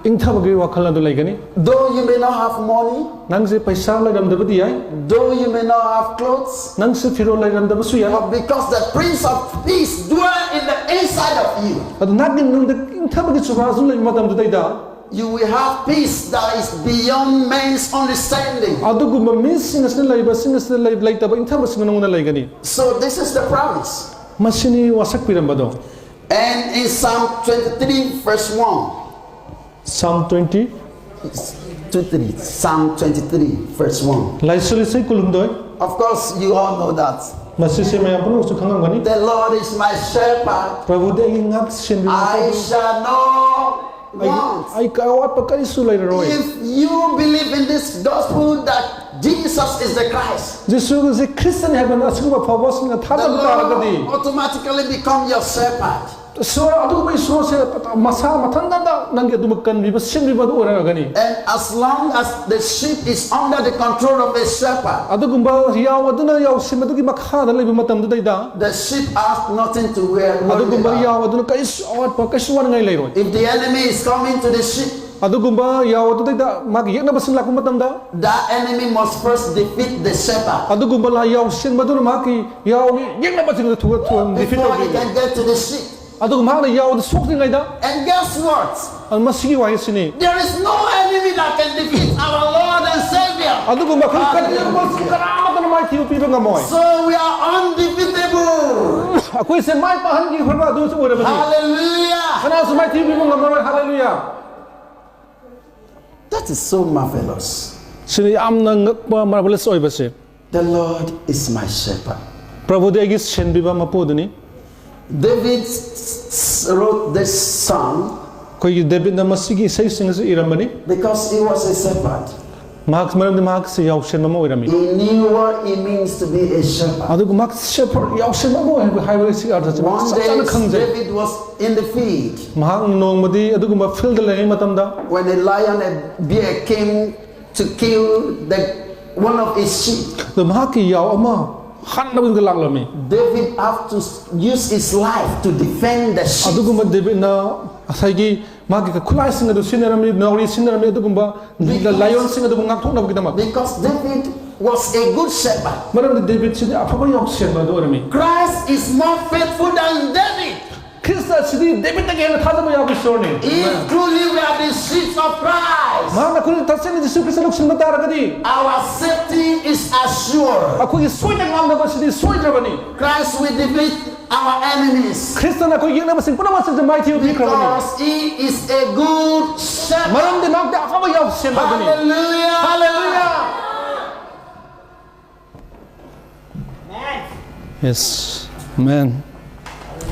ꯏꯪꯊꯕꯒꯤ ꯋꯥꯈꯜ ꯑꯗꯨ ꯂꯩꯒꯅꯤ꯫ Though you may not have money, ꯅꯪꯁꯦ ꯄꯩꯁꯥ ꯂꯩꯔꯝꯗꯕꯗꯤ ꯌꯥꯏ, though you may not have clothes, ꯅꯪꯁꯦ ꯐꯤꯔꯣꯜ ꯂꯩꯔꯝꯗꯕꯁꯨ ꯌꯥꯏ꯫ but because the Prince of Peace dwell in the inside of you, ꯑꯗꯨ ꯅꯪꯒꯤ ꯅꯨꯡꯗ ꯏꯪꯊꯕꯒꯤ ꯖꯨꯕꯔꯥꯖ ꯂꯩꯕ ꯃꯇꯝꯗꯨꯗꯩꯗ you will have peace that is beyond man's understanding. ꯑꯗꯨꯒꯨꯝꯕ ꯃꯤꯁꯤꯡ ꯑꯁꯤꯅ ꯂꯩꯕꯁꯤꯡ ꯑꯁꯤꯗ ꯂꯩ- ꯂꯩꯇꯕ ꯏꯪꯊꯕꯁꯤꯡ ꯅꯉꯣꯟꯗ ꯂꯩꯒꯅꯤ꯫ So this is the promise. ꯃꯁꯤꯅꯤ ꯋꯥꯁꯛ ꯄꯤꯔꯝꯕꯗꯣ꯫ And in Psalm twenty-three, verse one, Psalm twenty, twenty-three, Psalm twenty-three, verse one. ꯂꯥꯏꯁꯣꯟ ꯏꯁꯩ ꯀꯨꯟꯍꯨꯝꯗꯣꯏ, Of course, you all know that. ꯃꯁꯤꯁꯦ ꯃꯌꯥꯝ ꯄꯨꯝꯅꯃꯛꯁꯨ ꯈꯪꯉꯝꯒꯅꯤ꯫ The Lord is my shepherd. ꯄ꯭ꯔꯚꯨꯗꯤ ꯑꯩꯒꯤ ꯉꯥꯛ ꯁꯦꯟꯕꯤ I shall not ꯑꯩ want. ꯑꯩ ꯑꯋꯥꯠꯄ ꯀꯔꯤꯁꯨ ꯂꯩꯔꯔꯣꯏ꯫ If you believe in this gospel that Jesus is the Christ, ꯖꯤꯁꯨ ꯑꯁꯤ ꯈ꯭ꯔꯤꯁꯇꯅꯤ ꯍꯥꯏꯕ ꯑꯁꯤꯒꯨꯝꯕ ꯑꯐꯕꯁꯤꯡꯅ the ꯊꯥꯖꯕ ꯇꯥꯔꯒꯗꯤ, Lord automatically become your shepherd. ꯏꯁꯣꯔ, ꯑꯗꯨꯒꯨꯝꯕ ꯏꯁꯣꯔꯁꯦ ꯃꯁꯥ ꯃꯊꯟꯇ ꯅꯪꯒꯤ ꯑꯗꯨꯃꯛ ꯀꯟꯕꯤꯕ, ꯁꯦꯝꯕꯤꯕ ꯑꯗꯨ ꯑꯣꯏꯔꯛꯑꯒꯅꯤ꯫ And as long as the sheep is under the control of a shepherd, ꯑꯗꯨꯒꯨꯝꯕ ꯌꯥꯎ ꯑꯗꯨꯅ ꯌꯥꯎꯁꯤꯟꯕꯗꯨꯒꯤ ꯃꯈꯥꯗ ꯂꯩꯕ ꯃꯇꯝꯗꯨꯗꯩꯗ the sheep has nothing to wear. worry ꯑꯗꯨꯒꯨꯝꯕ about. ꯌꯥꯎ ꯑꯗꯨꯅ ꯀꯔꯤꯁꯨ ꯑꯋꯥꯠꯄ, ꯀꯔꯤꯁꯨ ꯋꯥꯅꯤꯡꯉꯥꯏ ꯂꯩꯔꯣꯏ꯫ If the enemy is coming to the sheep, ꯑꯗꯨꯒꯨꯝꯕ ꯌꯥꯎ ꯑꯗꯨꯗꯩꯗ ꯃꯥꯒꯤ ꯌꯦꯛꯅꯕꯁꯤꯡ ꯂꯥꯛꯄ ꯃꯇꯝꯗ, that enemy must first defeat the shepherd ꯑꯗꯨꯒꯨꯝꯕ ꯂꯥꯏ ꯌꯥꯎꯁꯤꯟꯕ ꯑꯗꯨꯅ ꯃꯍꯥꯛꯀꯤ ꯌꯥꯎꯒꯤ ꯌꯦꯛꯅꯕꯁꯤꯡꯗꯨ ꯊꯨꯒ- ꯊꯨꯒ- defeat before he ꯇꯧꯕꯤꯒꯅꯤ꯫ Can get to the sheep. ꯑꯗꯨꯒ ꯃꯍꯥꯛꯅ ꯌꯥꯎꯗ ꯁꯣꯛꯇ꯭ꯔꯤꯉꯩꯗ, And guess what? ꯑꯗꯨ ꯃꯁꯤꯒꯤ ꯋꯥꯍꯩꯁꯤꯅꯤ, There is no enemy that can defeat our Lord and Savior. ꯑꯗꯨꯒꯨꯝꯕ ꯑꯩꯈꯣꯏ ꯀꯔꯤꯒꯨꯝꯕ ꯀꯅꯥꯃꯠꯇꯅ ꯃꯥꯏꯊꯤꯕ ꯄꯤꯕ ꯉꯝꯃꯣꯏ꯫ So we are undefeatable. ꯑꯩꯈꯣꯏꯁꯦ ꯃꯥꯏ ꯄꯥꯛꯍꯟꯈꯤꯕ ꯑꯗꯨꯁꯨ ꯑꯣꯏꯔꯕꯅꯤ꯫ Hallelujah. ꯀꯅꯥꯁꯨ ꯃꯥꯏꯊꯤꯕ ꯄꯤꯕ ꯉꯝꯃꯔꯣꯏ꯫ ꯍꯥꯂꯦꯂꯨꯌꯥ꯫ That is so marvelous. ꯁꯤꯅ ꯌꯥꯝꯅ ꯉꯛꯄ, marvelous ꯑꯣꯏꯕꯁꯦ꯫ The Lord is my shepherd. ꯄ꯭ꯔꯚꯨꯗꯤ ꯑꯩꯒꯤ ꯁꯦꯟꯕꯤꯕ ꯃꯄꯨ ꯑꯗꯨꯅꯤ꯫ David s- s- wrote this song ꯑꯩꯈꯣꯏꯒꯤ ꯗꯦꯕꯤꯠꯅ ꯃꯁꯤꯒꯤ ꯏꯁꯩꯁꯤꯡ ꯑꯁꯤ ꯏꯔꯝꯕꯅꯤ꯫ Because he was a shepherd. ꯃꯍꯥꯛ, ꯃꯔꯝꯗꯤ ꯃꯍꯥꯛꯁꯤ ꯌꯥꯎꯁꯦꯟꯕ ꯑꯃ ꯑꯣꯏꯔꯝꯃꯤ꯫ He knew what it means to be a shepherd. ꯑꯗꯨꯒ ꯃꯍꯥꯛ shepherd, ꯌꯥꯎꯁꯦꯟꯕ ꯑꯃ ꯑꯣꯏꯕ ꯍꯥꯏꯕ ꯁꯤ ꯑꯥꯔꯊꯁꯤ ꯃꯍꯥꯛ One ꯆꯞ day, ꯆꯥꯅ ꯈꯪꯖꯩ꯫ David was in the field ꯃꯍꯥꯛ ꯅꯣꯡꯃꯗꯤ ꯑꯗꯨꯒꯨꯝꯕ field ꯗ ꯂꯩꯔꯤꯉꯩ ꯃꯇꯝꯗ, when a lion, a bear came to kill the, one of his sheep. ꯑꯗꯣ ꯃꯍꯥꯛꯀꯤ ꯌꯥꯎ ꯑꯃ ꯍꯥꯠꯅꯕꯒꯤ ꯂꯥꯛꯂꯝꯃꯤ꯫ David had to use his life to defend the sheep. ꯑꯗꯨꯒꯨꯝꯕ ꯗꯦꯕꯤꯠꯅ ꯉꯁꯥꯏꯒꯤ ꯃꯥꯒꯤ ꯈꯨꯠꯂꯥꯏꯁꯤꯡ ꯑꯗꯨ ꯁꯤꯖꯤꯟꯅꯔꯝꯃꯤ, ꯅꯥꯎꯔꯤ ꯁꯤꯖꯤꯟꯅꯔꯝꯃꯤ, ꯑꯗꯨꯒꯨꯝꯕ lion ꯁꯤꯡ ꯑꯗꯨꯕꯨ ꯉꯥꯛꯊꯣꯛꯅꯕꯒꯤꯗꯃꯛ꯫ Because David was a good shepherd. ꯃꯔꯝꯗꯤ ꯗꯦꯕꯤꯠꯁꯤꯗꯤ ꯑꯐꯕ ꯌꯥꯎꯁꯦꯟꯕ ꯑꯗꯨ ꯑꯣꯏꯔꯝꯃꯤ꯫ Christ is more faithful than David. Christ ꯑꯁꯤꯗꯤ ꯗꯦꯕꯤꯠꯇꯒꯤ ꯍꯦꯟꯅ ꯊꯥꯖꯕ ꯌꯥꯕ ꯏꯁꯣꯔꯅꯤ꯫ If truly we are the sheep of Christ, ꯃꯍꯥꯛꯅ ꯑꯩꯈꯣꯏ ꯇꯁꯦꯡꯅ ꯖꯤꯁꯨ ꯈ꯭ꯔꯤꯁꯇ ꯂꯧꯁꯤꯟꯕ ꯇꯥꯔꯒꯗꯤ, our safety is assured. ꯑꯩꯈꯣꯏꯒꯤ ꯁꯣꯏꯗ ꯉꯥꯝꯅꯕ ꯑꯁꯤꯗꯤ ꯁꯣꯏꯗ꯭ꯔꯕꯅꯤ꯫ Christ will defeat our enemies. ꯈ꯭ꯔꯤꯁꯇꯅ ꯑꯩꯈꯣꯏ ꯌꯦꯛꯅꯕꯁꯤꯡ ꯄꯨꯝꯅꯃꯛꯁꯤꯡꯁꯦ ꯃꯥꯏꯊꯤꯕ ꯄꯤꯈ꯭ꯔꯕꯅꯤ꯫ Because he is a good shepherd. ꯃꯔꯝꯗꯤ ꯃꯍꯥꯛꯇꯤ ꯑꯐꯕ ꯌꯥꯎꯁꯦꯟꯕ ꯑꯗꯨꯅꯤ꯫ Hallelujah. ꯍꯥꯂꯦꯂꯨꯌꯥ꯫ Yes. Amen.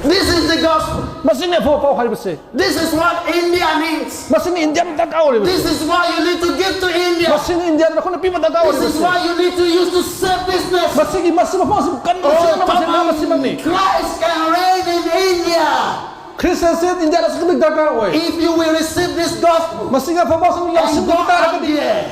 This is the gospel. ꯃꯁꯤꯅꯤ ꯑꯐꯕ ꯄꯥꯎ ꯍꯥꯏꯕꯁꯦ꯫ This is what India needs. ꯃꯁꯤꯅꯤ ꯏꯟꯗꯤꯌꯥ ꯗꯔꯀꯥꯔ ꯑꯣꯏꯔꯤꯕꯁꯦ꯫ This is what you need to give to India. ꯃꯁꯤꯅꯤ ꯏꯟꯗꯤꯌꯥꯗ ꯅꯈꯣꯏꯅ ꯄꯤꯕ ꯗꯔꯀꯥꯔ This is ꯑꯣꯏꯔꯤꯕꯁꯦ꯫ What you need to use to save business. ꯃꯁꯤꯒꯤ ꯃꯁꯤ ꯃꯐꯝ ꯑꯁꯤ ꯀꯟꯕ Oh, ꯁꯤꯖꯤꯟꯅꯕꯁꯦ come on. ꯃꯁꯤꯃꯛꯅꯤ꯫ Christ can reign in India. Christ ꯑꯁꯤ ꯏꯟꯗꯤꯌꯥꯗꯁꯨ ꯈꯛꯇ ꯗꯔꯀꯥꯔ ꯑꯣꯏ꯫ If you will receive this gospel ꯃꯁꯤꯒꯤ ꯑꯐꯕ ꯄꯥꯎꯁꯤꯡ and go ꯂꯧꯁꯤꯟꯕ out ꯇꯥꯔꯒꯗꯤ there,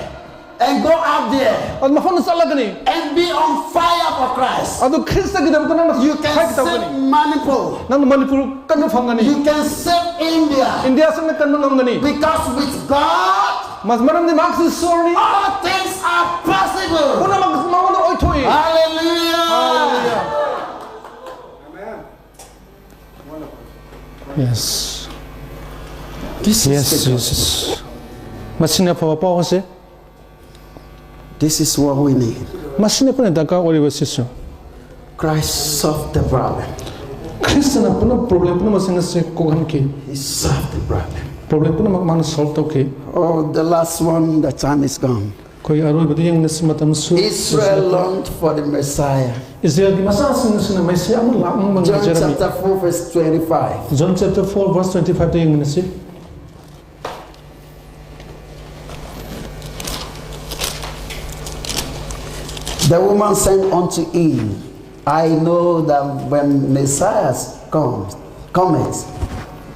and go out there ꯑꯗꯨ ꯃꯐꯝꯗ ꯆꯠꯂꯒꯅꯤ꯫ And be on fire for Christ. ꯑꯗꯨ ꯈ꯭ꯔꯤꯁꯇꯒꯤꯗꯃꯛꯇ ꯅꯪꯅ You can ꯍꯥꯏꯒꯗꯧꯕꯅꯤ꯫ Save Manipur. ꯅꯪꯅ ꯃꯅꯤꯄꯨꯔ ꯀꯟꯕ ꯐꯪꯒꯅꯤ꯫ You can save India. ꯏꯟꯗꯤꯌꯥꯁꯤꯡꯅ ꯀꯟꯕ ꯉꯝꯒꯅꯤ꯫ Because with God, ꯃꯔꯝꯗꯤ ꯃꯍꯥꯛꯁꯤ ꯏꯁꯣꯔꯅꯤ꯫ All things are possible. ꯄꯨꯝꯅꯃꯛ ꯃꯉꯣꯟꯗ ꯑꯣꯏꯊꯣꯛꯏ꯫ Hallelujah. Hallelujah. Yes. This is yes, the gospel. Yes. ꯃꯁꯤꯅ ꯑꯐꯕ ꯄꯥꯎ ꯑꯁꯦ꯫ This is what we need. ꯃꯁꯤꯅ ꯑꯩꯈꯣꯏꯅ ꯗꯔꯀꯥꯔ ꯑꯣꯏꯔꯤꯕ ꯁꯤꯁꯨ꯫ Christ solved the problem. ꯈ꯭ꯔꯤꯁꯇꯅ ꯄꯨꯝꯅꯃꯛ problem ꯄꯨꯝꯅꯃꯛꯁꯤꯡ ꯑꯁꯤ ꯀꯣꯛꯍꯟꯈꯤ꯫ He solved the problem. Problem ꯄꯨꯝꯅꯃꯛ ꯃꯥꯅ solve ꯇꯧꯈꯤ꯫ Oh, the last one, the time is gone. ꯑꯩꯈꯣꯏ ꯑꯔꯣꯏꯕꯗ ꯌꯦꯡꯂꯁꯤ, ꯃꯇꯝꯁꯨ Israel longed for the Messiah. ꯏꯁꯔꯥꯌꯦꯜꯒꯤ ꯃꯆꯥꯁꯤꯡ ꯑꯁꯤꯅ ꯃꯦꯁꯤꯌꯥ ꯑꯃ ꯂꯥꯛꯅꯕ John ꯉꯥꯏꯖꯔꯝꯃꯤ꯫ Chapter four, verse twenty-five. John chapter four, verse twenty-five ꯇ ꯌꯦꯡꯃꯤꯟꯅꯁꯤ꯫ The woman said unto him, I know that when Messiah comes, cometh,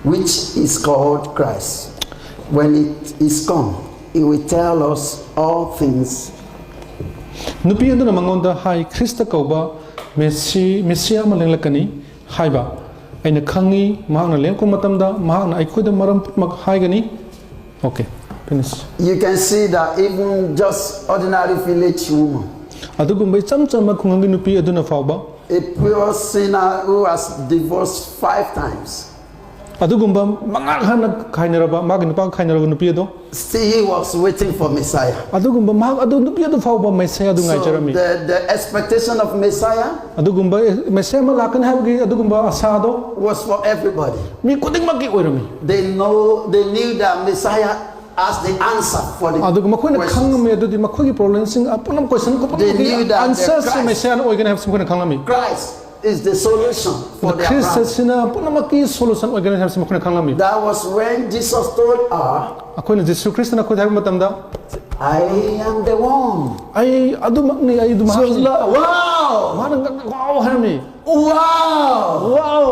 which is called Christ, when it is come, he will tell us all things. ꯅꯨꯄꯤ ꯑꯗꯨꯅ ꯃꯉꯣꯟꯗ ꯍꯥꯏ, ꯈ꯭ꯔꯤꯁꯇ ꯀꯧꯕ ꯃꯦꯁꯤ-, ꯃꯦꯁꯤꯌꯥ ꯑꯃ ꯂꯦꯡꯂꯛꯀꯅꯤ ꯍꯥꯏꯕ ꯑꯩꯅ ꯈꯪꯉꯤ, ꯃꯍꯥꯛꯅ ꯂꯦꯡꯂꯛꯄ ꯃꯇꯝꯗ ꯃꯍꯥꯛꯅ ꯑꯩꯈꯣꯏꯗ ꯃꯔꯝ ꯄꯨꯝꯅꯃꯛ ꯍꯥꯏꯒꯅꯤ꯫ Okay, finish. You can see that even just ordinary village woman, ꯑꯗꯨꯒꯨꯝꯕ ꯏꯆꯝ ꯆꯝꯕ ꯈꯨꯡꯒꯪꯒꯤ ꯅꯨꯄꯤ ꯑꯗꯨꯅ ꯐꯥꯎꯕ, a poor sinner who has divorced five times, ꯑꯗꯨꯒꯨꯝꯕ ꯃꯉꯥ ꯍꯥꯟꯅ ꯈꯥꯏꯅꯔꯕ, ꯃꯥꯒꯤ ꯅꯨꯄꯥꯒ ꯈꯥꯏꯅꯔꯕ ꯅꯨꯄꯤ ꯑꯗꯣ, still he was waiting for Messiah. ꯑꯗꯨꯒꯨꯝꯕ ꯃꯍꯥꯛ ꯑꯗꯨ, ꯅꯨꯄꯤ ꯑꯗꯨ ꯐꯥꯎꯕ ꯃꯦꯁꯤꯌꯥ ꯑꯗꯨ So ꯉꯥꯏꯖꯔꯝꯃꯤ꯫ The, the expectation of Messiah ꯑꯗꯨꯒꯨꯝꯕ ꯃꯦꯁꯤꯌꯥ ꯑꯃ ꯂꯥꯛꯀꯅꯤ ꯍꯥꯏꯕꯒꯤ ꯑꯗꯨꯒꯨꯝꯕ ꯑꯁꯥ ꯑꯗꯣ was for everybody. ꯃꯤ ꯈꯨꯗꯤꯡꯃꯛꯀꯤ ꯑꯣꯏꯔꯝꯃꯤ꯫ They know, they knew that Messiah as the answer for the ꯑꯗꯨꯒ ꯃꯈꯣꯏꯅ questions. ꯈꯪꯉꯝꯃꯤ ꯑꯗꯨꯗꯤ ꯃꯈꯣꯏꯒꯤ problemꯁꯤꯡ ꯄꯨꯝꯅꯃꯛ question They ꯈꯨꯗꯤꯡꯃꯛꯀꯤ knew that the answerꯁꯤ Christ ꯃꯦꯁꯤꯌꯥꯅ ꯑꯣꯏꯒꯅꯤ ꯍꯥꯏꯕꯁꯤ ꯃꯈꯣꯏꯅ ꯈꯪꯂꯝꯃꯤ꯫ Christ is the solution for their problem. ꯈ꯭ꯔꯤꯁꯇꯁꯤꯅ ꯄꯨꯝꯅꯃꯛꯀꯤ solution ꯑꯣꯏꯒꯅꯤ ꯍꯥꯏꯕꯁꯤ ꯃꯈꯣꯏꯅ ꯈꯪꯂꯝꯃꯤ꯫ That was when Jesus told her, ꯑꯩꯈꯣꯏꯅ ꯖꯤꯁꯨ ꯈ꯭ꯔꯤꯁꯇꯅ ꯑꯩꯈꯣꯏꯗ ꯍꯥꯏꯕ ꯃꯇꯝꯗ, I am the one. ꯑꯩ ꯑꯗꯨꯃꯛꯅꯤ, ꯑꯩ ꯑꯗꯨ She was ꯃꯍꯥꯛꯅꯤ꯫ Like, wow! ꯃꯥꯅ ꯉꯛ-, wow ꯍꯥꯏꯔꯝꯃꯤ꯫ Wow! Wow!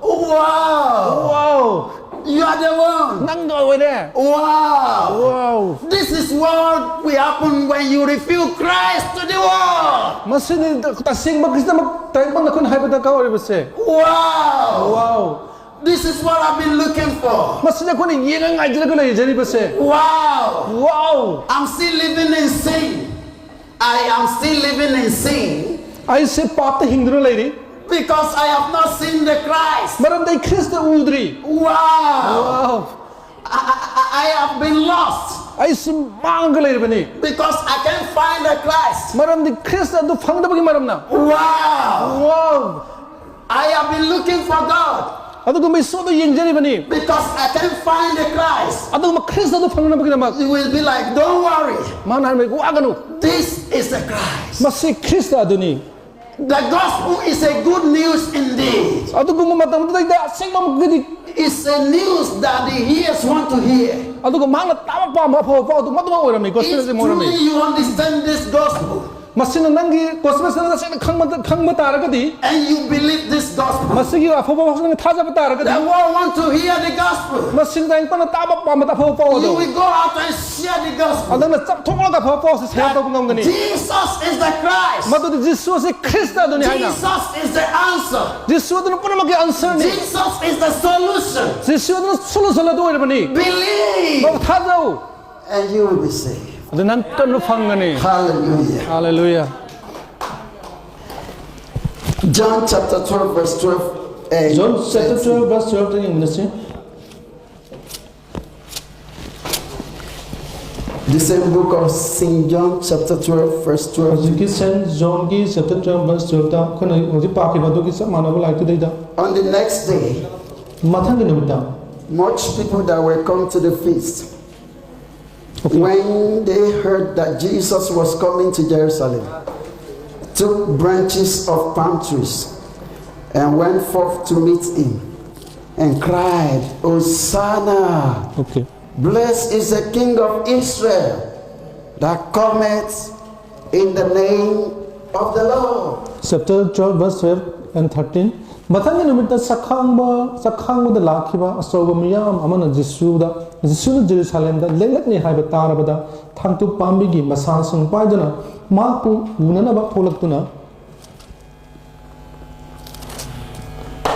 Wow! Wow! You are the one. ꯅꯪꯗꯣ ꯑꯣꯏꯔꯦ. Wow! Wow! This is what will happen when you reveal Christ to the world. ꯃꯁꯤꯅꯤ ꯇꯁꯦꯡꯕ ꯈ꯭ꯔꯤꯁꯇꯃꯛ ꯇꯥꯏꯕꯪ ꯑꯩꯈꯣꯏꯅ ꯍꯥꯏꯕ ꯗꯔꯀꯥꯔ ꯑꯣꯏꯔꯤꯕꯁꯦ. Wow! Wow! This is what I've been looking for. ꯃꯁꯤꯅ ꯑꯩꯈꯣꯏꯅ ꯌꯦꯡꯉ ꯉꯥꯏꯖꯔꯒ ꯂꯩꯖꯔꯤꯕꯁꯦ. Wow! Wow! I'm still living in sin. I am still living in sin ꯑꯩꯁꯦ ꯄꯥꯞꯇ ꯍꯤꯡꯗꯨꯅ ꯂꯩꯔꯤ. Because I have not seen the Christ. ꯃꯔꯝꯗꯤ ꯑꯩ ꯈ꯭ꯔꯤꯁꯇ ꯎꯗ꯭ꯔꯤ. Wow! Wow! I, I, I have been lost ꯑꯩꯁꯨ ꯃꯥꯡꯉꯒ ꯂꯩꯔꯕꯅꯤ. Because I can't find the Christ. ꯃꯔꯝꯗꯤ ꯈ꯭ꯔꯤꯁꯇ ꯑꯗꯨ ꯐꯪꯗꯕꯒꯤ ꯃꯔꯝꯅ. Wow! Wow! I have been looking for God ꯑꯗꯨꯒꯨꯝꯕ ꯏꯁꯣꯔꯗꯨ ꯌꯦꯡꯖꯔꯤꯕꯅꯤ. Because I can't find the Christ. ꯑꯗꯨꯒꯨꯝꯕ ꯈ꯭ꯔꯤꯁꯇ ꯑꯗꯨ ꯐꯪꯅꯕꯒꯤꯗꯃꯛ. You will be like, don't worry. ꯃꯥꯅ ꯍꯥꯏꯔꯝꯃꯤ, "ꯋꯥꯒꯅꯨ, This is the Christ. ꯃꯁꯤ ꯈ꯭ꯔꯤꯁꯇ ꯑꯗꯨꯅꯤ." The gospel is a good news indeed. ꯑꯗꯨꯒꯨꯝꯕ ꯃꯇꯝꯗꯨꯗꯩꯗ ꯑꯁꯦꯡꯕ ꯑꯃꯒꯗꯤ It's a news that the ears want to hear. ꯑꯗꯨꯒ ꯃꯍꯥꯛꯅ ꯇꯥꯕ ꯄꯥꯝꯕ ꯑꯐꯕ ꯄꯥꯎ ꯑꯗꯨ ꯃꯗꯨꯃꯛ ꯑꯣꯏꯔꯝꯃꯤ. If ꯒꯣꯁꯄꯦꯜꯁꯦ ꯃꯣꯏꯔꯝꯃꯤ. Truly you understand this gospel, ꯃꯁꯤꯅ ꯅꯪꯒꯤ ꯒꯣꯁꯄꯦꯜꯁꯤꯅ ꯇꯁꯦꯡꯅ ꯈꯪꯕ, ꯈꯪꯕ ꯇꯥꯔꯒꯗꯤ, and you believe this gospel, ꯃꯁꯤꯒꯤ ꯑꯐꯕ ꯄꯥꯎꯁꯤꯅ ꯅꯪ ꯊꯥꯖꯕ ꯇꯥꯔꯒꯗꯤ, the world want to hear the gospel. ꯃꯁꯤꯗ ꯑꯩꯈꯣꯏꯅ ꯇꯥꯕ ꯄꯥꯝꯕ ꯑꯐꯕ ꯄꯥꯎ ꯑꯗꯨ. You will go out and share the gospel. ꯑꯗꯨꯅ ꯆꯠꯊꯣꯛꯂꯒ ꯑꯐꯕ ꯄꯥꯎꯁꯦ ꯁꯦꯌꯔ ꯇꯧꯕ ꯉꯝꯒꯅꯤ. Jesus is the Christ. ꯃꯗꯨꯗꯤ ꯖꯤꯁꯨ ꯑꯁꯤ ꯈ꯭ꯔꯤꯁꯇ ꯑꯗꯨꯅꯤ ꯍꯥꯏꯅ. Jesus is the answer. ꯖꯤꯁꯨ ꯑꯗꯨꯅ ꯄꯨꯝꯅꯃꯛꯀꯤ ꯑꯟꯁꯔꯅꯤ. Jesus is the solution. ꯖꯤꯁꯨ ꯑꯗꯨꯅ ꯁꯣꯂꯨꯁꯟ ꯑꯗꯨ ꯑꯣꯏꯔꯕꯅꯤ. Believe ꯃꯗꯨ ꯊꯥꯖꯧ. and you will be saved. ꯑꯗꯨ ꯅꯪ ꯀꯟꯕ ꯐꯪꯒꯅꯤ. Hallelujah. ꯍꯥꯂꯦꯂꯨꯌꯥ. John chapter twelve, verse twelve. And John chapter twelve verse twelve ꯇ ꯌꯦꯡꯃꯤꯟꯅꯁꯤ. The same book of Saint John, chapter twelve, verse twelve. ꯍꯧꯖꯤꯛꯀꯤ ꯁꯦꯟ ꯖꯣꯟꯒꯤ ꯆꯦꯞꯇꯔ ꯇꯨꯋꯦꯜꯐ ꯚꯔꯁ ꯇꯨꯋꯦꯜꯐꯇ ꯑꯩꯈꯣꯏꯅ ꯍꯧꯖꯤꯛ ꯄꯥꯈꯤꯕ ꯑꯗꯨꯒꯤ ꯆꯞ ꯃꯥꯟꯅꯕ ꯂꯥꯏꯔꯤꯛꯇꯨꯗꯩꯗ. On the next day, ꯃꯊꯪꯒꯤ ꯅꯨꯃꯤꯠꯇ much people that were come to the feast, when they heard that Jesus was coming to Jerusalem, took branches of palm trees and went forth to meet him and cried, Hosanna! Okay. Blessed is the King of Israel that cometh in the name of the Lord. Chapter twelve, verse twelve and thirteen. ꯃꯊꯪꯒꯤ ꯅꯨꯃꯤꯠꯇ ꯆꯥꯛꯈꯥꯡꯕ ꯆꯥꯛꯈꯥꯡꯕꯗ ꯂꯥꯛꯈꯤꯕ ꯑꯆꯧꯕ ꯃꯤꯌꯥꯝ ꯑꯃꯅ ꯖꯤꯁꯨꯗ, ꯖꯤꯁꯨꯅ ꯖꯦꯔꯨꯁꯥꯂꯦꯝꯗ ꯂꯦꯡꯂꯛꯂꯤ ꯍꯥꯏꯕ ꯇꯥꯔꯕꯗ, ꯊꯥꯡꯇꯨꯞ ꯄꯥꯝꯕꯤꯒꯤ ꯃꯁꯥꯁꯤꯡ ꯄꯥꯏꯗꯨꯅ ꯃꯍꯥꯛꯄꯨ ꯎꯅꯅꯕ ꯊꯣꯛꯂꯛꯇꯨꯅ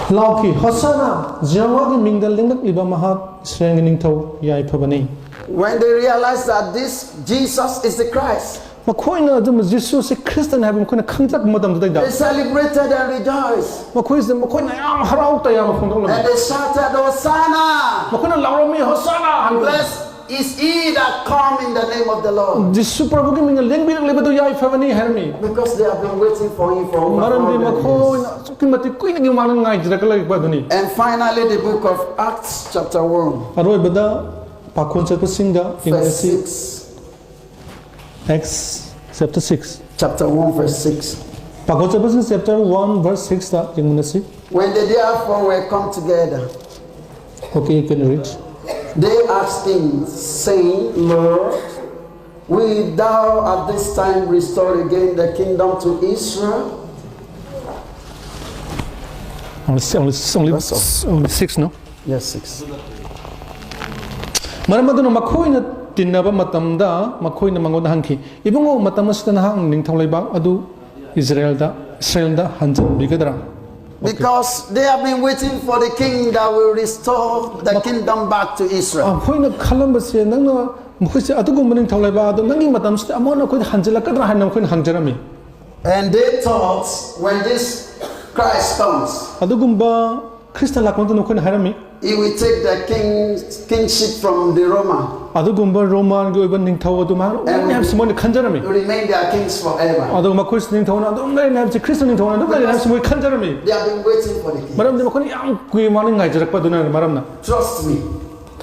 ꯂꯥꯎꯈꯤ, "ꯍꯣꯁꯥꯅꯥ! ꯖꯤꯍꯣꯋꯥꯒꯤ ꯃꯤꯡꯗ ꯂꯦꯡꯂꯛꯂꯤꯕ ꯃꯍꯥꯛ ꯏꯁꯔꯥꯌꯦꯜꯒꯤ ꯅꯤꯡꯊꯧ ꯌꯥꯏꯐꯕꯅꯤ!" When they realized that this Jesus is the Christ, ꯃꯈꯣꯏꯅ ꯑꯗꯨꯝ ꯖꯤꯁꯨꯁꯤ ꯈ꯭ꯔꯤꯁꯇꯅꯤ ꯍꯥꯏꯕ ꯃꯈꯣꯏꯅ ꯈꯪꯖꯔꯛꯄ ꯃꯇꯝꯗꯨꯗꯩꯗ, they celebrated and rejoiced. ꯃꯈꯣꯏꯁꯤꯗ ꯃꯈꯣꯏꯅ ꯌꯥꯝ ꯍꯔꯥꯎ ꯇꯌꯥꯝꯕ ꯐꯣꯡꯗꯣꯛꯂꯝꯃꯤ꯫ And they shouted, "Hosanna! ꯃꯈꯣꯏꯅ ꯂꯥꯎꯔꯝꯃꯤ, "ꯍꯣꯁꯥꯅꯥ!" ꯍꯥꯏꯕ꯫ Blessed is he that come in the name of the Lord." ꯖꯤꯁꯨ ꯄ꯭ꯔꯚꯨꯒꯤ ꯃꯤꯡꯅ ꯂꯦꯡꯕꯤꯔꯛꯂꯤꯕꯗꯨ ꯌꯥꯏꯐꯕꯅꯤ ꯍꯥꯏꯔꯝꯃꯤ꯫ Because they have been waiting for him for over ꯃꯔꯝꯗꯤ four hundred ꯃꯈꯣꯏꯅ years. ꯑꯁꯨꯛꯀꯤ ꯃꯇꯤꯛ ꯀꯨꯏꯅꯒꯤ ꯃꯃꯥꯡꯗ ꯉꯥꯏꯖꯔꯛꯂꯛꯄ ꯑꯗꯨꯅꯤ꯫ And finally, the book of Acts, chapter one, ꯑꯔꯣꯏꯕꯗ ꯄꯥꯈꯣꯟ ꯆꯠꯄꯁꯤꯡꯗ verse ꯌꯦꯡꯃꯤꯟꯅꯁꯤ꯫ six. Acts chapter six. Chapter one, verse six. ꯄꯥꯈꯣꯟ ꯆꯠꯄꯁꯤꯡ chapter one verse sixꯇ ꯌꯦꯡꯃꯤꯟꯅꯁꯤ꯫ When they therefore were come together, Okay, you can read. They asked him, saying, "Lord, wilt thou at this time restore again the kingdom to Israel?" Only, only, only, That's all. Only six, no? Yes, six. ꯃꯔꯝ ꯑꯗꯨꯅ ꯃꯈꯣꯏꯅ ꯇꯤꯟꯅꯕ ꯃꯇꯝꯗ ꯃꯈꯣꯏꯅ ꯃꯉꯣꯟꯗ ꯍꯪꯈꯤ, "ꯏꯕꯨꯡꯉꯣ, ꯃꯇꯝ ꯑꯁꯤꯗ ꯅꯍꯥꯛꯅ ꯅꯤꯡꯊꯧ ꯂꯩꯕꯥꯛ ꯑꯗꯨ ꯏꯁꯔꯥꯌꯦꯜꯗ, ꯏꯁꯔꯥꯌꯦꯜꯗ ꯍꯟꯖꯤꯟꯕꯤꯒꯗ꯭ꯔꯥ?" Because they have been waiting for the king that will restore the kingdom back to Israel. ꯃꯈꯣꯏꯅ ꯈꯜꯂꯝꯕꯁꯦ, ꯅꯪꯅ ꯃꯈꯣꯏꯁꯦ ꯑꯗꯨꯒꯨꯝꯕ ꯅꯤꯡꯊꯧ ꯂꯩꯕꯥꯛ ꯑꯗꯨ ꯅꯪꯒꯤ ꯃꯇꯝꯁꯤꯗ ꯑꯃꯨꯛ ꯍꯟꯅ ꯑꯩꯈꯣꯏꯗ ꯍꯟꯖꯤꯜꯂꯛꯀꯗ꯭ꯔꯥ ꯍꯥꯏꯅ ꯃꯈꯣꯏꯅ ꯍꯪꯖꯔꯝꯃꯤ꯫ And they thought when this Christ comes, ꯑꯗꯨꯒꯨꯝꯕ ꯈ꯭ꯔꯤꯁꯇ ꯂꯥꯛꯄ ꯃꯇꯝꯗ ꯃꯈꯣꯏꯅ ꯍꯥꯏꯔꯝꯃꯤ, he will take the king, kingship from the Roman. ꯑꯗꯨꯒꯨꯝꯕ ꯔꯣꯃꯥꯟꯒꯤ ꯑꯣꯏꯕ ꯅꯤꯡꯊꯧ ꯑꯗꯨ ꯃꯍꯥꯛꯅ ꯑꯣꯏꯔꯅꯤ ꯍꯥꯏꯕꯁꯤ ꯃꯣꯏꯅ ꯈꯟꯖꯔꯝꯃꯤ꯫ To remain their kings forever. ꯑꯗꯨꯒ ꯃꯈꯣꯏꯁꯤ ꯅꯤꯡꯊꯧꯅ ꯑꯗꯨꯝ ꯂꯩꯔꯅꯤ ꯍꯥꯏꯕꯁꯤ, ꯈ꯭ꯔꯤꯁꯇ ꯅꯤꯡꯊꯧꯅ ꯑꯗꯨꯝ ꯂꯩꯔꯅꯤ ꯍꯥꯏꯕꯁꯤ ꯃꯣꯏ ꯈꯟꯖꯔꯝꯃꯤ꯫ They have been waiting for the king. ꯃꯔꯝꯗꯤ ꯃꯈꯣꯏꯅ ꯌꯥꯝ ꯀꯨꯏ ꯃꯃꯥꯡꯗ ꯉꯥꯏꯖꯔꯛꯄ ꯑꯗꯨꯅ꯫ ꯃꯔꯝꯅ Trust me,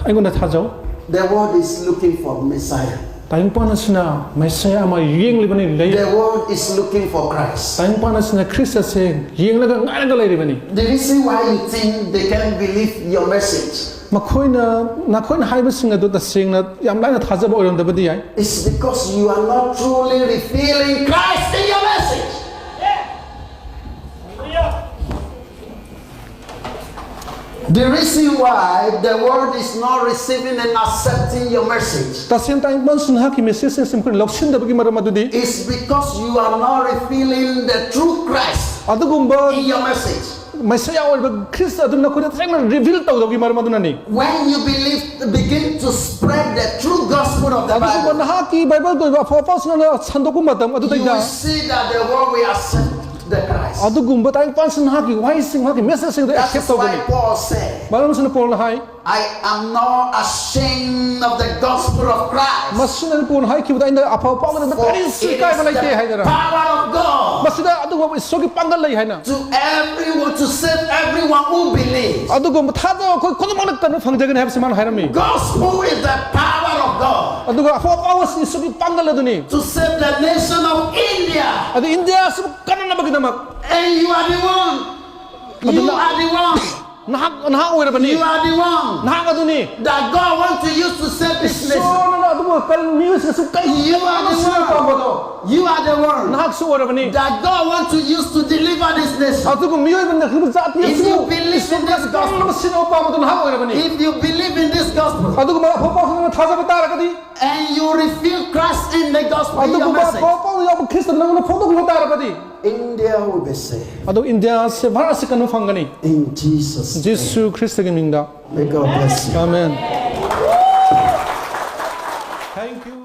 ꯑꯩꯉꯣꯟꯗ ꯊꯥꯖꯧ, the world is looking for Messiah. ꯇꯥꯏꯕꯪꯄꯥꯟ ꯑꯁꯤꯅ ꯃꯦꯁꯤꯌꯥ ꯑꯃ ꯌꯦꯡꯂꯤꯕꯅꯤ, ꯂꯩ꯫ The world is looking for Christ. ꯇꯥꯏꯕꯪꯄꯥꯟ ꯑꯁꯤꯅ ꯈ꯭ꯔꯤꯁꯇꯁꯦ ꯌꯦꯡꯂꯒ ꯉꯥꯏꯔꯒ ꯂꯩꯔꯤꯕꯅꯤ꯫ The reason why you think they can't believe your message ꯃꯈꯣꯏꯅ, ꯅꯈꯣꯏꯅ ꯍꯥꯏꯕꯁꯤꯡ ꯑꯗꯨ ꯇꯁꯦꯡꯅ ꯌꯥꯝ ꯂꯥꯏꯅ ꯊꯥꯖꯕ ꯑꯣꯏꯔꯝꯗꯕꯗꯤ ꯌꯥꯏ꯫ is because you are not truly revealing Christ in your message. The reason why the world is not receiving and accepting your message ꯇꯁꯦꯡ ꯇꯥꯏꯕꯪꯁꯨ ꯅꯍꯥꯛꯀꯤ ꯃꯦꯁꯦꯖꯁꯤꯡ ꯑꯁꯤ ꯃꯈꯣꯏꯅ ꯂꯧꯁꯤꯟꯗꯕꯒꯤ ꯃꯔꯝ ꯑꯗꯨꯗꯤ is because you are not revealing the true Christ ꯑꯗꯨꯒꯨꯝꯕ in your message. ꯃꯦꯁꯤꯌꯥ ꯑꯣꯏꯔꯤꯕ ꯈ꯭ꯔꯤꯁ ꯑꯗꯨ ꯅꯈꯣꯏꯗ ꯇꯁꯦꯡꯅ ꯔꯤꯚꯤꯜ ꯇꯧꯗꯕꯒꯤ ꯃꯔꯝ ꯑꯗꯨꯅꯅꯤ. When you believe, begin to spread the true gospel of the ꯑꯗꯨꯒꯨꯝꯕ Bible, ꯅꯍꯥꯛꯀꯤ ꯕꯥꯏꯕꯜꯒꯤ ꯑꯣꯏꯕ ꯑꯐꯕ ꯄꯥꯎꯁꯤꯡ ꯑꯗꯨ ꯁꯟꯗꯣꯛꯄ ꯃꯇꯝ you ꯑꯗꯨꯗꯩꯗ will see that the world will accept the Christ. ꯑꯗꯨꯒꯨꯝꯕ ꯇꯥꯏꯕꯪꯁꯨ ꯅꯍꯥꯛꯀꯤ ꯋꯥꯍꯩꯁꯤꯡ, ꯅꯍꯥꯛꯀꯤ ꯃꯦꯁꯦꯖꯁꯤꯡꯗ That ꯑꯦꯛꯁꯦꯞ is why ꯇꯧꯒꯅꯤ. Paul said, ꯃꯔꯝ ꯑꯁꯤꯅ ꯄꯣꯜꯅ ꯍꯥꯏ, I am not ashamed of the gospel of Christ. ꯃꯁꯤꯅ ꯄꯣꯜꯅ ꯍꯥꯏꯈꯤꯕꯗ ꯑꯩꯅ ꯑꯐꯕ ꯄꯥꯎ ꯑꯗꯨꯗ For it ꯀꯔꯤꯁꯨ is ꯏꯀꯥꯏꯕ ꯂꯩꯇꯦ the ꯍꯥꯏꯗꯅ. Power of God ꯃꯁꯤꯗ ꯑꯗꯨꯒꯨꯝꯕ ꯏꯁꯣꯔꯒꯤ ꯄꯥꯡꯒꯜ ꯂꯩ ꯍꯥꯏꯅ. To everyone, to save everyone who believes. ꯑꯗꯨꯒꯨꯝꯕ ꯊꯥꯖꯕ ꯑꯩꯈꯣꯏ ꯈꯨꯗꯤꯡꯃꯛꯅ ꯀꯟꯕ ꯐꯪꯖꯒꯅꯤ ꯍꯥꯏꯕꯁꯤ ꯃꯥꯅ ꯍꯥꯏꯔꯝꯃꯤ. Gospel is the power of God ꯑꯗꯨꯒ ꯑꯐꯕ ꯄꯥꯎ ꯑꯁꯤ ꯏꯁꯣꯔꯒꯤ ꯄꯥꯡꯒꯜ ꯑꯗꯨꯅꯤ. to save the nation of India. ꯑꯗꯨ ꯏꯟꯗꯤꯌꯥ ꯑꯁꯤꯕꯨ ꯀꯟꯅꯅꯕꯒꯤꯗꯃꯛ And you are the one. You ꯑꯗꯨꯅ- are the one. ꯅꯍꯥꯛ ꯅꯍꯥꯛ ꯑꯣꯏꯔꯕꯅꯤ. You are the one ꯅꯍꯥꯛ ꯑꯗꯨꯅꯤ. That God wants to use to save this nation. ꯏꯁꯣꯔꯅ ꯑꯗꯨꯕꯨ ꯀꯔꯤ ꯃꯤꯑꯣꯏꯁꯤꯡꯁꯨ ꯀꯔꯤ You are the one. ꯄꯥꯝꯕꯗꯣ You are the one. ꯅꯍꯥꯛꯁꯨ ꯑꯣꯏꯔꯕꯅꯤ. That God wants to use to deliver this nation. ꯑꯗꯨꯒ ꯃꯤꯑꯣꯏꯕꯅ ꯈꯨꯗꯤꯡꯃꯛ ꯖꯥꯇꯤ If ꯑꯁꯤꯕꯨ you believe in this gospel, ꯀꯔꯝꯅ ꯁꯤꯟꯅꯕ ꯄꯥꯝꯕꯗꯣ ꯅꯍꯥꯛ ꯑꯣꯏꯔꯕꯅꯤ. If you believe in this gospel ꯑꯗꯨꯒꯨꯝꯕ ꯑꯐꯕ ꯄꯥꯎꯁꯤꯡ ꯅꯪꯅ ꯊꯥꯖꯕ ꯇꯥꯔꯒꯗꯤ and you reveal Christ in the gospel, in your ꯑꯗꯨꯒꯨꯝꯕ message, ꯑꯐꯕ ꯄꯥꯎ ꯌꯥꯎꯕ ꯈ꯭ꯔꯤꯁꯇ ꯅꯪꯅ ꯐꯣꯡꯗꯣꯛꯄꯤꯕ ꯇꯥꯔꯒꯗꯤ India will be saved. ꯑꯗꯨ ꯏꯟꯗꯤꯌꯥꯁꯦ, ꯚꯥꯔꯠꯁꯦ ꯀꯟꯕ ꯐꯪꯒꯅꯤ. In Jesus' name. ꯖꯤꯁꯨ ꯈ꯭ꯔꯤꯁꯇꯒꯤ ꯃꯤꯡꯗ. May God bless you. ꯑꯥꯃꯦꯟ. Thank you.